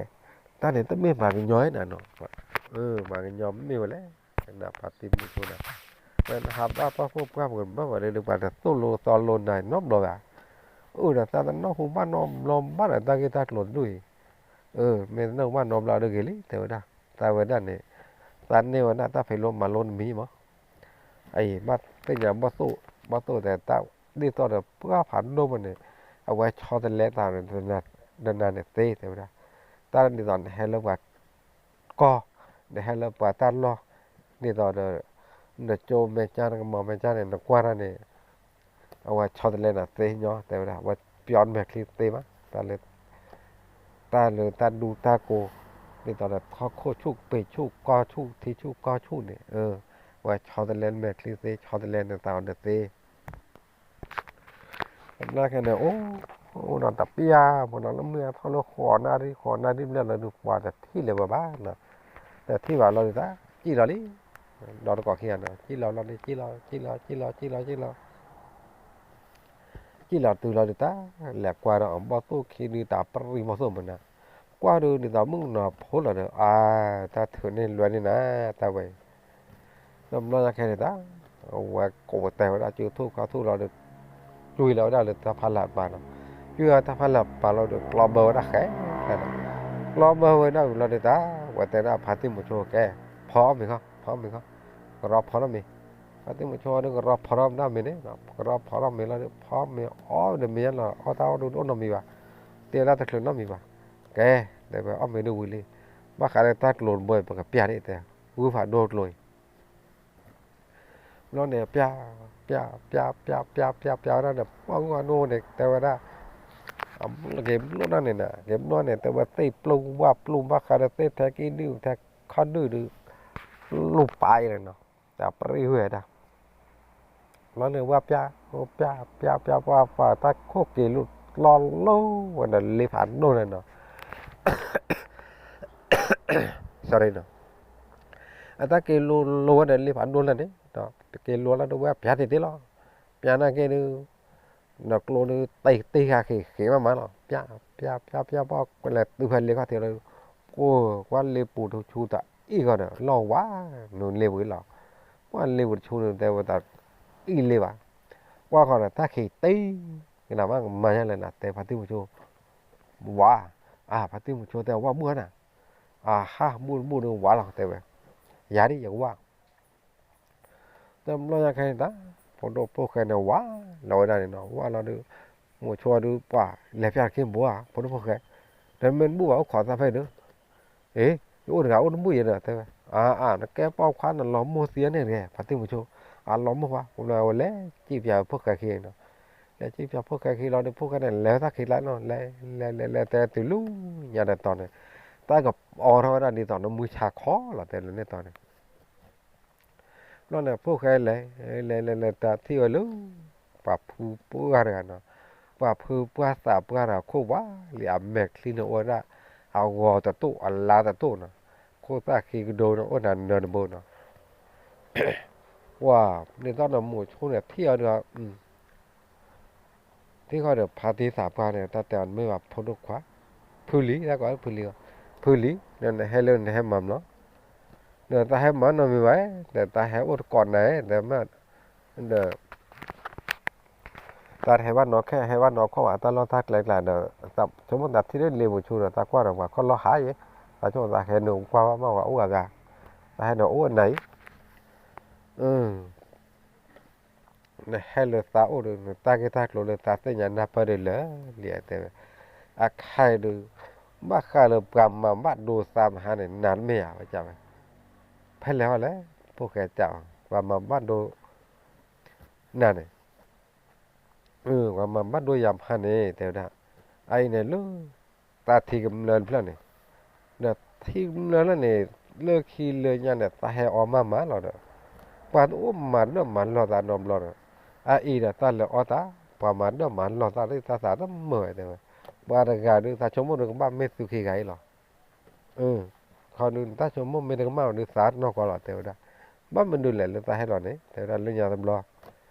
တၢ်န့ၣ်တမ့ၢ်မၤကညီဧါနၤနီၤ, မၤကညီမ့ၢ်ဝဲလဲၣ်, နဖါတံၢ်မုဆိနၤ, နဟးဘၣ်ပှၢ်ခိၣ်ပှၢ်ပူၤဘၣ်ဝဲဒီး ပှၤတသိၣ်လိသီလိနၤနီတဘျီဘၣ်, အၢ ဒီးသးတနၢ်ဟူဘၣ်နီတဘျီဘၣ်ဒီး တၢ်ဂ့ၢ်တၢ်ကျိၤတဒူၣ်အံၤ, မ့ၢ်တနၢ်ဟူဘၣ်နီတဘျီဒီးဂ့ၤလံ တဲဝဲဒၣ်, သးဝဲဒၣ်န့ၣ်, သးန့ၢ်ဝဲဒၣ်တၢ်ဖံးလိမၤလိတမံၤမး အအံၤ ဘၣ်သ့ၣ်ညါဘီၣ်သိၣ်, ဘီၣ်သိၣ်တဲတၢ်ဒ်သိးဒီးပှၢ်ဖးဒိၣ်မးန့ၣ်, အဝဲဆီတလဲသးန့ၣ်, ဒီးနၤန့ၣ်သ့တဲဝဲဒၣ်, တၢ်ဒ်သိးနဟဲလၢပှၤကီၢ်, နဟဲလၢပှၤတၢ်လီၢ်, ဒ်သိးဒီး နကၠိမဲာ်ကၠၢ် နကမၤမဲာ်ကၠၢ်န့ၣ် နကွၢ်တၢ်န့ၣ်, အဝဲဆီတလဲနၤသ့ညီတဲဝဲဒၣ်, အဝဲပျီနမဲာ်ချံသ့မး, တၢ်လၢတၢ်ဒူတၢ်ကိၤ, ဒ်သိးဒီးထီၣ်ခိၣ်ဆူၣ်ပ့ၤဆူၣ်ကီၢ်ဆူၣ်ထံဆူၣ်ကီၢ်ဆူၣ်န့ၣ်, အဝဲဆီတလဲနမဲာ်ချံသ့ ဆီတလဲနသးအီၤဒီးသ့, ဘျီခဲန့ၣ် အိၣ်, အိၣ်ဒီးတပျၢ်ဖိနီၤ လၢမုၢ်အထီၣ်လၢဃိးနၣ်ရံၣ် ဃိးနၣ်ရံၣ်ဘျဲၣ်လီၤဒီး ပှၤတထံၣ်လၢၤဝဲဘၣ်, တထံၣ်ဘၣ်လီၤဒီးတၢ် စံၣ်လီၤလံ, ဒီးတကိးခံဂၤန့ၣ် စံၣ်လီၤလီၤန့ၣ် စံၣ်လီၤ စံၣ်လီၤ စံၣ်လီၤ စံၣ်လီၤ စံၣ်လီၤတုၤလီၤဒီးတၢ် လဲၤကွၢ်ဒီးအဘီၣ်သိၣ်ခံဒုတၢ်ပြံၢ်ဘီၣ်သိၣ်မနၤ, ကွၢ်ဒုးဒ်သိးမုၣ်ကနီၤဖိလီၤဒီး အါ, တၢ်ထုးန့ၢ်လွဲန့ၢ်နၤ, တၢ်ဝဲအံၤ, ဒီးဘျီညါခဲန့ၣ်တၢ်, အဝဲကိးတဲဝဲဒၣ် ကၠူထူၣ်ခီထူၣ်လီၤဒီး ကွံာ်လီၤဝဲဒၣ်လၢတၢ်ဖးလၢ်ပာ်နီၤ, ကွံာ်ဝဲတၢ်ဖးလၢ်ပာ်လီၤဒီး ကျီဘၢဝဲဒၣ်ဃဲ, ကျီဘၢဝဲဒၣ်ဝံၤလီၤဒီးတၢ် ဝဲတဲဒၣ်ဖါတံၢ်မုဆိကဲ, ဖီအီၣ်မ့ၤခီ, ဖီအီၣ်မ့ၤခီ, ကရီဖီထီၣ်မ့ၤ, ဖါတံၢ်မုဆိဒီးကရီဖီထီၣ်မ့ၤမ့ၢ်န့ၣ်, ကရီဖီထီၣ်မ့ၤလီၤဒီး ဖီမ့ၤအီၣ်ဒီးမ့ၤညါလီၤ အီၣ်တၢ်အီၣ်ဒုးတအိၣ်နီတမံၤဘၣ်, တဲဝဲဒၣ်တချုးနီတမံၤဘၣ်, ကဲ, တဲဝဲအီၣ်မ့ၤဒုးဝံၤလံ, ဘၣ်ဃးဒီးတၢ်ကျိၤတဘိအံၤ ပကပျၢ်န့ၣ်တဲ, ဂုၢ်ဖးဒိၣ်ကျိၤအံၤ ဘျီန့ၣ် ပျၢ်, ပျၢ်, ပျၢ်, ပျၢ်, ပျၢ်, ပျၢ်, ပျၢ်ဝဲဒၣ်န့ၣ် ပှၢ်ဂီၢ်ဒိၣ်န့ၣ် တဲဝဲဒၣ်, က့ၤဘျိၣ်ဒၣ်န့ၣ်နၤ, က့ၤဘျိၣ်န့ၣ် တဲဝဲသ့ၣ်ပျိၢ်ဝၣ်ပျိၢ် ဘၣ်ဃးဒီးသ့ၣ်ထဲကံၢ်ဒုၣ်ထဲခီဒုၣ်ဒုး, လူၤပာ်အံၤန့ၣ်နီၤ, တၢ်ပြံၢ်ဝဲဒၣ်, ဘျီန့ၣ် ဝၣ်ပျၢ်, ပျၢ်, ပျၢ်, ပျၢ်, ပှၢ်ပှၢ် တၢ်ခိၣ်က့ၤလိၤလိၤဝဲဒီးလ့ဖးဒိၣ်န့ၣ်နီၤ sorry နီၤ, အတၢ်က့ၤလိၤလိၤဝဲဒီးလ့ဖးဒိၣ်လၢန့ၣ်, က့ၤလိၤလၢတဝဲပျၢ်တ့ၢ်တ့ၢ်လီၤ, ပျၢ်နာ်က့ဒုး, ဒီးကျိဒုးတ့ၢ်တ့ၢ်ဃာ်ဃ့ၣ်ဃ့ၣ်မးမးလီၤ, ပျၢ်, ပျၢ်, ပျၢ်, ပျၢ်, ပှၢ်ကွဲးလဲၤတုၤဖဲလ့ခီၣ်ထံးလီၤ, ကွၢ်လ့ပူၤတဆူတၢ်အံၣ်ဃီဒီး လီၢ်ဝါ, နုာ်လ့ပူၤလီၤ, ကွၢ်လ့ပူၤတဆူန့ၣ် တဲဝဲတၢ်အံၣ်လ့ဘၣ်, ကွၢ်ဃီဒီးတၢ်ခံးတ့ၢ်, ကနၣ်မးကမၤညါလဲၣ်နၤ တဲဖါတံၢ်မုဆိ, ဝါ, အါ ဖါတံၢ်မုဆိတဲဝၣ်မုၢ်ဧါနၤ, အဟါ မုၢ်တမုၢ်ဒီးဝါလီၤ တဲဝဲ, ယၤဒ်ယကဝၣ် တဘျီညါခဲအံၤတၢ် ဖိဒိၣ်ဖိၣ်ဃဲန့ၣ်ဝးလီၤဝဲဒၣ်န့ၣ်နီၤ, ဝးလီၤဒီး မိၤဆိဒုးပှၤလဲၤဖၠၣ်တခ့ဘိဧါ ဖိဒိၣ်ဖိၣ်ဃဲ, ဒီးမ့ၢ်တဘူၣ်ဘၣ်အိၣ်ခိးသၣ်ဖဲဒုး, အ့ ယအိၣ်တဂၤအိၣ်တဘူၣ်ယဲဒီး တဲဝဲ, အါအါ နကဲပိာ်ခွါနလီၤမိၢ်သံန့ၣ်တဂ့ၤ ဖါတံၢ်မိၤဆိ, အလီၤမိၢ်ပှၤ ဝဲလဲၤစံၣ်ပၠးဖိၣ်ဃဲခံနီၤ, လဲၤစံၣ်ပၠးဖိၣ်ဃဲခံလီၤဒီး ဖိၣ်ဃဲန့ၣ် လဲၤဝဲသၣ်ခံကျါနီၤ, လဲၤလဲၤလဲၤတဲတုၤလၢညါဒီးတီၤန့ၣ်, တၢ်ကအိးထီၣ်ဝဲဒၣ်ဒ်သိးနမုၢ်ဆါခီလီၤ တဲလၢန့ၣ်တီၤန့ၣ် ဘျီန့ၣ် ဖိၣ်ဃဲလဲၤ လဲၤလဲၤလဲၤတၢ်ထံၣ်ဝဲလၢ ပှၤဖုပှၢ်တဂၤနီၤ, ပှၤဖုပှၢ်သးပှၢ်တဂၤခိၣ်ဝးလံ အမဲာ်ချံန့ၣ်အိၣ်ဝဲဒၣ် အဂီၤတတိၢ် အလါတတိၢ်နီၤ, ခိၣ်သၣ်ဃံကဒိန့ၣ် အိၣ်နၤနၢတဘိနီၤ, ပှၤန့ၣ်တၢ်ဒီးမိၤဆိန့ၣ်ထံၣ်အီၤဒီး ထံၣ်ဃီဒီးဖါတံၢ်သးပှၢ်န့ၣ် တၢ်တဲအီၤနမ့ၢ်ဘၣ်ဖိဒိၣ်ခွါ, ဖုလံ တၢ်ကိးဖုလံ, ဖုလံ, ဒီးနဟဲလၢနဟဲမၤမလီၤ, ဒီးတၢ်ဟဲမၤနီတမံၤဘၣ်, ဒီးတၢ်ဟဲအိၣ်တကိးနၤ, ဒီး တၢ်တဟဲဘၣ်နီၢ်ခဲ ဟဲဘၣ်နီၢ်ခီၣ်ဘၣ် တၢ်လီၢ်တၢ်ကျဲကျါဒီး ဆိကမိၣ်သးထံၣ်လၢလ့ပူၤဆူဒီး တၢ်ကွၢ်ဒီးပှၤခီၣ်လီၢ်ဟးယဲ, တၢ်ဆိကမိၣ်သးဟဲနုာ်ကွၢ်ဘၣ်မး ပှၤအိၣ်ဂၤဂၤ, တၢ်ဟဲဒီးအိၣ်အနၤအံၤ နဟဲလၢသးအိၣ်ဒီး နတၢ်ဂ့ၢ်တၢ်ကျိၤလၢသးသ့ၣ်ညါနၢ်ပၢၢ်ဒ်လဲၣ်လံ တဲဝဲ, အခါအံၤဒီး ဘၣ်ဃးလၢပှၤမၤဘၣ်ဒိသးမဟါန့ၣ် နၤတမ့ၢ်ဧါ ဝဲကဝဲ, ဖဲလဲၣ်ဟီလဲၣ် ဖိၣ်ဃဲတဲအီၤ ပှၤမၤဘၣ်ဒိ နၤန့ၣ် ပှၤမၤဘၣ်ဒိယၤမဟါန့ၣ် တဲဝဲဒၣ်, အအံၤန့ၣ်လၢ သးထံကမျၢၢ်တဖျၢၣ်န့ၣ်, ဒီးထံကမျၢၢ်လၢန့ၣ် လၢခံလၢညါန့ၣ် သးဟဲအီမးမးလီၤဒီး, ပှၤတအိၣ်မၤဒၢၣ်မၤလီၢ်သးနီတဘျီဒီး, အအံၤဒီးတၢ်လဲၤအီတၢ်, ပှၤမၤဒၢၣ်မၤလီၢ်သးသ့ၣ်တၢ်သးတမုာ်ဝဲတဲဝဲ, ပှၤတဂၤဒုးသးဆိကမိၣ်ဒုးကဘၣ်မ့ၢ်သုခံဂၤအံၤလီၤ ခီဒုးနတၢ်ဆိကမိၣ်မ့ၢ်တကမၣ်ဘၣ်ဒုးသးနီၢ်ကီၢ်လီၤ တဲဝဲဒၣ်, ဘၣ်မနုၤလဲၣ်လၢသးဟဲလီၤန့ၣ် တဲဝဲဒၣ်လၢညါတဘျီ,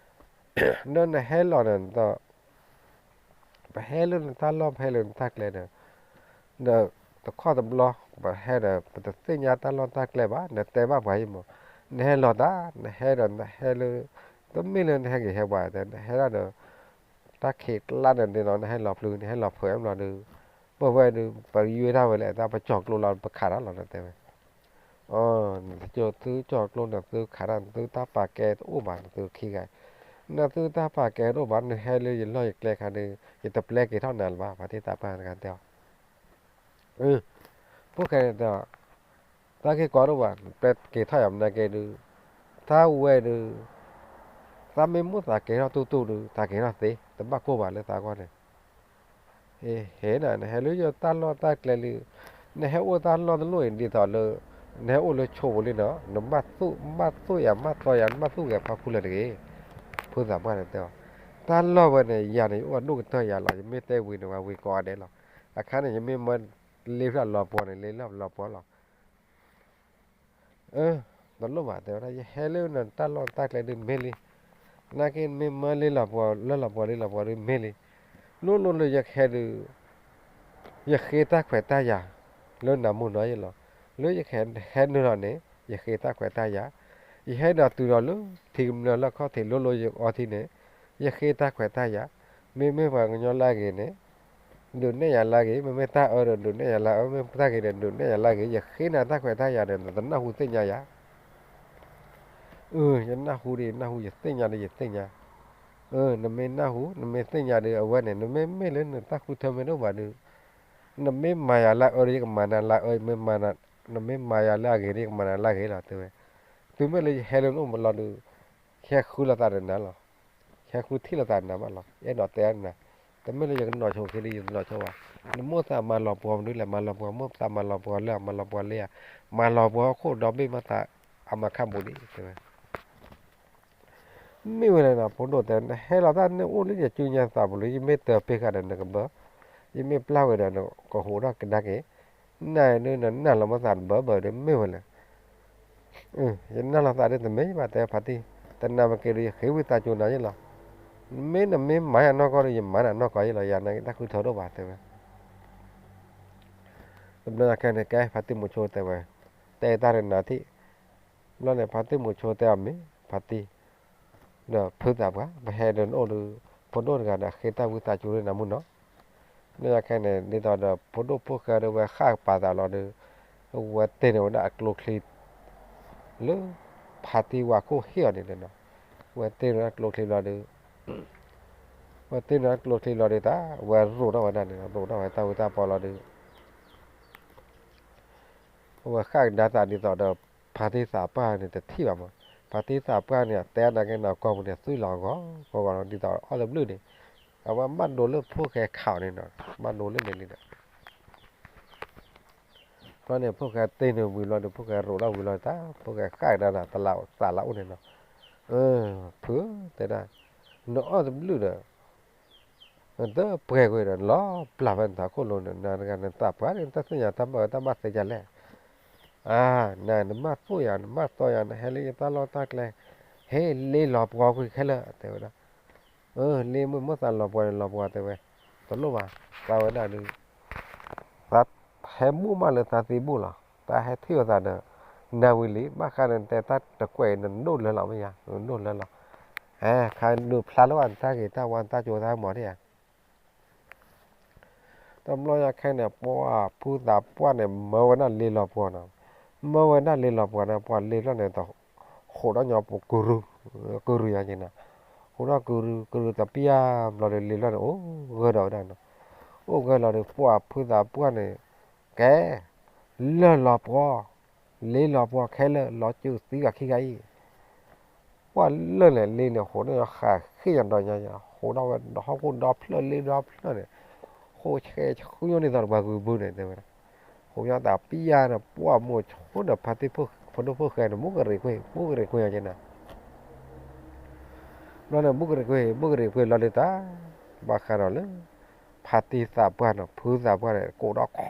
ဒီးနဟဲလီၤန့ၣ်ဒီး, ပဟဲလၢနတၢ်လီၢ်ပဟဲလၢနတၢ်ကျဲဒီး, ဒီးတခီတဘျီ ပဟဲဒီး ပတသ့ၣ်ညါတၢ်လီၢ်တၢ်ကျဲဘၣ် နတဲဘၣ်ပှၤအံၤမး, နဟဲလီၤတၢ် နဟဲဒီးနဟဲလၢ, တမ့ၢ်လၢနဟဲက့ၤဟဲပှၤတဲ နဟဲဒၣ်ဒီး တၢ်ခံးကျါန့ၣ်ဒ်သိး နဟဲလီၤဖျုး နဟဲလီၤဖုးမးဒီး, ပဝဲဒုး ပယွဲဒၣ်ဝဲလၢ တၢ်ပကၠီၤကျိလီၤ ပခးတၢ်လီၤ တဲဝဲ, နသုကၠီၤကျိန့ၣ် သုခးတၢ် နသုတၢ်ပာ်ကဲတအိၣ်ဘၣ် နသုခံဂၤ, နသုတၢ်ပာ်ကဲတအိၣ်ဘၣ် နဟဲလၢယလီၢ်ယကျဲခါဒီး ယတပျဲက့ၤထီၣ်နၤလၢၤဘၣ် ဖါတံၢ်သးပှၢ်တဂၤတဲအီၤ ဖိၣ်ဃဲန့ၣ်တဲအီၤ, တၢ်ဂ့ၢ်ကီဒိၣ်ဘၣ် ပျဲက့ၤထီၣ်ယၤမနုၤက့ဒုး, တၢ်ဝဲဒုး, သးမ့ၢ်မိၣ်သးကဲထီၣ်တူၢ်တူၢ်ဒုး သးက့ၤထီၣ်သ့ တဘၣ်ကိၢ်ဘၣ်လၢသးဂီၢ်န့ၣ်, ဟဲနၤ နဟဲလၢယတၢ်လီၢ်တၢ်ကျဲလံ, နဟဲအိၣ်တၢ်လီၢ်တလီၢ်အံၤဒ်သိးလၢ, နဟဲအိၣ်လၢဆိပူၤလံနီၤ နဘၣ်သိၣ် ဘၣ်သိၣ်ယၤ ဘၣ်တီယၤ နဘၣ်သိၣ်ဂဲၤဖီခိၣ်လၢတဂ့ၤ, ဖိသးပှၢ်န့ၣ်တဲအီၤ, တၢ်လီၢ်ဝဲန့ၣ် ယၤန့ၣ် ယအိၣ်အဒိၣ်ကတၢၢ်ယၤလီၤ ယမ့ၢ်တဲဝံၤန့ၣ် ဝဲဝံၤကိးဂၤဒဲးလီၤ, အခါန့ၣ် ယမ့ၢ်မၢလ့ဖျၢၣ်လီၤပှီၤန့ၣ် လ့လၢလီၤပှီၤလီၤ တလိၣ်ဘၣ်တဲဝဲဒၣ် ယဟဲလၢနတၢ်လီၢ်တၢ်ကျဲဒုးမ့ၢ်လံ, နာ်က့မ့ၢ်မၢလ့လီၤပှီၤ လၢလီၤပှီၤလ့လီၤပှီၤဒုးမ့ၢ်လံ, လိၣ်လိၣ်လၢယကဟဲဒုး, ယဃ့တၢ်ခွဲးတၢ်ယာ်, လၢနၤမူနီၤယလီၤ, လၢယကဟဲနုာ်လီၤန့ၣ် ယဃ့တၢ်ခွဲးတၢ်ယာ်, ယဟဲဒီးတုၤဒီးလၢ ထံကမျၢၢ်လၢခီၣ်ထံးလိၣ်လိၣ်ယအီထံန့ၣ်, ယဃ့တၢ်ခွဲးတၢ်ယာ်, မ့မ့ၢ်ပှၤကညီလၢအဂ့ၤန့ၣ် ဒုးနဲၣ်ယၤလၢအဂ့ၤ, မ့မ့ၢ်တၢ်အၢဒီးဒုးနဲၣ်ယၤလၢအၢ, မ့ၢ်တၢ်ဂ့ၤဒီး ဒုးနဲၣ်ယၤလၢအဂ့ၤ, ယဃ့နၤတၢ်ခွဲးတၢ်ယာ်ဒီး နတနၢ်ဟူသ့ၣ်ညါယၤ, အၢ ယနၢ်ဟူဒီးယနၢ်ဟူ ယသ့ၣ်ညါဒီးယသ့ၣ်ညါ, အၢ နမ့ၢ်နၢ်ဟူ နမ့ၢ်သ့ၣ်ညါဒီး အဝဲန့ၣ် နမ့ၢ်မ့ၢ်လၢနတၢ်ဃုထၢမ့ၢ်တအိၣ်ဘၣ်ဒီး, နမ့ၢ်မၤယၤလၢအၢဒီး ယကမၤနၤလၢအၢ, မ့ၢ်မၤ, နမ့ၢ်မၤယၤလၢအဂ့ၤဒီး ယကမၤနၤလၢအဂ့ၤလီၤ တဲဝဲ, တုၤမ့ၢ်လၢယဟဲလၢနအိၣ်မးလီၤဒီး ဟဲဃုလိာ်သးဒီးနၤလီၤ. ဟဲဃုထံၣ်လိာ်သးနၤဘၣ်လီၤ. အဲၣ်ဒိးတဲနၤ, တမ့ၢ်လၢယကနီၤဆိခံလံ ယတနီၤဆိဘၣ်. နမိၢ်သးမၤလီၤပှီၤမနုၤလဲၣ်, မၤလီၤပှီၤ မိၢ်သးမၤလီၤပှီၤလၢ မၤလီၤပှီၤလၢဧါ, မၤလီၤပှီၤဟီၣ်ခိၣ်ဒီဘ့ၣ်မးသး အမၤခါဘူးဒံး တဲဝဲ. မ့ၢ်ဝဲလဲၣ်နီၤ ဖိဒိၣ်တဲ နဟဲလီၤတၢ်န့ၣ်အိၣ်လၢယစုညါသးပူၤလံ ယမ့ၢ်တၢၤပ့ၢ်ဃာ်ဒီးနကဘၢ, ယမ့ၢ်ပျၢ်ဝဲဒီးနကဟူးထီၣ်ကဒါက့ၤ, နၤဒုးနနၢ်လီၤမ့ၢ်သးတဘၢဘၢဒီးမ့ၢ်ဝဲလဲၣ်. ယနၢ်လီၤသးဒ်တမ့ၢ်ဘၣ်တဲဖါတံၢ်, တနာ်မ့ၢ်က့ၤဒီးယဃ့ဝံသးစူၤနၤယ့ၣ်လီၤ. မ့ၢ်နမ့ၢ်မၤယၤနီၢ်ကီၢ်ဒီးယမၤနၤနီၢ်ကီၢ်ယ့ၣ်လီၤ ယၤနာ်က့ၤတၢ်ဃုထၢတအိၣ်ဘၣ်တဲဝဲ. တဘျီညါခဲန့ၣ် ကဲဖါတံၢ်မုဆိတဲဝဲ, တဲတၢ်ဒီးနၤထံၣ်, ဘျီန့ၣ် ဖါတံၢ်မုဆိတဲအီၤမ့ၢ် ဖါတံၢ် ဒီးဖုသးပှၢ် ပဟဲဒီးနအိၣ်ဒီး ဖိဒိၣ်တဂၤဒီးဃ့တၢ်ဝံသးစူၤလၢနၤမုၢ်နီၤ. ဘျီညါခဲန့ၣ် ဒ်သိးဒီးဖိဒိၣ်ဖိၣ်ဃဲဒီးဝဲဃၣ်ပာ်သးလီၤဒီး ဝဲတ့ၢ်န့ၢ်ဝဲဒၣ်အကျိချံ လၢဖါတံၢ်ဝၤခိၣ်ဟ့ၣ်အီၤန့ၣ်လီၤ. ဝဲတ့ၢ်န့ၢ်ကျိချံဘျီဒီး, ဝဲတ့ၢ်န့ၢ်ကျိချံဘျီဒီးတၢ် ဝဲရိးထီၣ်ဝဲဒၣ်န့ၣ် ရိးထီၣ်ဝဲတၢ်ဝံတၢ်ပီလီၤဒီး အဝဲဃၣ်ကဒါသးဒ်သိးဒီး ဖါတံၢ်သးပှၢ်န့ၣ်တထံၣ်ဘၣ်မး, ဖါတံၢ်သးပှၢ်န့ၣ် တဲနာ်က့နီၤ ကိာ်ပူၤန့ၣ် သွံၣ်လီၤဂီၤဂီၤဂီၤလီၤ ဒ်သိးအီၣ်တဘျုးန့ၣ်, အဝဲဘၣ်ဒိလၢဖိၣ်ဃဲခးအီၤန့ၣ်နီၤ ဘၣ်ဒိလၢန့ၣ်လံဒီး ဘျီန့ၣ် ဖိၣ်ဃဲတ့ၢ်န့ၢ်ဝံၤလီၤဒီး ဖိၣ်ဃဲရိးထီၣ်ဝံၤလီၤတၢ် ဖိၣ်ဃဲဃၣ်ကဒါသး သးလၢအိၣ်န့ၣ်နီၤ, ဖုတဲဒၣ်, နအီၣ်တဘျုးဒီး နတပှဲၤကွံာ်ဒီး လီၤပျၢ်ဖဲနသးခိၣ်လိၤန့ၣ် နတဂၤနသးပှၢ်န့ၣ် နတသ့ၣ်ညါတၢ်ဘၣ်အၢတၢ်ဘၣ်သ့ဒ်လဲၣ်, အါ, န နဘၣ်သိၣ်ယၤ နဘၣ်သီယၤ နဟဲလၢယတၢ်လီၢ်တၢ်ကျဲ, ဟ့ၣ်လ့လီၤပှီၢ်ကွံာ်ခဲလၢာ် တဲဝဲဒၣ်, အၢ လ့မုၢ်မ့ၢ်သးလီၤပှီၢ်န့ၣ် လီၤပှီၢ်တဲဝဲ, တလိၣ်ဘၣ်, သးဝဲဒၣ်ဒီး သးဟဲဘူၣ်မးလၢသးသံဘူၣ်လီၤ, တၢ်ဟဲထံၣ်အသးဒီး နၤဝံၤလံ ဘၣ်ဃးဒီးနတဲတၢ်တကွဲးအံၤ နဒိၣ်လၢလီၤမ့ၢ်ယါ နဒိၣ်လၢလီၤ, ဟဲခါဒုးဖျါလၢၤဘၣ်နတၢ်ဂ့ၤတၢ်ဝါနတၢ်ကၠိတၢ်မီၤဒ်ဧါ တဘျီညါခဲန့ၣ် ပှၤဖုသးပှၢ်န့ၣ် မၢဝဲဒၣ်လ့လီၤပှီၢ်နီၤ, မၢဝဲဒၣ်လ့လီၤပှီၢ်န့ၣ် ပှၤလ့ဖျၢၣ်န့ၣ် ဃိးဒီးညီပူၤ ကရူၢ်ယါက့ၤနီၤ, ဃိးဒီးကရူၢ် ကရူၢ်တပျၢ်ဘျီဒီး လ့ဖျၢၣ်န့ၣ် အိၣ်ဂၢၢ်ဒီးဝဲဒၣ်နီၤ, အိၣ်ဂၢၢ်လီၤဒီး ပှၤဖုသးပှၢ်န့ၣ် ကဲ လၢလီၤပှီၢ်, လ့လီၤပှီၢ်ခဲလၢာ် လီၤစၢၤသံဂၤခံဂၤအံၤ ပှၤလၢာ်န့ၣ်လ့န့ၣ် ဃိးဒီးညီဃာ်ဃ့ၢ်ညီဒီးညီ, ဃိးဒီးဝဲဒီးဟီၣ်ခိၣ်ဒီဖျၢၣ်လ့ဒီဖျၢၣ်န့ၣ်, ဃိးဆဲးဆှူညိၣ်ဒ်သိးဒီးပှၤဂုာ်ဘုန့ၣ် တဲဝဲဒၣ်, ဃိးညီသးပျၢ်န့ၣ် ပှၤမိၤဆိဒီးဖါတံၢ်ဖိဒိၣ်ဖိၣ်ဃဲန့ၣ် ဘူၣ်ကရံးကွ့ၢ် ဘူၣ်ကရံးကွ့ၢ်ယါက့ၤနီၤ, ဘျီန့ၣ် ဘူၣ်ကရံးကွ့ၢ် ဘူၣ်ကရံးကွ့ၢ်လီၤဒုးတၢ်, ဘၣ်ဃးဒီးလၢ ဖါတံၢ်သးပှၢ်နီၤ ဖုသးပှၢ်န့ၣ် ကိးဒီး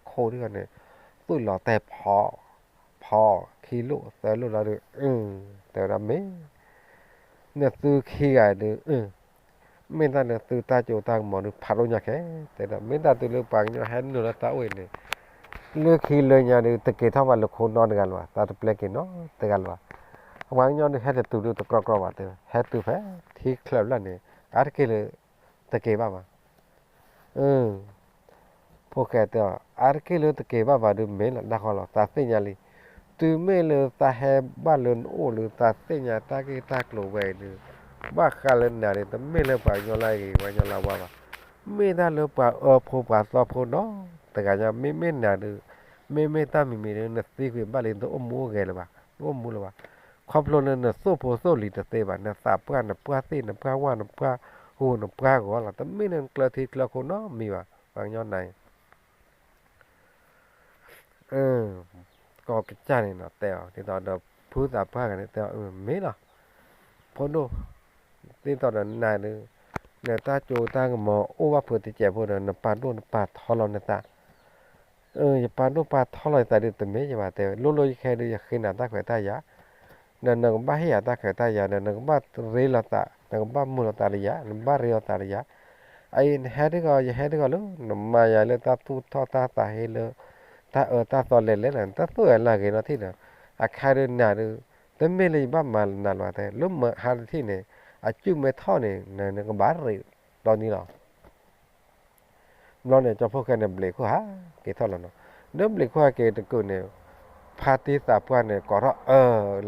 ခိၣ်, ခိၣ်ဒ်န့ၣ် သွံၣ်လီၤတဲာ်ဖီ, ဖီ, ခံလိၣ်သၢလိၣ်လီၤဒီး, တဲဝဲဒၣ်မ့ၢ် နသုခံဂၤဒီး, မ့ၢ်တၢ်လၢသုတၢ်ကၠိတၢ်ကမီၤဒုးဖးဒိၣ်ညါခဲ, တဲဒီး မ့ၢ်တၢ်တုၤလၢပှၤကညီဟဲနုာ်လၢတၢ်အိၣ်အံၤန့ၣ်, လၢခံလၢညါဒီး တက့ၤထီၣ်ဘၣ်လၢခိနီတဂၤလၢၤဘၣ်, တၢ်တပျဲက့ၤနီတဂၤလၢၤဘၣ်, ပှၤကညီဒုးဟဲတတုၤဒုးတကြီကြီဘၣ်တဲ, ဟဲတုၤဖဲထံချၢဖျၢၣ်န့ၣ် အါတက့ၢ်လၢ တက့ၤဘၣ်ဘၣ် ဖိၣ်ဃဲတဲအီၤ အါတက့ၢ်လၢတက့ၤဘၣ်ဘၣ်ဒုးမ့ၢ်လီၤ ဒၣ်ဃီလီၤ သးသ့ၣ်ညါလံ, တုၤမ့ၢ်လၢသးဟဲဘၣ်လၢနအိၣ်လၢ သးသ့ၣ်ညါတၢ်ဂ့ၢ်တၢ်ကျိၤဝဲအံၤဒုး, ဘၣ်ဃးလၢနၤဒုး တမ့ၢ်လၢပှၤကညီလၢအဂ့ၤ ပှၤကညီလၢအဝါဘၣ်, မ့ၢ်တၢ်လၢပှၤအၢဖိပှၤသီဖိနီတဂၤညါ မ့မ့ၢ်နၤဒုး, မ့မ့ၢ်တၢ်မံၤမံၤဒုး နသံကွံာ်ဘၣ်လံ နတအိၣ်မူအိၣ်ဂဲၤလၢၤဘၣ်, နအိၣ်မူလၢၤဘၣ်, ခီဖျိလၢနသိၣ်ဖိသိၣ်လံၤတသ့ဘၣ်, နသးပှၢ်နပှၢ်သ့ၣ် နပှၢ်ဝၣ်နပှၢ်ဂီၤနပှၢ်ဂီၤလီၤ, တမ့ၢ်လၢနကျၢၤထံကျၢၤခိၣ်နီတမံၤဘၣ်, ပှၤကညီနၤအံၤ ကိးကစၢ်န့ၣ်နီၤ တဲအီၤ ဒ်သိးဒီးဖုသးပှၢ်ဂၤန့ၣ် တဲအီၤ မ့ၢ်လီၤ, ဖိဒိၣ်, ဒ်သိးဒီးနၤဒုး, နတၢ်ကၠိတၢ်ကမီၤအိၣ်ဘၣ်ဖုးတစဲးဖိဒီး နပာ်ဒိၣ်နပာ်ထီလီၤနသး, ယပာ်ဒိၣ်ပာ်ထီလီၤယသးဒုး တမ့ၢ်ယဘၣ်တဲဝဲ လိၣ်လိၣ်ယခဲဒုး ယဃ့နၤတၢ်ခွဲးတၢ်ယာ်, ဒီးနကဘၣ်ဟ့ၣ်ယၤတၢ်ခွဲးတၢ်ယာ်ဒီး နကဘၣ်ရ့လိာ်သး, နကဘၣ်မုာ်လိာ်သးဒီးယၤ, နဘၣ်ရ့လိာ်သးဒီးယၤ, အအံၤ နဟဲတဂီၤ ယဟဲတဂီၤလၢ နမၤယၤလၢတၢ်သူၣ်ထီၣ်တၢ်သးဟ့လၢ တၢ်အၢတၢ်သီလဲၤလဲၤလီၤ နတသိၣ်ယၤလၢအဂ့ၤနီတထံၣ်ဒီး, အခါဒုးနၤဒုး, တမ့ၢ်လၢယဘၣ်မၤနၤလၢၤဘၣ်တဲ, လၢမဟါတထံၣ်န့ၣ်, အစုၣ်မ့ၢ်ထီၣ်န့ၣ် နကဘၣ်ရ့ဒီနံၤလီၤ ဘျီန့ၣ် ကၠီဖိၣ်ဃဲန့ၣ် ဘျံးခိၣ်ဟးက့ၤထီၣ်လီၤနီၤ, ဒီးဘျံးခိၣ်ဟးက့ၤတကုာ်န့ၣ်, ဖါတံၢ်သးပှၢ်န့ၣ် ကိးထီၣ်အၢလၢန့ၣ်, ခိၣ်သၣ်ဃံလီၤတီၤလီၤနီၤ,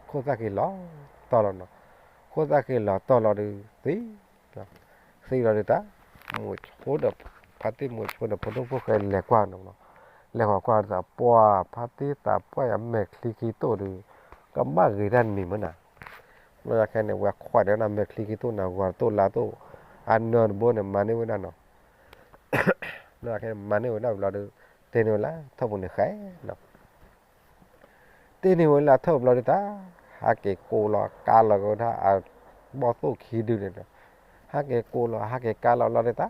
ခိၣ်သၣ်ဃံလီၤတီၤလီၤဒုးသံ, သံလီၤဒုးတၢ်, မိၤဆိဒီး, ဖါတံၢ်မိၤဆိဒီး ဖိဒိၣ်ဖိၣ်ဃဲလဲၤကွၢ်နီၤ, လဲၤဃီၤကွၢ်သးပှၢ် ဖါတံၢ်သးပှၢ်ယၤမဲာ်ချံခံတိၢ်ဒုး, ကဘၣ်ဂ့ၤတၢ်တမံၤမ့ၢ်နၤ ဘျီခဲန့ၣ် ဝဲခွဲးဒီးဝဲဒၣ်မဲာ်ချံခံတိၢ်န့ၣ် ဂီၤတိၢ်လါတိၢ်, အနၢတဘိန့ၣ် မၤန့ၢ်ဝဲဒၣ်နီၤ, ဘျီခဲန့ၣ် မၤန့ၢ်ဝဲဒၣ်ဘျီဒီး, တ့န့ၢ်ဝဲလၢအထၢၣ်ပူၤန့ၣ်ဃဲနီၤ, တ့န့ၢ်ဝဲလၢအထၢၣ်ပူၤဘျီဒီးတၢ်, ဟးက့ၤကိးလီၤကါလီၤကဝဲဒၣ်အဘီၣ်သိၣ်ခံဒုန့ၣ်ဒီး, ဟးက့ၤကိးလီၤ ဟးက့ၤကါလီၤဘျီဒီးတၢ်,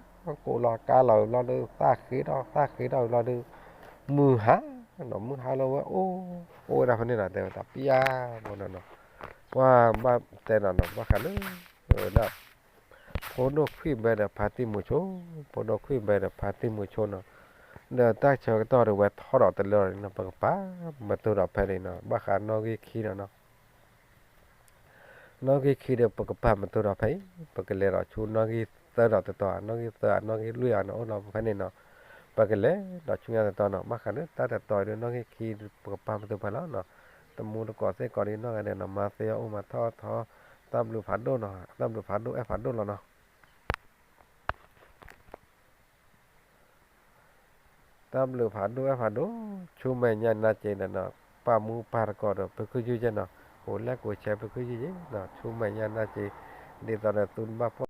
ကိးလီၤကါလီၤဘျီဒီး သၣ်ဃ့ထီၣ် သၣ်ဃ့ထီၣ်ဘျီဒီး, မုၢ်ဟါနီၤ မုၢ်ဟါလီၤဝဲအိၣ်, အိၣ်ဝဲဒၣ်ဖဲန့ၣ်နီၤ တဲဝဲတၢ်ပျၢ်ဘီနီၤနီၤ, ပှၤဘၣ်တဲနီၤနီၤ ဘၣ်ဃးလၢ, ဝဲဒၣ်, ဖိဒိၣ်ခွံၣ်ဘဲဒီးဖါတံၢ်မုာ်ဆိ, ဖိဒိၣ်ခွံၣ်ဘဲဒီးဖါတံၢ်မုာ်ဆိနီၤ, ဒီးတၢ်ဆၢကတီၢ်ဒီးဝဲထီဒီးတလၢာ်နီၤ ပကပာ်မတုၤဒီးဖဲန့ၣ်နီၤ ဘၣ်ဃးနီၣ်ဂံၢ်ခံနီၤနီၤ နီၣ်ဂံၢ်ခံဒီးပကပာ်မတုၤဒီးဖဲအံၤ ပကလဲၤဒီးဆူနီၣ်ဂံၢ်သၢဒီးတတီၤ နီၣ်ဂံၢ်သၢ နီၣ်ဂံၢ်လွံၢ်အံၤန့ၣ် အိၣ်လီၤဖဲန့ၣ်နီၤ, ပကလဲၤဒီးဆူညါတတီၤနီၤ ဘၣ်ဃးလၢတၢ်တတီၤအံၤဒီးနီၣ်ဂံၢ်ခံ ပကပာ်မတုၤဖဲလီၤနီၤ, မူတကိးသ့ၣ်ကိးဒံနီၢ်ဂၤဒဲးနီၤ မၤသ့အီၣ်အိၣ်မၤထီၣ်အီၣ်ထီၣ်, တၢ်ဘျုးဖးဒိၣ်နီၤ တၢ်ဘျုးဖးဒိၣ်အဲၣ်ဖးဒိၣ်လီၤနီၤ. တၢ်ဘျုးဖးဒိၣ်အဲၣ်ဖးဒိၣ်, ဆူမဲာ်ညါနၤက့ၤဒီးနီၤ ပာ်မူပာ်သကိးဒီး ပခုၣ်ယုၢ်ယဲနီၤ, ကိးလဲၣ်ကိးဆဲ ပခုၣ်ယုၢ်ယဲနီၤ ဆူမဲာ်ညါနၤက့ၤ, ဒ်သိးဒီးသုတဘၣ်ပီၢ်